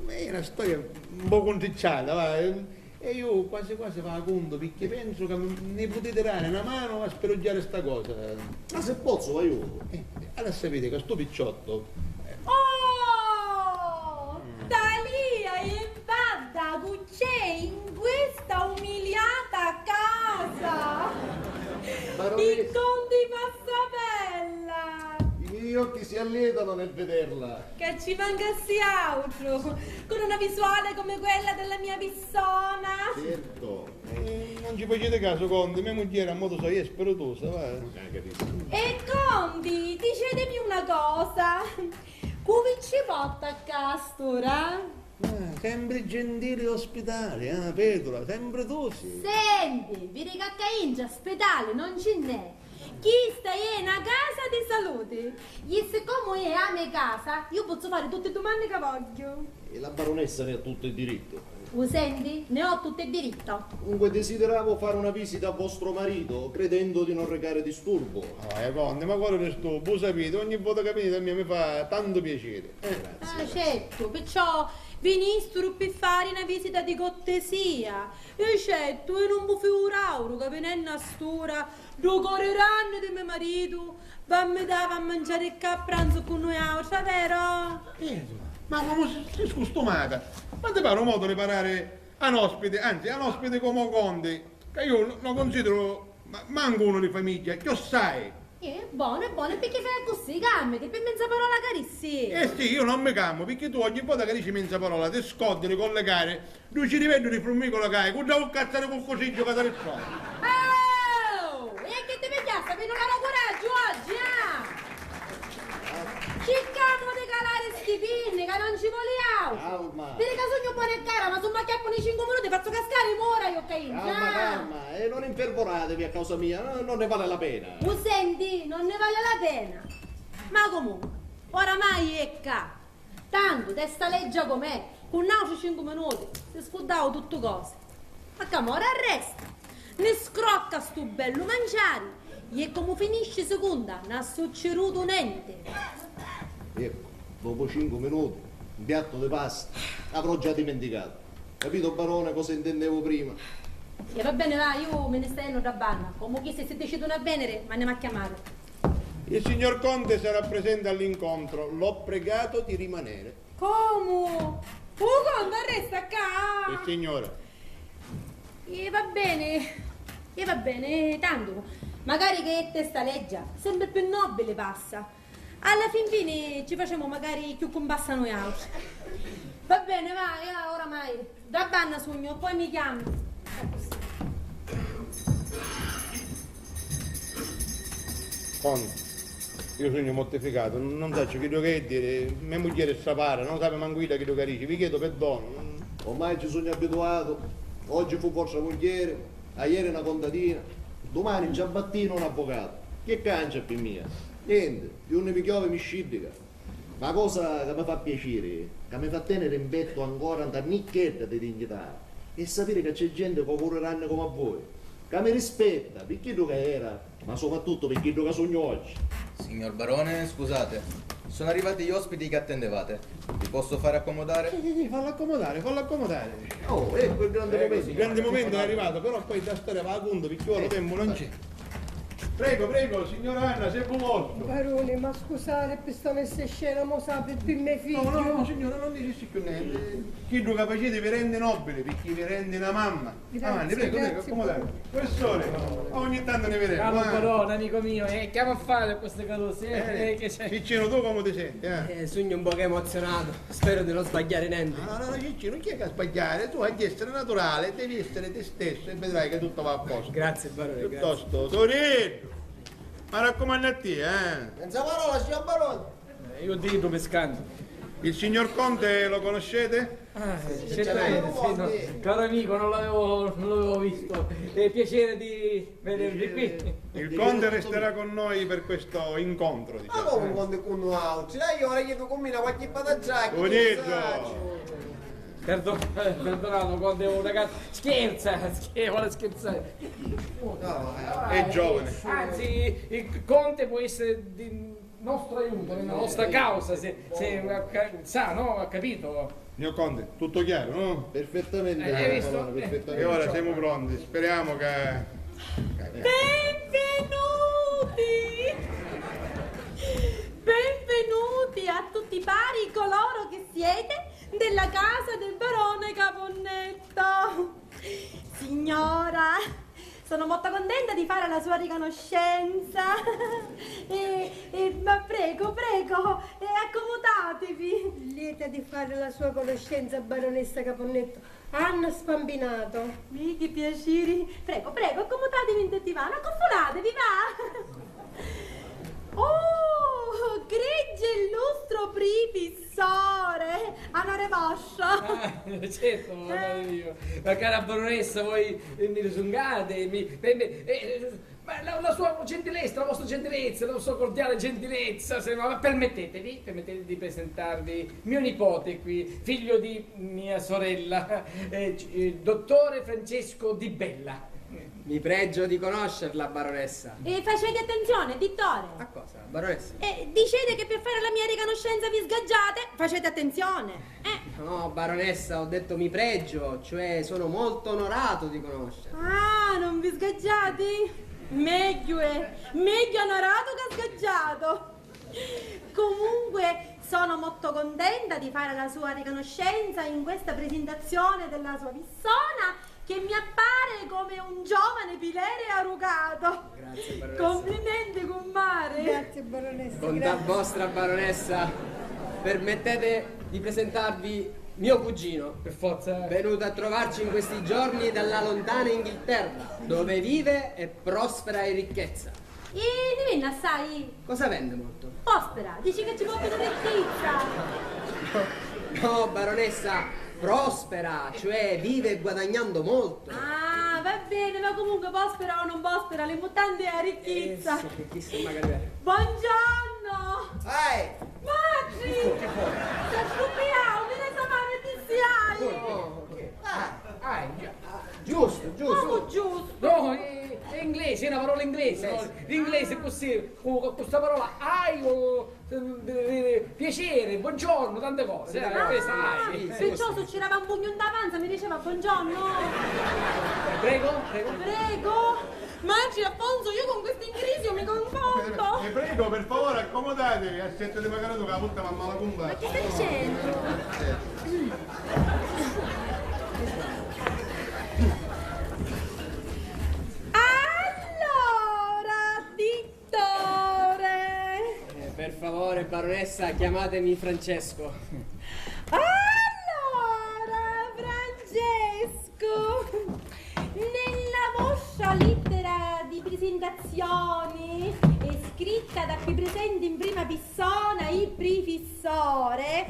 È una storia un poco intricciata, va, eh. E io quasi quasi va a conto, perché penso che mi putete dare una mano a sferuggiare sta cosa. Ma se pozzo, v'aiuto. Eh, allora sapete che sto picciotto, eh. Oh! Talia e vadda cu c'è in questa umiliata casa! Baronessa! I conti passavella! I miei occhi si alletano nel vederla! Che ci mancasse altro! Con una visuale come quella della mia persona! Certo! Eh, non ci facete caso, Conte, mia mugghieri a modo so è spiritosa, va. Ah, capisco. E Conti, dicetemi una cosa, cu vi ci porta a castura? Ah, sempri gentili e ospitali, ah, Petula, sempri tu sì. Senti, viri ca cca intra spitali non ci nn'è. Chista è na casa di salute. E siccomu è a me casa, io pozzu fari tutti i dumanni ca vogghiu. E la baronessa ne ha tutto il diritto. U senti? Ne ho tutto il diritto. Dunque, desideravo fare una visita a vostro marito, credendo di non recare disturbo. Ah, eh, Conte, ma quale disturbo? U sapiti, ogni vota ca viniti a mia mi fa tantu piaciri. Eh. Grazie, grazie. Ah, certo, perciò vinisturu pi fari na visita di cortesia. E certo, io non vi figurauru ca vinennu a st'ura ddu cori granni di me maritu v'ammitava a manciari ccà a pranzu cu nuiautri, vero? Eh, ma comu si, si scustumata? Ma ti pari un modu di parari a n'ospiti, anzi, a n'ospiti comu u Conti, ca io lo, lo considiru ma, mancu unu di famigghia, chiossai. Eh, bonu, è bonu, e picchì fai accussì? Cammiti, pi menza parola ca dissi? Eh sì, io non mi calmu, picchì tu ogni vota ca dici menza parola ti scordi di collegari ddu ciriveddu di frummicola ca hai cu dda vucca di cuccusigghiu ca ti ritrova. Oh! E chi ti pigghiasti a pinnulari u curaggiu oggi, ah? Circamu di calari sti pinni ca non ci voli autru. Calma. Viri ca sugnu bona e cara, ma su m'acchiappanu i cincu minuti fazzu cascari i mura io ccà intra, ah? Calma, calma, e non infervoratevi a causa mia, no, non ne vale la pena. U senti, non ne vale la pena. Ma comunque, oramai è ccà. Tantu, testa leggia com'è, cu n'autri cincu minuti si scurdau tuttu cosi. Ma ca mora arresta, ni scrocca stu bellu manciari, e comu finisci secunda, n'ha succirutu nenti. Ecco, dopo cincu minuti, un piatto di pasta, avrò già dimenticato. Capito, barone, cosa intendevo prima? E va bene, va, io mi ne sta jennu dda banna. Comu chisti si dicidunu a veniri, m'annemu a chiamari. Il signor Conte sarà presente all'incontro, l'ho pregato di rimanere. Comu? U Conte arresta ccà? Sì, signora. E va bene, e va bene, tantu, magari che è testa leggia, sempri più nobili passa. Alla fin fini ci facemu magari chiù cumpassa nuiautri. Va bene, va, io oramai dda banna sugnu, poi mi chiami. Conte, io sugnu mortificatu, non sacciu chiddu chi è diri, me mugghieri è sapara, non sapi mancu idda chiddu ca dici, vi chiedo perdono. Ormai ci sugnu abituatu, oggi fu vostra mugghieri, aieri na contadina, dumani già battinu un avvocatu, chi cancia pi mia? Nenti, di unni mi chiovi mi sciddica. Na cosa ca mi fa piaciri, ca mi fa tèniri 'n pettu ancora nta nichedda di dignità, è sapiri ca c'è genti comu dui ranni comu a voi, ca mi rispetta, pi chiddu ca era, ma soprattuttu pi chiddu ca sugnu oggi. Signor barone, scusate, sono arrivati gli ospiti che attendevate. Vi posso fare accomodare? Sì, sì, sì, fallu accomodari, fallu accomodari. Oh, ecco il grande momento. Il grande momento è arrivato, però poi sta storia va a conto, picchì ora tempu non c'è. Prego, prego, signora Anna, se vu vostru. Barone, ma scusari pi sta messa in scena, mo sapi, pi me figghiu. No, no, no, signora, non dicisti più niente. Chiddu ca faciti vi rendi nobili, picchì vi rendi na mamma. Avanti, prego, prego, accomodatevi. Professore, ogni tanto ne vedremo. Ciao, eh. Barone, amico mio, eh, che amo a fare queste cose, eh, eh, che c'è? Ciccino, tu come ti senti, eh? Eh, sugnu un poco emozionato, spero di non sbagliare niente. No, no, no, no, Ciccino, non c'è che sbagliare, tu hai di essere naturale, devi essere te stesso e vedrai che tutto va a posto. Grazie, barone, grazie. Piuttosto, Torinno, mi raccomandu a te, eh. Senza parola, signor barone. Eh, io dico pescando. Il signor Conte lo conoscete? Ah, certamente, sì, no. Caro amico, non l'avevo, non l'avevo visto. È piacere di vedervi qui. Il Conte resterà con noi per questo incontro, diciamo. Ma come un conte con noi? Dai, ora chiedo con me una qualche patagiacca. Bonito. Perdo-, eh, perdonato, Conte, è un ragazzo. Scherza, scher-, vuole scherzare. No, eh. È giovane. Anzi, il Conte può essere di nostro aiuto, nella nostra causa, se, se, sa, no? Ha capito? Signor Conte, tutto chiaro, no? Perfettamente, eh, hai visto? Perfettamente. E ora siamo pronti, speriamo che... Benvenuti! Benvenuti a tutti pari coloro che siete nella casa del barone Caponnetto. Signora, sono molto contenta di fare la sua riconoscenza. E, e, ma prego, prego, e accomodatevi. Lieta di fare la sua conoscenza, baronessa Caponnetto. Anna Spampinato. Mi, che piaciri. Prego, prego, accomodatevi in divano, accuffunatevi, va. Oh, gregge e lustro prifissore, onore vostro. Ah, certo, magari io. Ma cara baronessa, voi, eh, mi lusungate, mi, per me, eh, ma la, la sua gentilezza, la vostra gentilezza, la sua cordiale gentilezza, se, ma permettetevi, permettetevi di presentarvi mio nipote qui, figlio di mia sorella, eh, c-, eh, dottore Francesco Di Bella. Mi pregio di conoscerla, baronessa. E facete attenzione, dittore. A cosa, baronessa? E dicete che per fare la mia riconoscenza vi sgaggiate, facete attenzione. Eh. No, baronessa, ho detto mi pregio, cioè sono molto onorato di conoscerla. Ah, non vi sgaggiate? Meglio è, meglio onorato che sgaggiato. Comunque, sono molto contenta di fare la sua riconoscenza in questa presentazione della sua persona, che mi appare come un giovane pilere arrugato. Grazie, baronessa. Complimenti, cummari. Grazie, baronessa. Bontà vostra, baronessa. Permettete di presentarvi mio cugino. Per forza. Venuto a trovarci in questi giorni dalla lontana Inghilterra, dove vive e prospera in ricchezza. E ni vinni assai? Cosa vende molto? Pospera, dici che ci portano ricchezza. No, baronessa, prospera, cioè vive guadagnando molto. Ah, va bene, ma comunque pospera o non pospera, l'importante è la ricchezza. Eh, sì, chi sa, magari. Buongiorno! Ehi! Matri! S'è sdubbiau, mi ne sa male ti si hai! Oh, ok. Ah, ah, già. Giustu, giustu. Comu giustu? No, è, è inglese, è una parola inglese, no? L'inglese così, cu, cu sta parola hai, o, eh, piacere, buongiorno, tante cose, eh, questa hai. Perciò se c'era un pugno in panza mi diceva buongiorno. Prego, prego. Prego. Matri Affonso, io con questo ingrisio mi confondo. Eh, prego, per favore, accomodatevi, aspettate magari che la porta mamma la compra. Ma che stai dicendo? Eh. Allora, dittore. Eh, per favore, baronessa, chiamatemi Francesco. Allora, Francesco, nella vostra lettera di presentazione è scritta da qui presente in prima persona, il prefissore,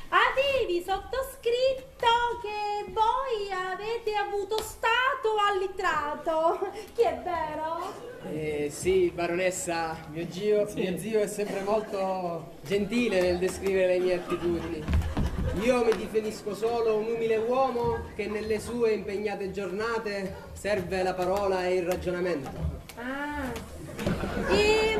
avevi sottoscritto che voi avete avuto stato allitterato. Chi è vero? Eh, sì, baronessa, mio zio, mio zio è sempre molto gentile nel descrivere le mie attitudini. Io mi definisco solo un umile uomo che nelle sue impegnate giornate serve la parola e il ragionamento. Ah. E,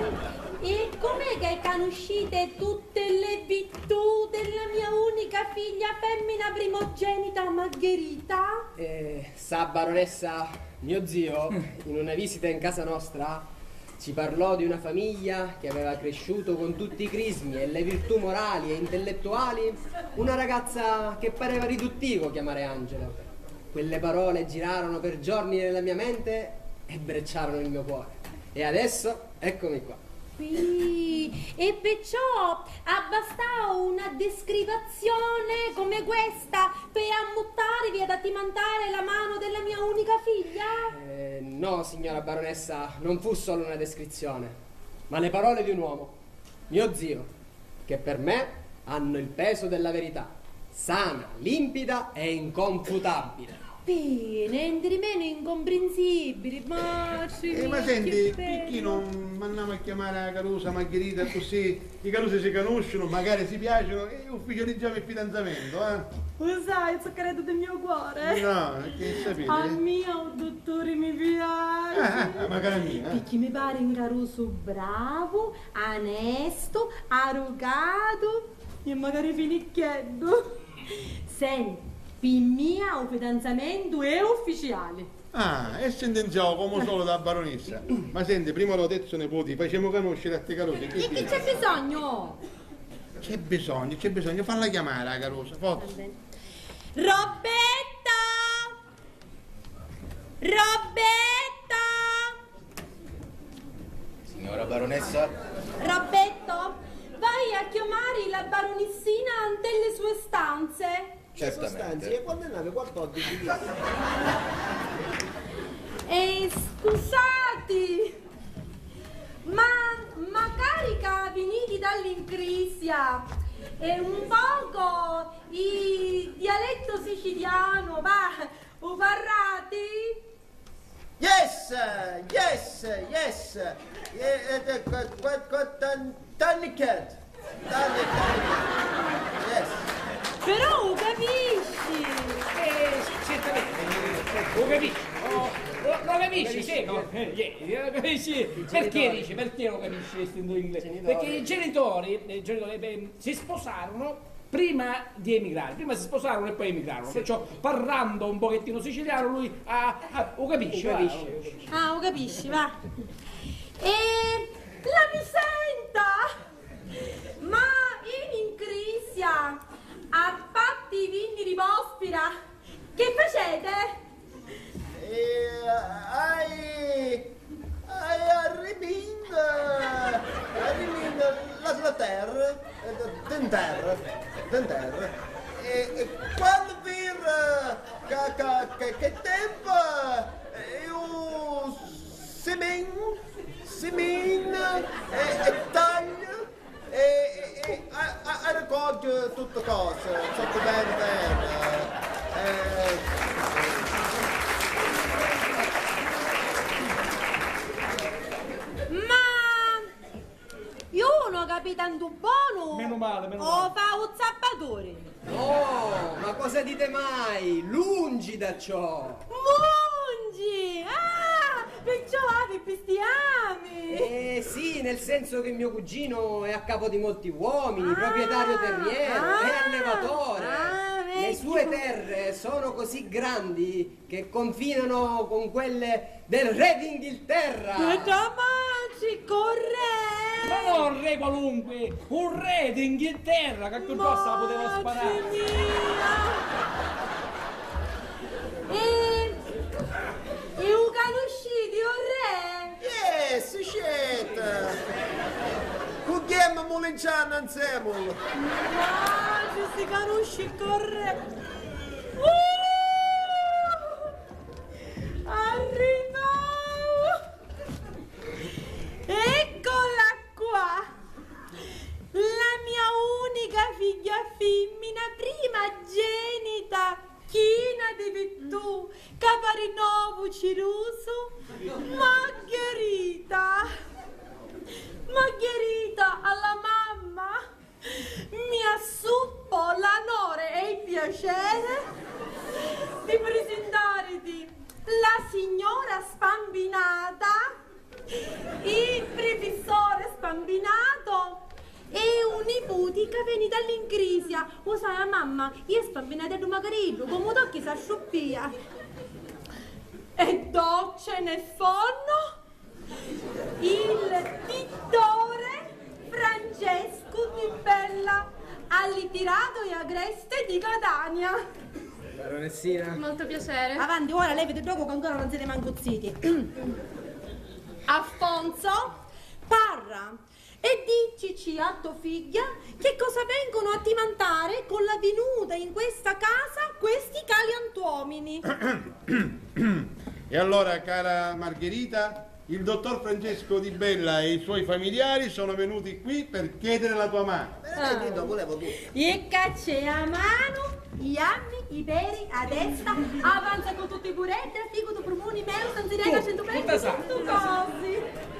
e com'è che conoscite tutte le virtù della mia unica figlia femmina primogenita Margherita? Eh, sa, baronessa, mio zio, in una visita in casa nostra, ci parlò di una famiglia che aveva cresciuto con tutti i crismi e le virtù morali e intellettuali una ragazza che pareva riduttivo chiamare Angelo. Quelle parole girarono per giorni nella mia mente e brecciarono il mio cuore. E adesso eccomi qua. Ih, e perciò abbastò una descrivazione come questa per ammuttarivi ad addimandare la mano della mia unica figlia? Eh, no, signora baronessa, non fu solo una descrizione, ma le parole di un uomo, mio zio, che per me hanno il peso della verità, sana, limpida e inconfutabile. Pi, nenti di menu incomprensibili, ma... Eh, ma senti, picchì non mannamu a chiamari a carusa Margherita, così i carusi si canusciunu, magari si piacinu e ufficializzamu il fidanzamentu, eh? U sai, u secretu di mio cuore. No, che sapete? A mia u dutturi mi piaci. Eh, eh, magari a mia, eh. Picchì mi pari un carusu bravu, onestu, arucatu e magari finicchieddu. Senti, pi mia u fidanzamentu è ufficiali. Ah, e sentenziau comu solu da baronessa. Ma senti, prima lo terzo niputi, facemu canusciri a sti carusi. E chi c'è bisognu? C'è bisognu, c'è bisognu, falla chiamari a carusa, forza. Roberto! Roberto! Signora baronessa? Roberto, vai a chiamare la baronissina nelle sue stanze. Certamente. Sostanzi, e quannu è navi quattordici di... Eh, scusati, ma magari ca viniti dall'Incrisia e un poco il dialetto siciliano, va, u parrati? Yes, yes, yes. Eh, eh, eh, qua, qua, qua, tan-, tannichet. Tannichet. Yes. Però u capisci? Eh, sì, certamente. U capisci? Oh, lo, lo capisci, sì, no? Eh, eh, eh, lo capisci? Perché dici, perché lo capisci questo in inglese? Perché i genitori, i genitori, eh, beh, si sposarono prima di emigrare, prima si sposarono e poi emigrarono, sì, perciò parlando un pochettino siciliano lui ha, ha, u capisci, va? U capisci, va. E la mi senta! Ma in Incrisia, a patti vinniri vòspira, che facete? Eh, ai, ai, arrimin, arrimin la, la terra, eh, d'interra, d'interra. E, e quannu vira ca, ca, che, che tempu, eh, iu simin, simin, e, e tagliu, e, e, e a, a, a raccoggio tutte cose, sotto bene, bene. Eh. Ma iu no capi tantu bonu. Meno male, meno male. O fa u zappatori? No, ma cosa dite mai? Lungi da ciò! Mungi! Ah! Perciò havi bestiami! Eh, sì, nel senso che mio cugino è a capo di molti uomini, proprietario terriero e allevatore. Ah, le sue terre sono così grandi che confinano con quelle del re d'Inghilterra! Ammazzi, corre! Ma no un re qualunque, un re d'Inghilterra, che qualcosa la poteva sparare! Mia! E, e u canusciti, o re? Yes, shit! Cu ghemmu mulinciannu nzemulu! Ma ci si canusci, corre! Uh! Arrivau! Eccola qua! La mia unica figlia fimmina primogenita! Tu, ca pari novu cirusu, Margherita. Margherita, alla mamma, mi assuppo l'onore e il piacere di presentarti la signora Spambinata, il prefissore Spambinato e u niputi ca veni dall'Ingrisia. U sai, a mamma, iè Spambinateddu macariddu, comu tocchi s'asciuppia. E docce nel fonno il pittore Francesco Di Bella, alliterato e agreste di Catania. Baronessina. Molto piacere. Avanti, ora leviti ddocu ca ancora non siete mancu ziti. Affonso, parra e dicici a to figghia che cosa vengono a dimandare con la venuta in questa casa questi galantuomini. E allora, cara Margherita, il dottor Francesco Di Bella e i suoi familiari sono venuti qui per chiedere la tua mano. Veramente, io volevo tutto. E ca c'è a mano, i jammi, i peri, a testa, a panza con tutti i pureddi, a ficutu, prumuni, melu, sanzirella, centu peri, centu cosi.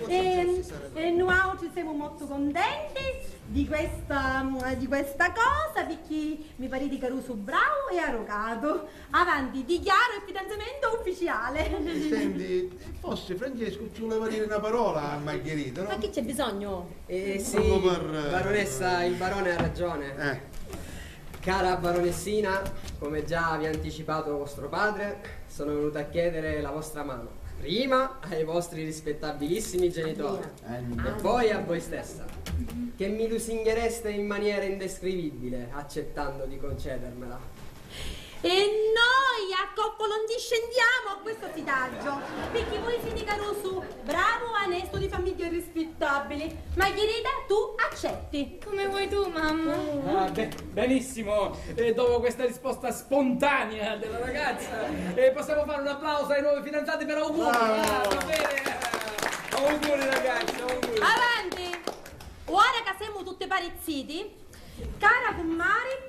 E, e nuautri siamo molto contenti di questa, di questa cosa, perché mi parete carusu bravu e arrogato. Avanti, dichiaro il fidanzamento ufficiale. Senti, forse Francesco ci voleva dire una parola a Margherita, no? Ma chi c'è bisogno? Eh, sì, baronessa, il barone ha ragione. Eh. Cara baronessina, come già vi ha anticipato vostro padre, sono venuto a chiedere la vostra mano, prima ai vostri rispettabilissimi genitori e poi a voi stessa, che mi lusinghereste in maniera indescrivibile accettando di concedermela. E noi a coppo non discendiamo a questo sitaggio, perché voi siete carusu bravu, onestu, di famigghia rispittabili. Margherita, tu accetti. Come vuoi tu, mamma. Ah, be-, benissimo. E dopo questa risposta spontanea della ragazza, eh, possiamo fare un applauso ai nuovi fidanzati per auguri. Bravo. Ah, va bene. Auguri, ragazzi, auguri. Avanti! Ora ca semu tutti pari ziti, cara cummari,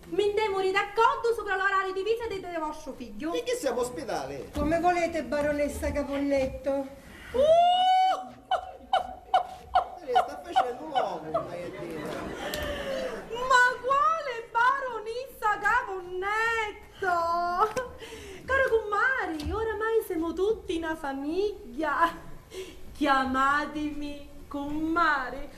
mi ndemu ri d'accordu supra l'orariu di visita di, di vostru figghiu. Perché siamo ospitali? Come volete, baronessa Caponnetto. Uh! Lei sta facendo l'uomo, Maiettina. Ma quale baronessa Caponnetto? Cara cummari, oramai siamo tutti una famiglia. Chiamatemi cummari.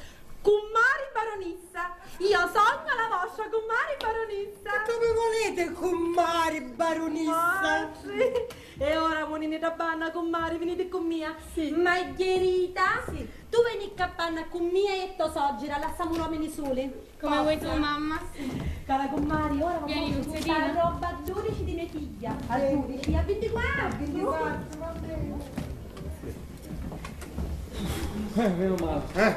Cummari baronissa. Io sogno la vostra cummari baronissa. E come volete, cummari baronissa? Ma sì. E ora munini da banna, cummari, viniti cu mia. Sì. Margherita, sì, tu veni ccà banna cu mia e to soggira, lassamu l'omini suli. Come vuoi tu, mamma. Cara cummari, ora vamos a portare roba a dodici di mia figlia. A dodici, a vintiquattro. A vintiquattro, va bene. Eh, meno male. Eh,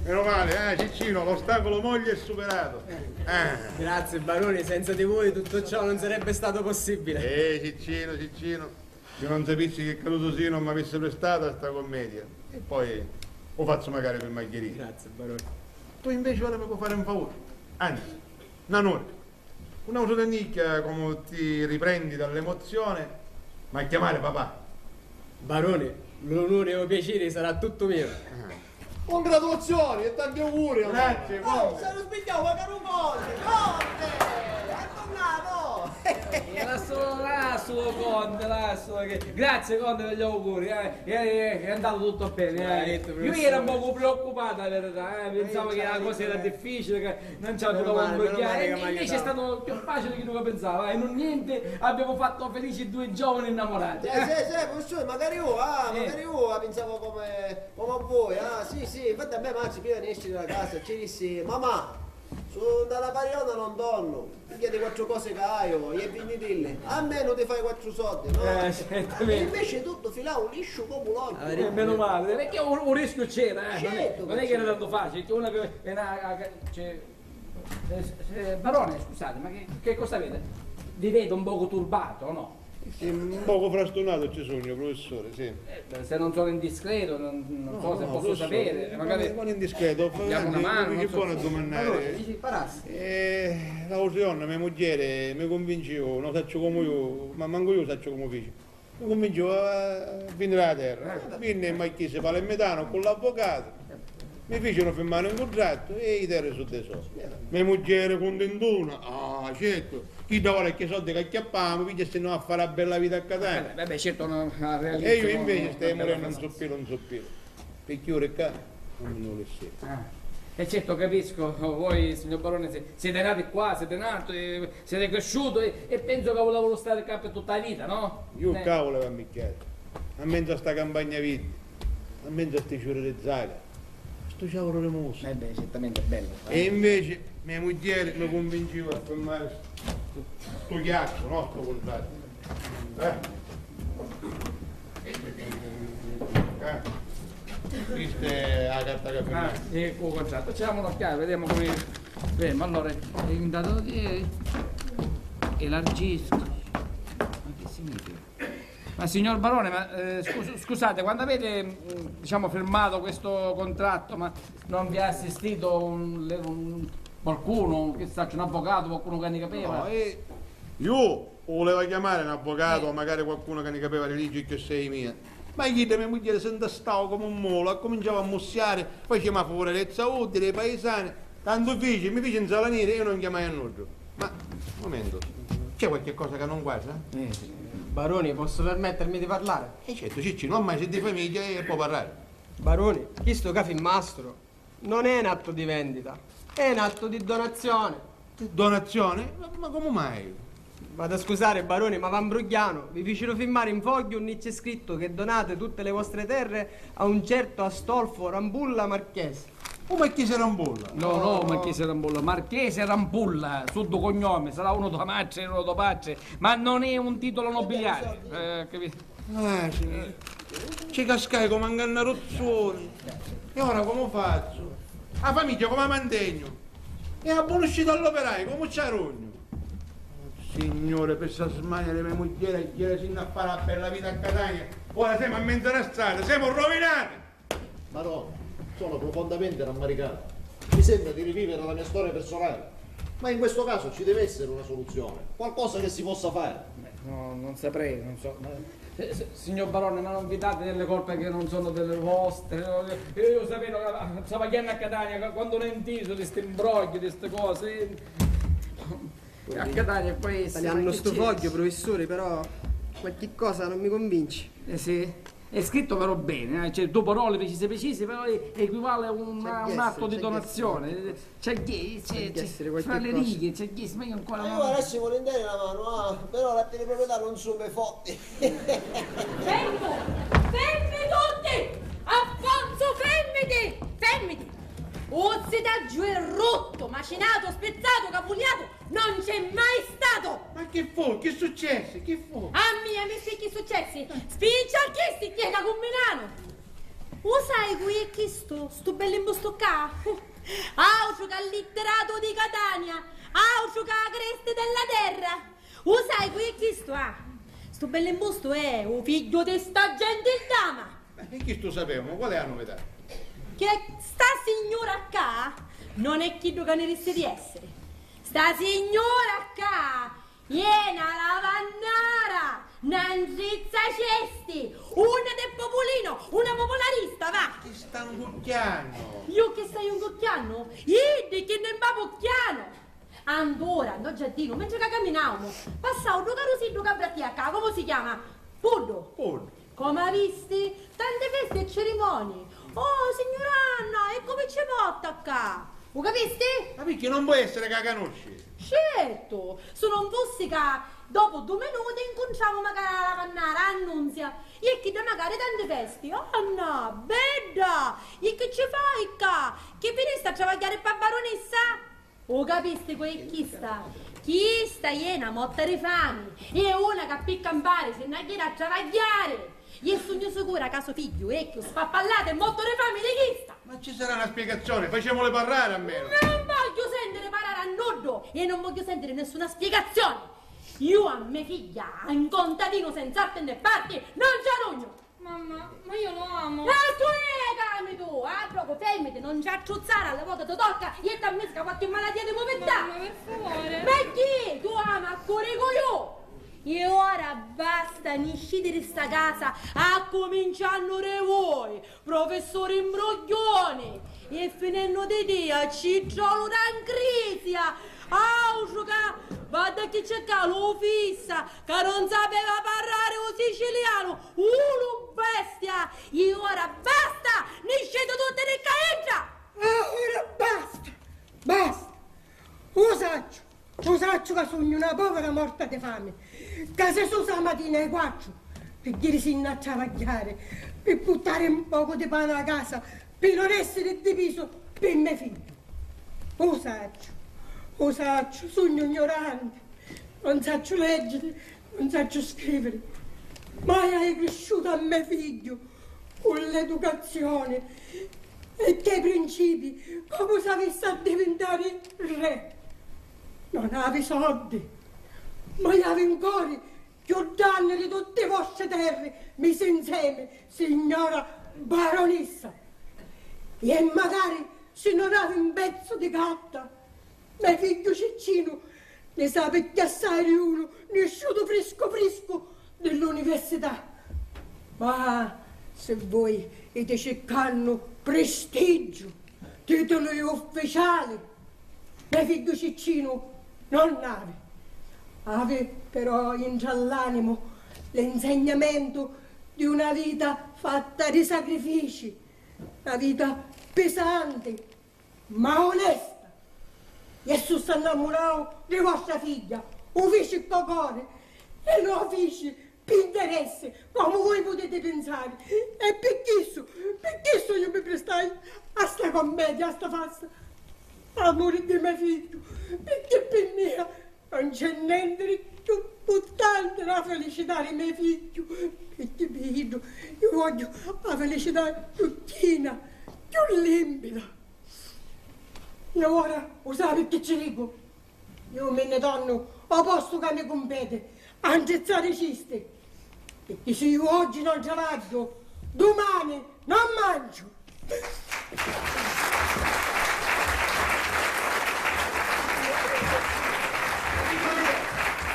meno male, eh, Ciccino, l'ostacolo moglie è superato. Eh. Grazie, barone, senza di voi tutto ciò non sarebbe stato possibile. Eh, Ciccino, Ciccino. Se io non sapissi che carusu sii, non m'avissi prestatu a sta commedia. E poi u fazzu macari pi Margherita. Grazie, barone. Tu invece ora mi puoi fare un favore, anzi, un onore. Un'autra tannicchia, comu ti riprendi dall'emozione, m'ha chiamare papà. Barone, l'onore e u piacere sarà tutto mio. Ah. Congratulazioni e tanti auguri! Grazie, oh, conte. Se non sbagliavo, caro conte! Conte! È tornato! E lascialo, lascialo, conte, lascialo che... Grazie, conte, per gli auguri, eh. È, è, è andato tutto bene, eh. Io ero un poco preoccupato, la verità, eh. Pensavo che la cosa era difficile, che non ci avevo... Meno male, meno male che... E invece è stato più facile di quello che pensavo, eh. Non niente, abbiamo fatto felici due giovani innamorati, eh. Sì, sì, sì, professore, magari io, ah, magari io la pensavo come, come a voi, ah, sì, sì, infatti a me mazzi prima di escere da casa ci dissi, mamma, su nta la pariona non donnu, pigghiati quattru cosi ca haiu e vinnitilli, almenu ti fai quattru soddi, no? Eh, certamente. E invece tuttu filau lisciu comu l'ogghiu. Eh, meno male, perché un, un rischio c'era, eh, non è, certo, non è che era tanto facile, che una che, è una, cioè, eh, eh, barone, scusate, ma che, che cosa avete? Vi vedo un poco turbato, o no? Sì, un poco frastunatu ci sugnu, prufissuri, sì. Eh, se non sono indiscreto, non, non so se posso sapere, magari non è indiscreto, diamo una mano, non so. Dici, parassi. Eh, l'autra giorna me mugghieri mi cunvinciu, non sacciu comu iu, ma mancu iu sacciu comu fici. Mi cunvinciu a vindiri la terra. Vinni e m'acchisi palermitanu cu l'avvocatu. Mi ficiru firmari un cuntrattu e i terri su di so. Me mugghieri cuntintuna. Ah, certu. Chidda ora chi soddi c'acchiappamu, pigghia si no a fari a bella vita a Catania. Eh, vabbè, certu, no, no. E io invece staiu murennu un zuppilu un zuppilu. Pi chiuri ccà non mi nni vulissi. Ah. E certo, capisco, voi, signor Barone, si-, siete nati qua, siete nato, e siete cresciuto e, e penso che volevano stare qua per tutta la vita, no? Io qua volevo ammigghiare, a mezzo a sta campagna vidi, a mezzo a sti ciuri di zaga, a stu ciauru di musu. Eh beh, certamente è bello. E invece me mugghieri mi cunvinciu a firmare stu, stu chiacciu, no stu cuntrattu. Eh. Eh. Viste la carta che firmai? Ah, e col contratto. Ci diamo un'occhiata, vediamo come. Vediamo, allora, è in data di elargisco. Ma che significa? Ma signor Barone, ma, eh, scus-, scusate, quando avete, mm, diciamo, firmato questo contratto, ma non vi ha assistito un, un, qualcuno, che saccio, un avvocato, qualcuno che ne capeva? No, eh, io o vuleva chiamari un avvocatu o magari qualcuno ca ni capeva di liggi cchiù assai mia. Ma chidda me mugghieri si ntastau comu un mulu, accuminciau a mussiari, facemu a furarezza utili, i paisani, tantu fici, mi fici nzalaniri e io non chiamai a nuddu. Ma, un mumentu, c'è qualche cosa ca non quadra? Eh, Baroni, posso permettermi di parlare? E certu, Ciccinu, ormai si di famigghia e può parrari. Baroni, chistu ca fi mastru non è un atto di vendita, è un atto di donazione. Donazione? Ma, ma comu mai? Vado a scusare, Barone, ma va mbrugghianu. Vi ficiru firmare in fogghiu unni c'è scritto che donate tutte le vostre terre a un certo Astolfo Rambulla Marchese. Oh, Marchese Rambulla? No, no, Marchese Rambulla, Marchese Rambulla, su du cognomi, sarà uno tua madre e uno tuo padre, ma non è un titolo nobiliare, eh, capito? Eh, signore. Ci cascai comu a ncannaruzzuni. E ora comu fazzu? A famigghia comu a mantegnu? E a bunuscita all'operai comu ci arugnu? Signore, pi sta smania di me mugghieri, ieri si nni a fari a bella vita a Catania, ora semu a menza na strata, semu rovinati! Marò, sono profondamente rammaricato. Mi sembra di rivivere la mia storia personale. Ma in questo caso ci deve essere una soluzione, qualcosa che si possa fare. Beh, no, non saprei, non so. Ma, eh, s-, signor Barone, ma non vi date delle colpe che non sono delle vostre? Io, io sapevo che travagliando a Catania, quando ne intiso di sti imbrogli, di ste cose, eh, a Catania e poi. Tagliando sto foglio, professore, però qualche cosa non mi convince. Eh sì. È scritto però bene, eh, cioè, due parole precise precise, però e-, equivale a un, un atto di donazione. C'è, c'è, c'è, fra le righe, c'è, c'è, ma io ancora non. Ma io lasci volentieri la mano, ah, però l'atti di proprietà non su me fotti. Fermo! Fermi tutti! Alfonso, fermiti! Fermiti! U zitaggiu è ruttu, macinato, spizzato, capuliato, non c'è mai stato! Ma chi fu? Chi successi? Chi fu? A mia mi spicchi successi? Spiccia a chisti chi è ca cumminanu! U sai cu è chistu, stu bell'imbustu ccà? Autru ca litteratu di Catania, autru ca cresti della terra! U sai cu è chistu, ah? Stu bell'imbustu è u figghiu di sta gentildama! Ma e chistu u sapevamo, qual è a novità? Che sta signura ccà non è chiddu ca ni rissi di essiri. Sta signura ccà è na lavannara, na nzizza cesti, una de populino, una popolarista, va! Chi sta ncucchiannu? Iu chi staiu ncucchiannu? Iddi chi ni mbavucchianu! Antura, ndo giardinu, mentri ca caminaumu, passau ddu carusiddu ca brattia ccà, comu si chiama? Puddu. Puddu. Comu a visti? Tanti festi e cirimonii. Oh, signura Anna, e comu ci porta ccà? U capisti? Ma picchì non può essere ca canusci? Certu, su non fussi ca dopu du minuti incuntramu macari a lavannara, a Annunzia, e chidda macari tanti festi. Anna, bedda, e chi ci fai ccà? Chi vinisti a travagghiari ppa barunissa? U capisti cu è chista? Chista è na motta di fami, è una ca pi campari si nna jiri a travagghiari! E sugnu sicura ca so figghiu è cchiù spappallatu e mottu di fami di chista! Ma ci sarà na spiegazioni, facemuli parrari almenu! Non vogghiu sentiri parrari a nuddu e non vogghiu sentiri nessuna spiegazioni! Iu a me figghia, a un contadinu senza arti né parti, non ci arugnu! Mamma, ma io lo amo! E tu li ami tu! Ah, procu, fermiti, non ci attruzzari, alla vota ti tocca, ietta a misica qualche malatia di puvirtà! Mamma, per favore! Perché tu ami a curicu iu? E ora basta, nisciti di sta casa, accuminciannu di voi! Professuri mbrugghiuni! E finennu di tia, cittrolu da 'n crisia! Autru ca, vadda chi c'è ca lu fissa, ca non sapeva parrari u sicilianu! Ulu bestia! E ora basta! Nisciti tutti di ccà intra! Ah, ora basta! Basta! U sacciu! U sacciu ca sugnu na povera morta di fami, ca si susa a matina a i quattru pi jirisinni a travagghiari, pi puttari un pocu di pani a casa, pi non essiri dipisu pi me figghiu. U sacciu, u sacciu, sugnu gnuranti, non sacciu leggiri, non sacciu scriviri, mai hai crisciutu a me figghiu cu l'educazioni e chei principii, comu s'avissi a divintari re. Non havi soddi, ma havi un cori cchiù ddanni di tutti i vostri terri misi insemi, signora baronissa. E magari si non havi un pezzu di carta, me figghiu Ciccinu ni sapi chiassai di unu nisciutu friscu friscu di l'università. Ma si voi iti ciccannu prestiggiu, tituli ufficiali, me figghiu Ciccinu non havi. Havi però intra l'animu l'insegnamentu di una vita fatta di sacrifici, na vita pisanti, ma onesta. Jessu s'annamurau di vostra figghia, u fici cco cori e non u fici pi interessi, comu voi putiti pinsari. E pi chissu, pi chissu iu mi pristai a sta commedia, a sta farsa, p'amuri di me figghiu, pirchì pi mia non c'è nenti di cchiù mpurtanti dâ felicità di me figghiu, pirchì pi iddu iu vogghiu a felicità cchiù china, cchiù limpida. E ora u sapi chi ci dicu? Iu mi nni tornu ô postu ca mi cumpeti, a ntrizzari i cisti, pirchì si iu oggi non travagghiu, dumani non manciu.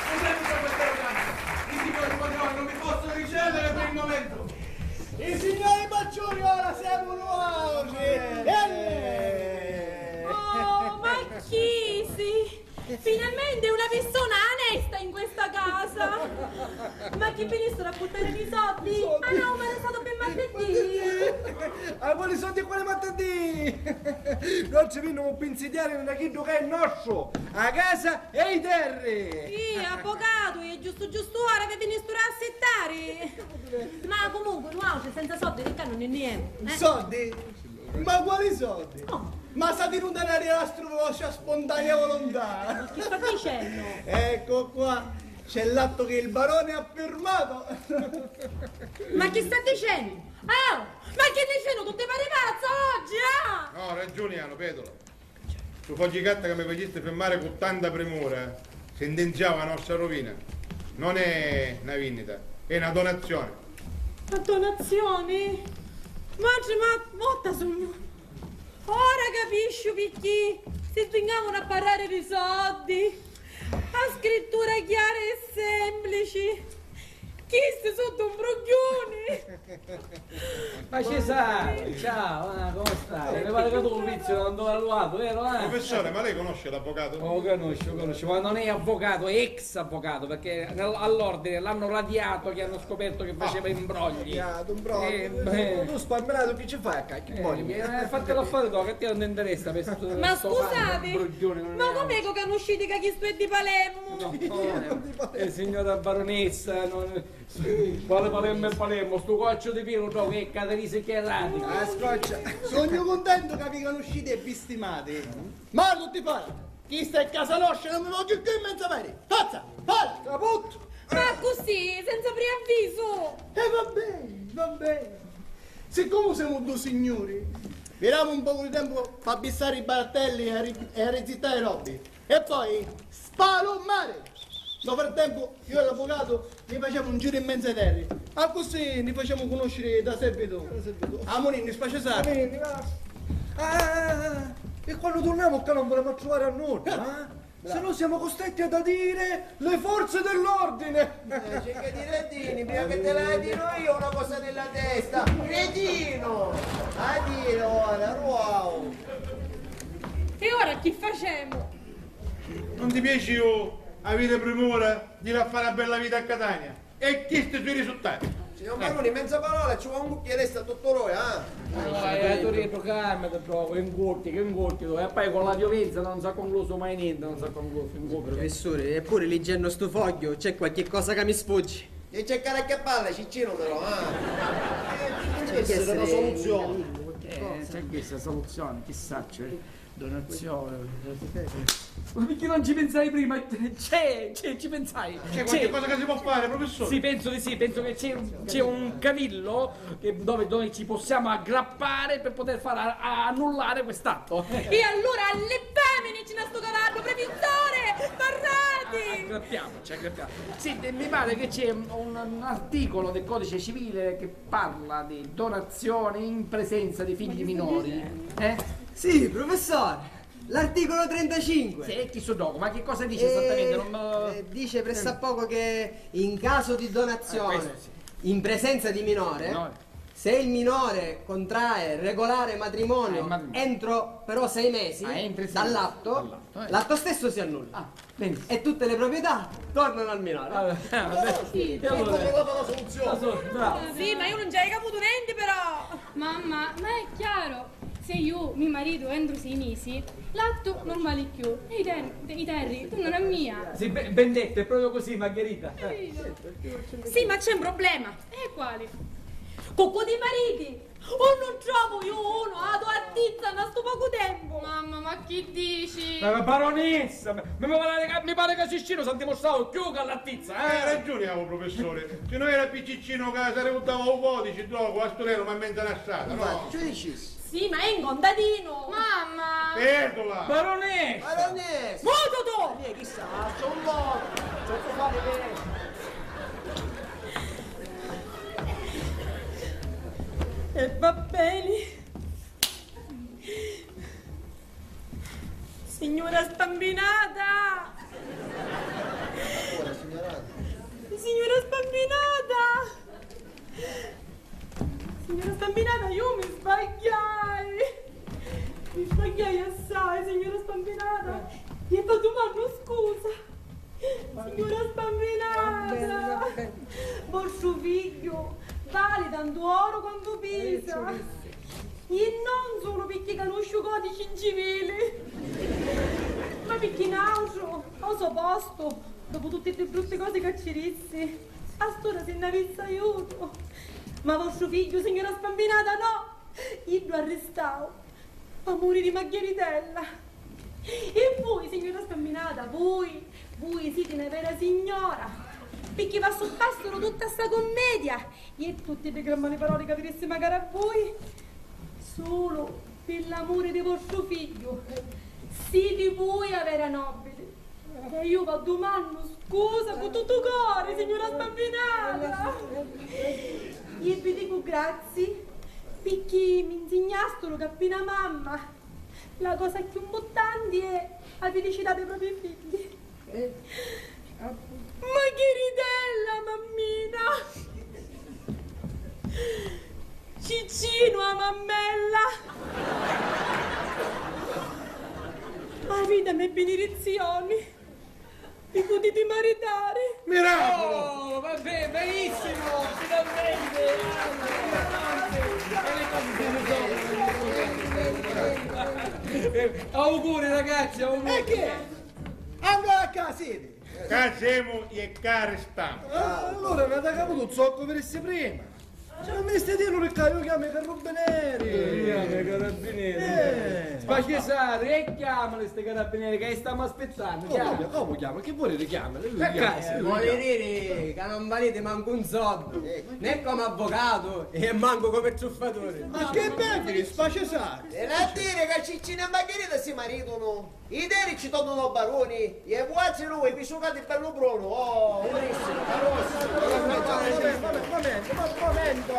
Scusate, signor Padrone, non vi posso ricevere per il momento. I signori Pacciuri ora siamo nuautri! Eh! Oh, ma chi si? Finalmente una persona onesta in questa casa! Ma chi vinissero a purtari i soldi? Ah no, ma non sono per martedì! Ah, quali soldi e quale martedì? Noi ci vinnimu a pinsidiari da chiddu che è nostru, a casa e i terri! Sì, avvocato, è giusto, giusto ora che vinissero a assettare! Ma comunque, nuautri senza soldi di ccà non nni emu, eh? Soldi? Ma quali soldi? Oh. Ma sa tinuta nni arriastru pi vostra spontanea volontà! Ma chi sta dicennu? Ecco qua, c'è l'atto che il barone ha firmato! Ma chi sta dicennu? Oh! Ma chi dicennu? Tu ti pari pazzu oggi, ah? No, ragiuni hannu, Petru. Stu fogghicatta ca mi facisti firmari cu tanta primura sentenziau a nostra ruvina. Non è na vinnita, è na donazioni. Na donazioni? Matri, ma morta sugnu. Ora capisciu picchì si svingaunu a parrari di soddi. A scrittura chiara e semplici. Chisti sottu un brugghiuni! Ma Cesare, ciao, ah, come stai? Mi pare che tu un vizio non dove all'uato, vero? Eh? Professore, ma lei conosce l'avvocato? Oh, conosco, conosco, ma non è avvocato, è ex avvocato, perché nel- all'ordine l'hanno radiato che hanno scoperto che faceva imbrogli. Ah, imbrogli. Eh, beh. Tu spaminato chi ci fai a cacchio? Eh, eh, fatti l'affare tuo, che a te non ti interessa per sto- Ma sto scusate, brugghione, non ma è- Come che canusciti ca chistu è di Palermo? No, no, eh, signora baronessa, non- Quale Palermo e Palermo? Stu cocciu di piru, no, che catarisi che radica. Ah, scoccia. Sugnu cuntentu ca vi canusciti e vi stimati. Ma tutti fora! Chista è casa nostra, non mi vogghiu cchiù in menzu aviri! Forza! Fora! Caput! Ma accussì, senza preavvisu! E va beni, va beni. Siccomu semu du signuri, vi damu un pocu di tempu p'abbissari i barattelli e arri- e arrizittari i robbi. E poi, spalummari! Nto frattempu, iu e l'avvucatu ni facemu un giru in menzu ai terri. Accussì ni facemu cunusciri da sèbbitu. Da sèbbitu. Amunì, ni spaci sacra. Amunì, va. Ah, ah, ah, ah. E quannu turnemu ccà non vulemu attruvari a nuddu, eh? Bravo. Se no siamo costretti ad adire le forze dell'ordine. Eh, cerca di radini, prima che te la adino io una cosa nella testa. Cretino! Adino, ora, wow! E ora chi facemu? Non ti piaci, avete primura di fare una bella vita a Catania? E chisti su i risultati. Signor Maroni, menza parola, ci vuole un cucchiere e sta tutto noi, ah? Eh, tu rietro, calmati, però, che incotti, che incotti, e poi con la violenza non s'ha concluso mai niente, non s'ha concluso, incotti. Professore, eppure leggendo sto foglio c'è qualche cosa che mi sfugge. E cercare a che parla, Ciccino, però, ah? Eh, ci deve essere una soluzione. Eh, c'è questa soluzione, chissà, cioè. Donazione. Ma perché non ci pensai prima? C'è, c'è, ci pensai. C'è qualche cosa che si può fare, professore? Sì, penso di sì, penso che c'è un, c'è un cavillo che, dove, dove ci possiamo aggrappare per poter far a-, a-, annullare quest'atto. E allora allevamini, ci n'ha sto cavallo, professore! Parrati! Aggrappiamoci, aggrappiamo. Sì, mi pare che c'è un, un articolo del codice civile che parla di donazione in presenza di figli minori, eh? Sì, professore, l'articolo trentacinque. Sì, e chi so docu, ma che cosa dice esattamente? Non me- eh, dice pressappoco che in caso di donazione in presenza di minore, se il minore contrae regolare matrimonio entro però sei mesi dall'atto, l'atto stesso si annulla. Ah, benissimo. E tutte le proprietà tornano al minore. Ah, vabbè. Sì, e allora? Ecco la soluzione. Bravo. Sì, ma io non ci hai caputo niente, però. Mamma, ma è chiaro, se io mi marito entro sei mesi, l'atto non vale più. E i ter-, i terri tornano a mia. Sì, be-, ben detto, è proprio così, Margherita. Capito? Sì, ma c'è un problema. E quali? Cu cu ti mariti? O non trovu io uno, a to altizza, nta stu pocu tempu! Mamma, ma chi dici? Ma, ma baronessa, mi, mi pare ca, mi pare ca Ciccino s'ha dimostrato chiù ca l'altizza, eh? Hai ragione, oh, professore. Se non era pi Ciccino ca si arrivutava u codice, dopo a sto nero m'ha mmenza na strada, no? Infatti, ci dici? Sì, ma è un contadino! Mamma! Perdola! Baronessa! Baronessa! Mututu! Eh, chissà, c'è un modo, c'è un fare che E va bene. Signora Spambinata! Signora Spambinata! Signora Spambinata, io mi sbagliai! Mi sbagliai assai, signora Spambinata! E vi dumannu scusa! Signora Spambinata! Vostru figghiu vali tantu oru quantu pisa! E non sulu picchì canusciu u codici civili, ma picchì nautru, a u so postu, dopu tutti ddi brutti cosi ca ci dissi, a st'ura si nn'avissi aiutu. Ma vostru figghiu, signora Spambinata, no! Iddu arristau p'amuri di Margheritella. E vui, signora Spambinata, vui, vui siti na vera signora, picchì v'assuttastiru tutta sta cummedia e tutti ddi gran mali paroli ca vi dissi macari a vui, sulu pi l'amuri di vostru figghiu. Siti vui a vera nobili. E iu v'addumannu scusa cu tuttu u cori, signura Spambinata! E vi dicu grazzi, picchì mi nsignasturu ca pi na mamma la cosa cchiù mputtanti è a filicità dei propri figghi. Eh, appuntu. Margheritella, mammina! Ciccinu, a mammella! A vita m'è benedizioni! Vi putiti maritari! Miraculu! Oh, vabbè, benissimo, finalmente! E le cose si risolvono. Eh, auguri, ragazzi, auguri! E che? Andò a casa, siti! Ca semu e ca restamu. Ah, allura n'aviti caputu zoccu vi dissi prima. C'è un mistierinu di ccà, iu chiamu i carrubbineri. Chiama i carabinieri. Eh. Spacisari, e chiamali sti carabinieri ca i stamu aspittannu, chiama. Comu, comu chiama? Chi voli di chiamali? Lui chiama. Voli diri ca non valiti mancu un soddu, né comu avvocatu e mancu comu truffaturi. Ma chi voli diri, Spacisari? Veni a diri ca Ciccina e Margherita si maritunu? I deri ci tònnunu baruni, e vuatri dui vi sucati bellu brunu, oh, Ulissinu, Carossi. Momento, momento, momento, momento.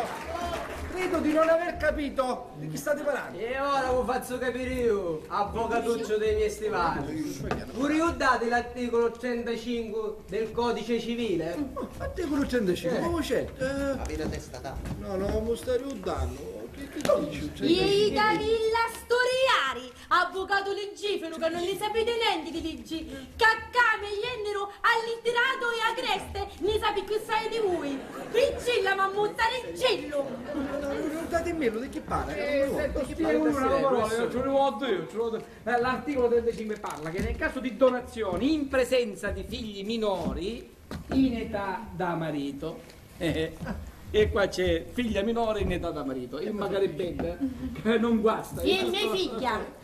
Credo di non aver capito di chi state parlando. E ora vi fazzu capiri iu, avvocatucciu dei miei stivali. Puru iu dati l'articulu trentacinque del codice civile? Articulu trentacinque, comu c'è? Eh. Avete testa, dai. No, no, mi stai aiutando. Che, che dici? Iei cavilla sturiari! Avvucatu liggifiru ca non ni sapiti nenti di liggi, ca ccà mi jenniru allittiratu e agreste, ni sapi cchiù assai di vui. Riccilla, ma muzzariccillu! Aiutatimillu, di chi parla? Eh, senti, ti spiego una parola, io ci vuoi due, ci vuoi due. Eh, l'articolo trentacinque parla che nel caso di donazioni in presenza di figli minori, in età da marito. Eh, e qua c'è figlia minore in età da marito. E magari bella, che non guasta. Sì, è mia figlia.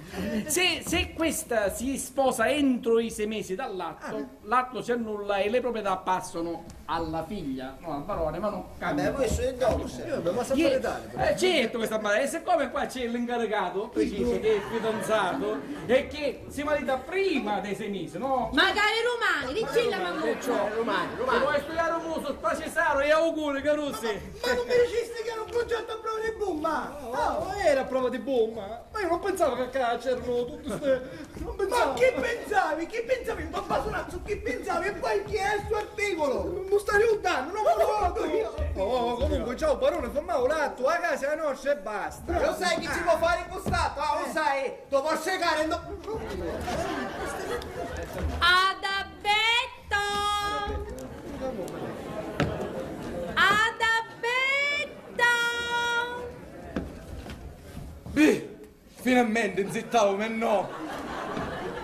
Se, se questa si sposa entro i sei mesi dall'atto, l'atto si annulla e le proprietà passano alla figlia, no al barone, ma non cambia. Vabbè, questo è dopo, se... Io, ma sapete dare, però. Eh, certo, questa, ma, e siccome qua c'è l'incaricato, preciso, che è fidanzato e che si marita prima dei sei mesi, no? Magari rumani, diccilla mancu. Perciò, rumani, rumani. Ti vuoi studiare un muso, spacisaro e auguri, Carussi. Ma non mi dicisti che era un concerto a prova di bomba? Oh, era a prova di bomba. Ma io non pensavo che qua c'erano tutti ste... Non pensavo. Ma chi pensavi? Chi pensavi? Un papasunazzo, chi pensavi? E poi chi è sto articolo? Non mi stai aiutando, non lo so. Oh, comunque, ciao, barone, fermavo l'atto, la casa è nostra e basta. Lo sai chi ci può fare costato? Ah, lo sai? Ti può segare, no? Adabetto! Adabetto! Bih, finalmente inzittavu, me no!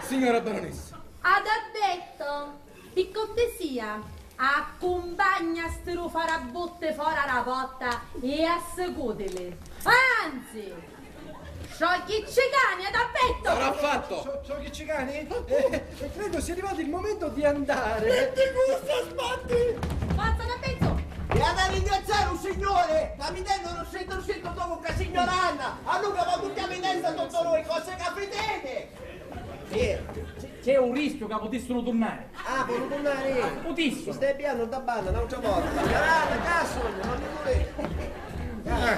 Signora baronessa. Adabetto! Pi cortesia, accumpagna sti du farabutti fora da porta e assicutili. Anzi, sciogli i cicani, Adabetto! Sarà fatto! Scio-, sciogli i cicani? Eh, e credo sia arrivato il momento di andare. E ti gusta, sbatti! Forza, Adabetto! E ha da ringraziare un signore, sta mi dendo uno stretto stretto dopo che signora Anna, a Luca va tutti a testa tutto noi, cose capitene! Sì. C'è un rischio che potessero tornare. Ah, puru turnari? Putissero. Stai pianu, da banna, n'autra vota. Guarda, cazzo, non mi volete. Eh,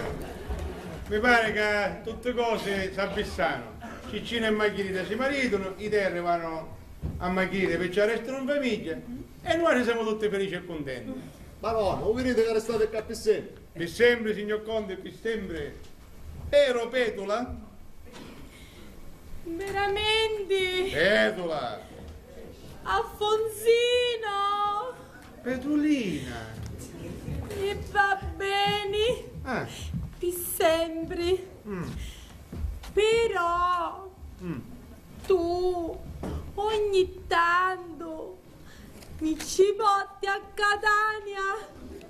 mi pare che tutte cose s'avvissano. Ciccina e Margherita si maritano, i terri vanno a Margherita, perciò restano in famiglia e noi siamo tutti felici e contenti. Ma no, non vedete che restate qua per sempre? Per sempre, signor Conte, per sempre. Vero, Petula? Veramenti? Petula! Affonsino! Petulina! Mi va beni. Ah. Pi sempri. Mm. Però, mm, tu ogni tantu mi ci porti a Catania,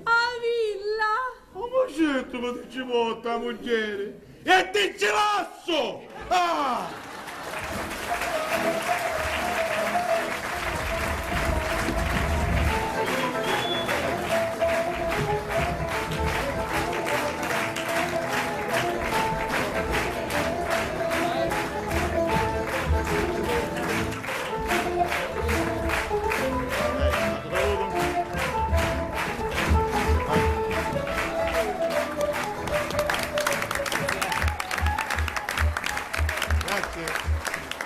a villa. Ma certu ca ti ci portu, a mugghieri, e ti ci lassu! Ah! Grazie.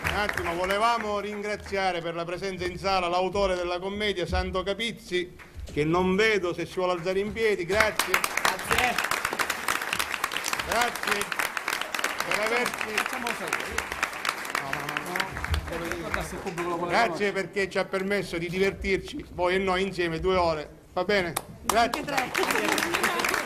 Un attimo, volevamo ringraziare per la presenza in sala l'autore della commedia, Santo Capizzi, che non vedo se si vuole alzare in piedi. Grazie. Grazie. Grazie per averci... Facciamo sapere. No, no, no, no. Guarda se il pubblico lo vuole... Grazie perché ci ha permesso di divertirci, voi e noi insieme, due ore. Va bene? Grazie. Tutti e tre.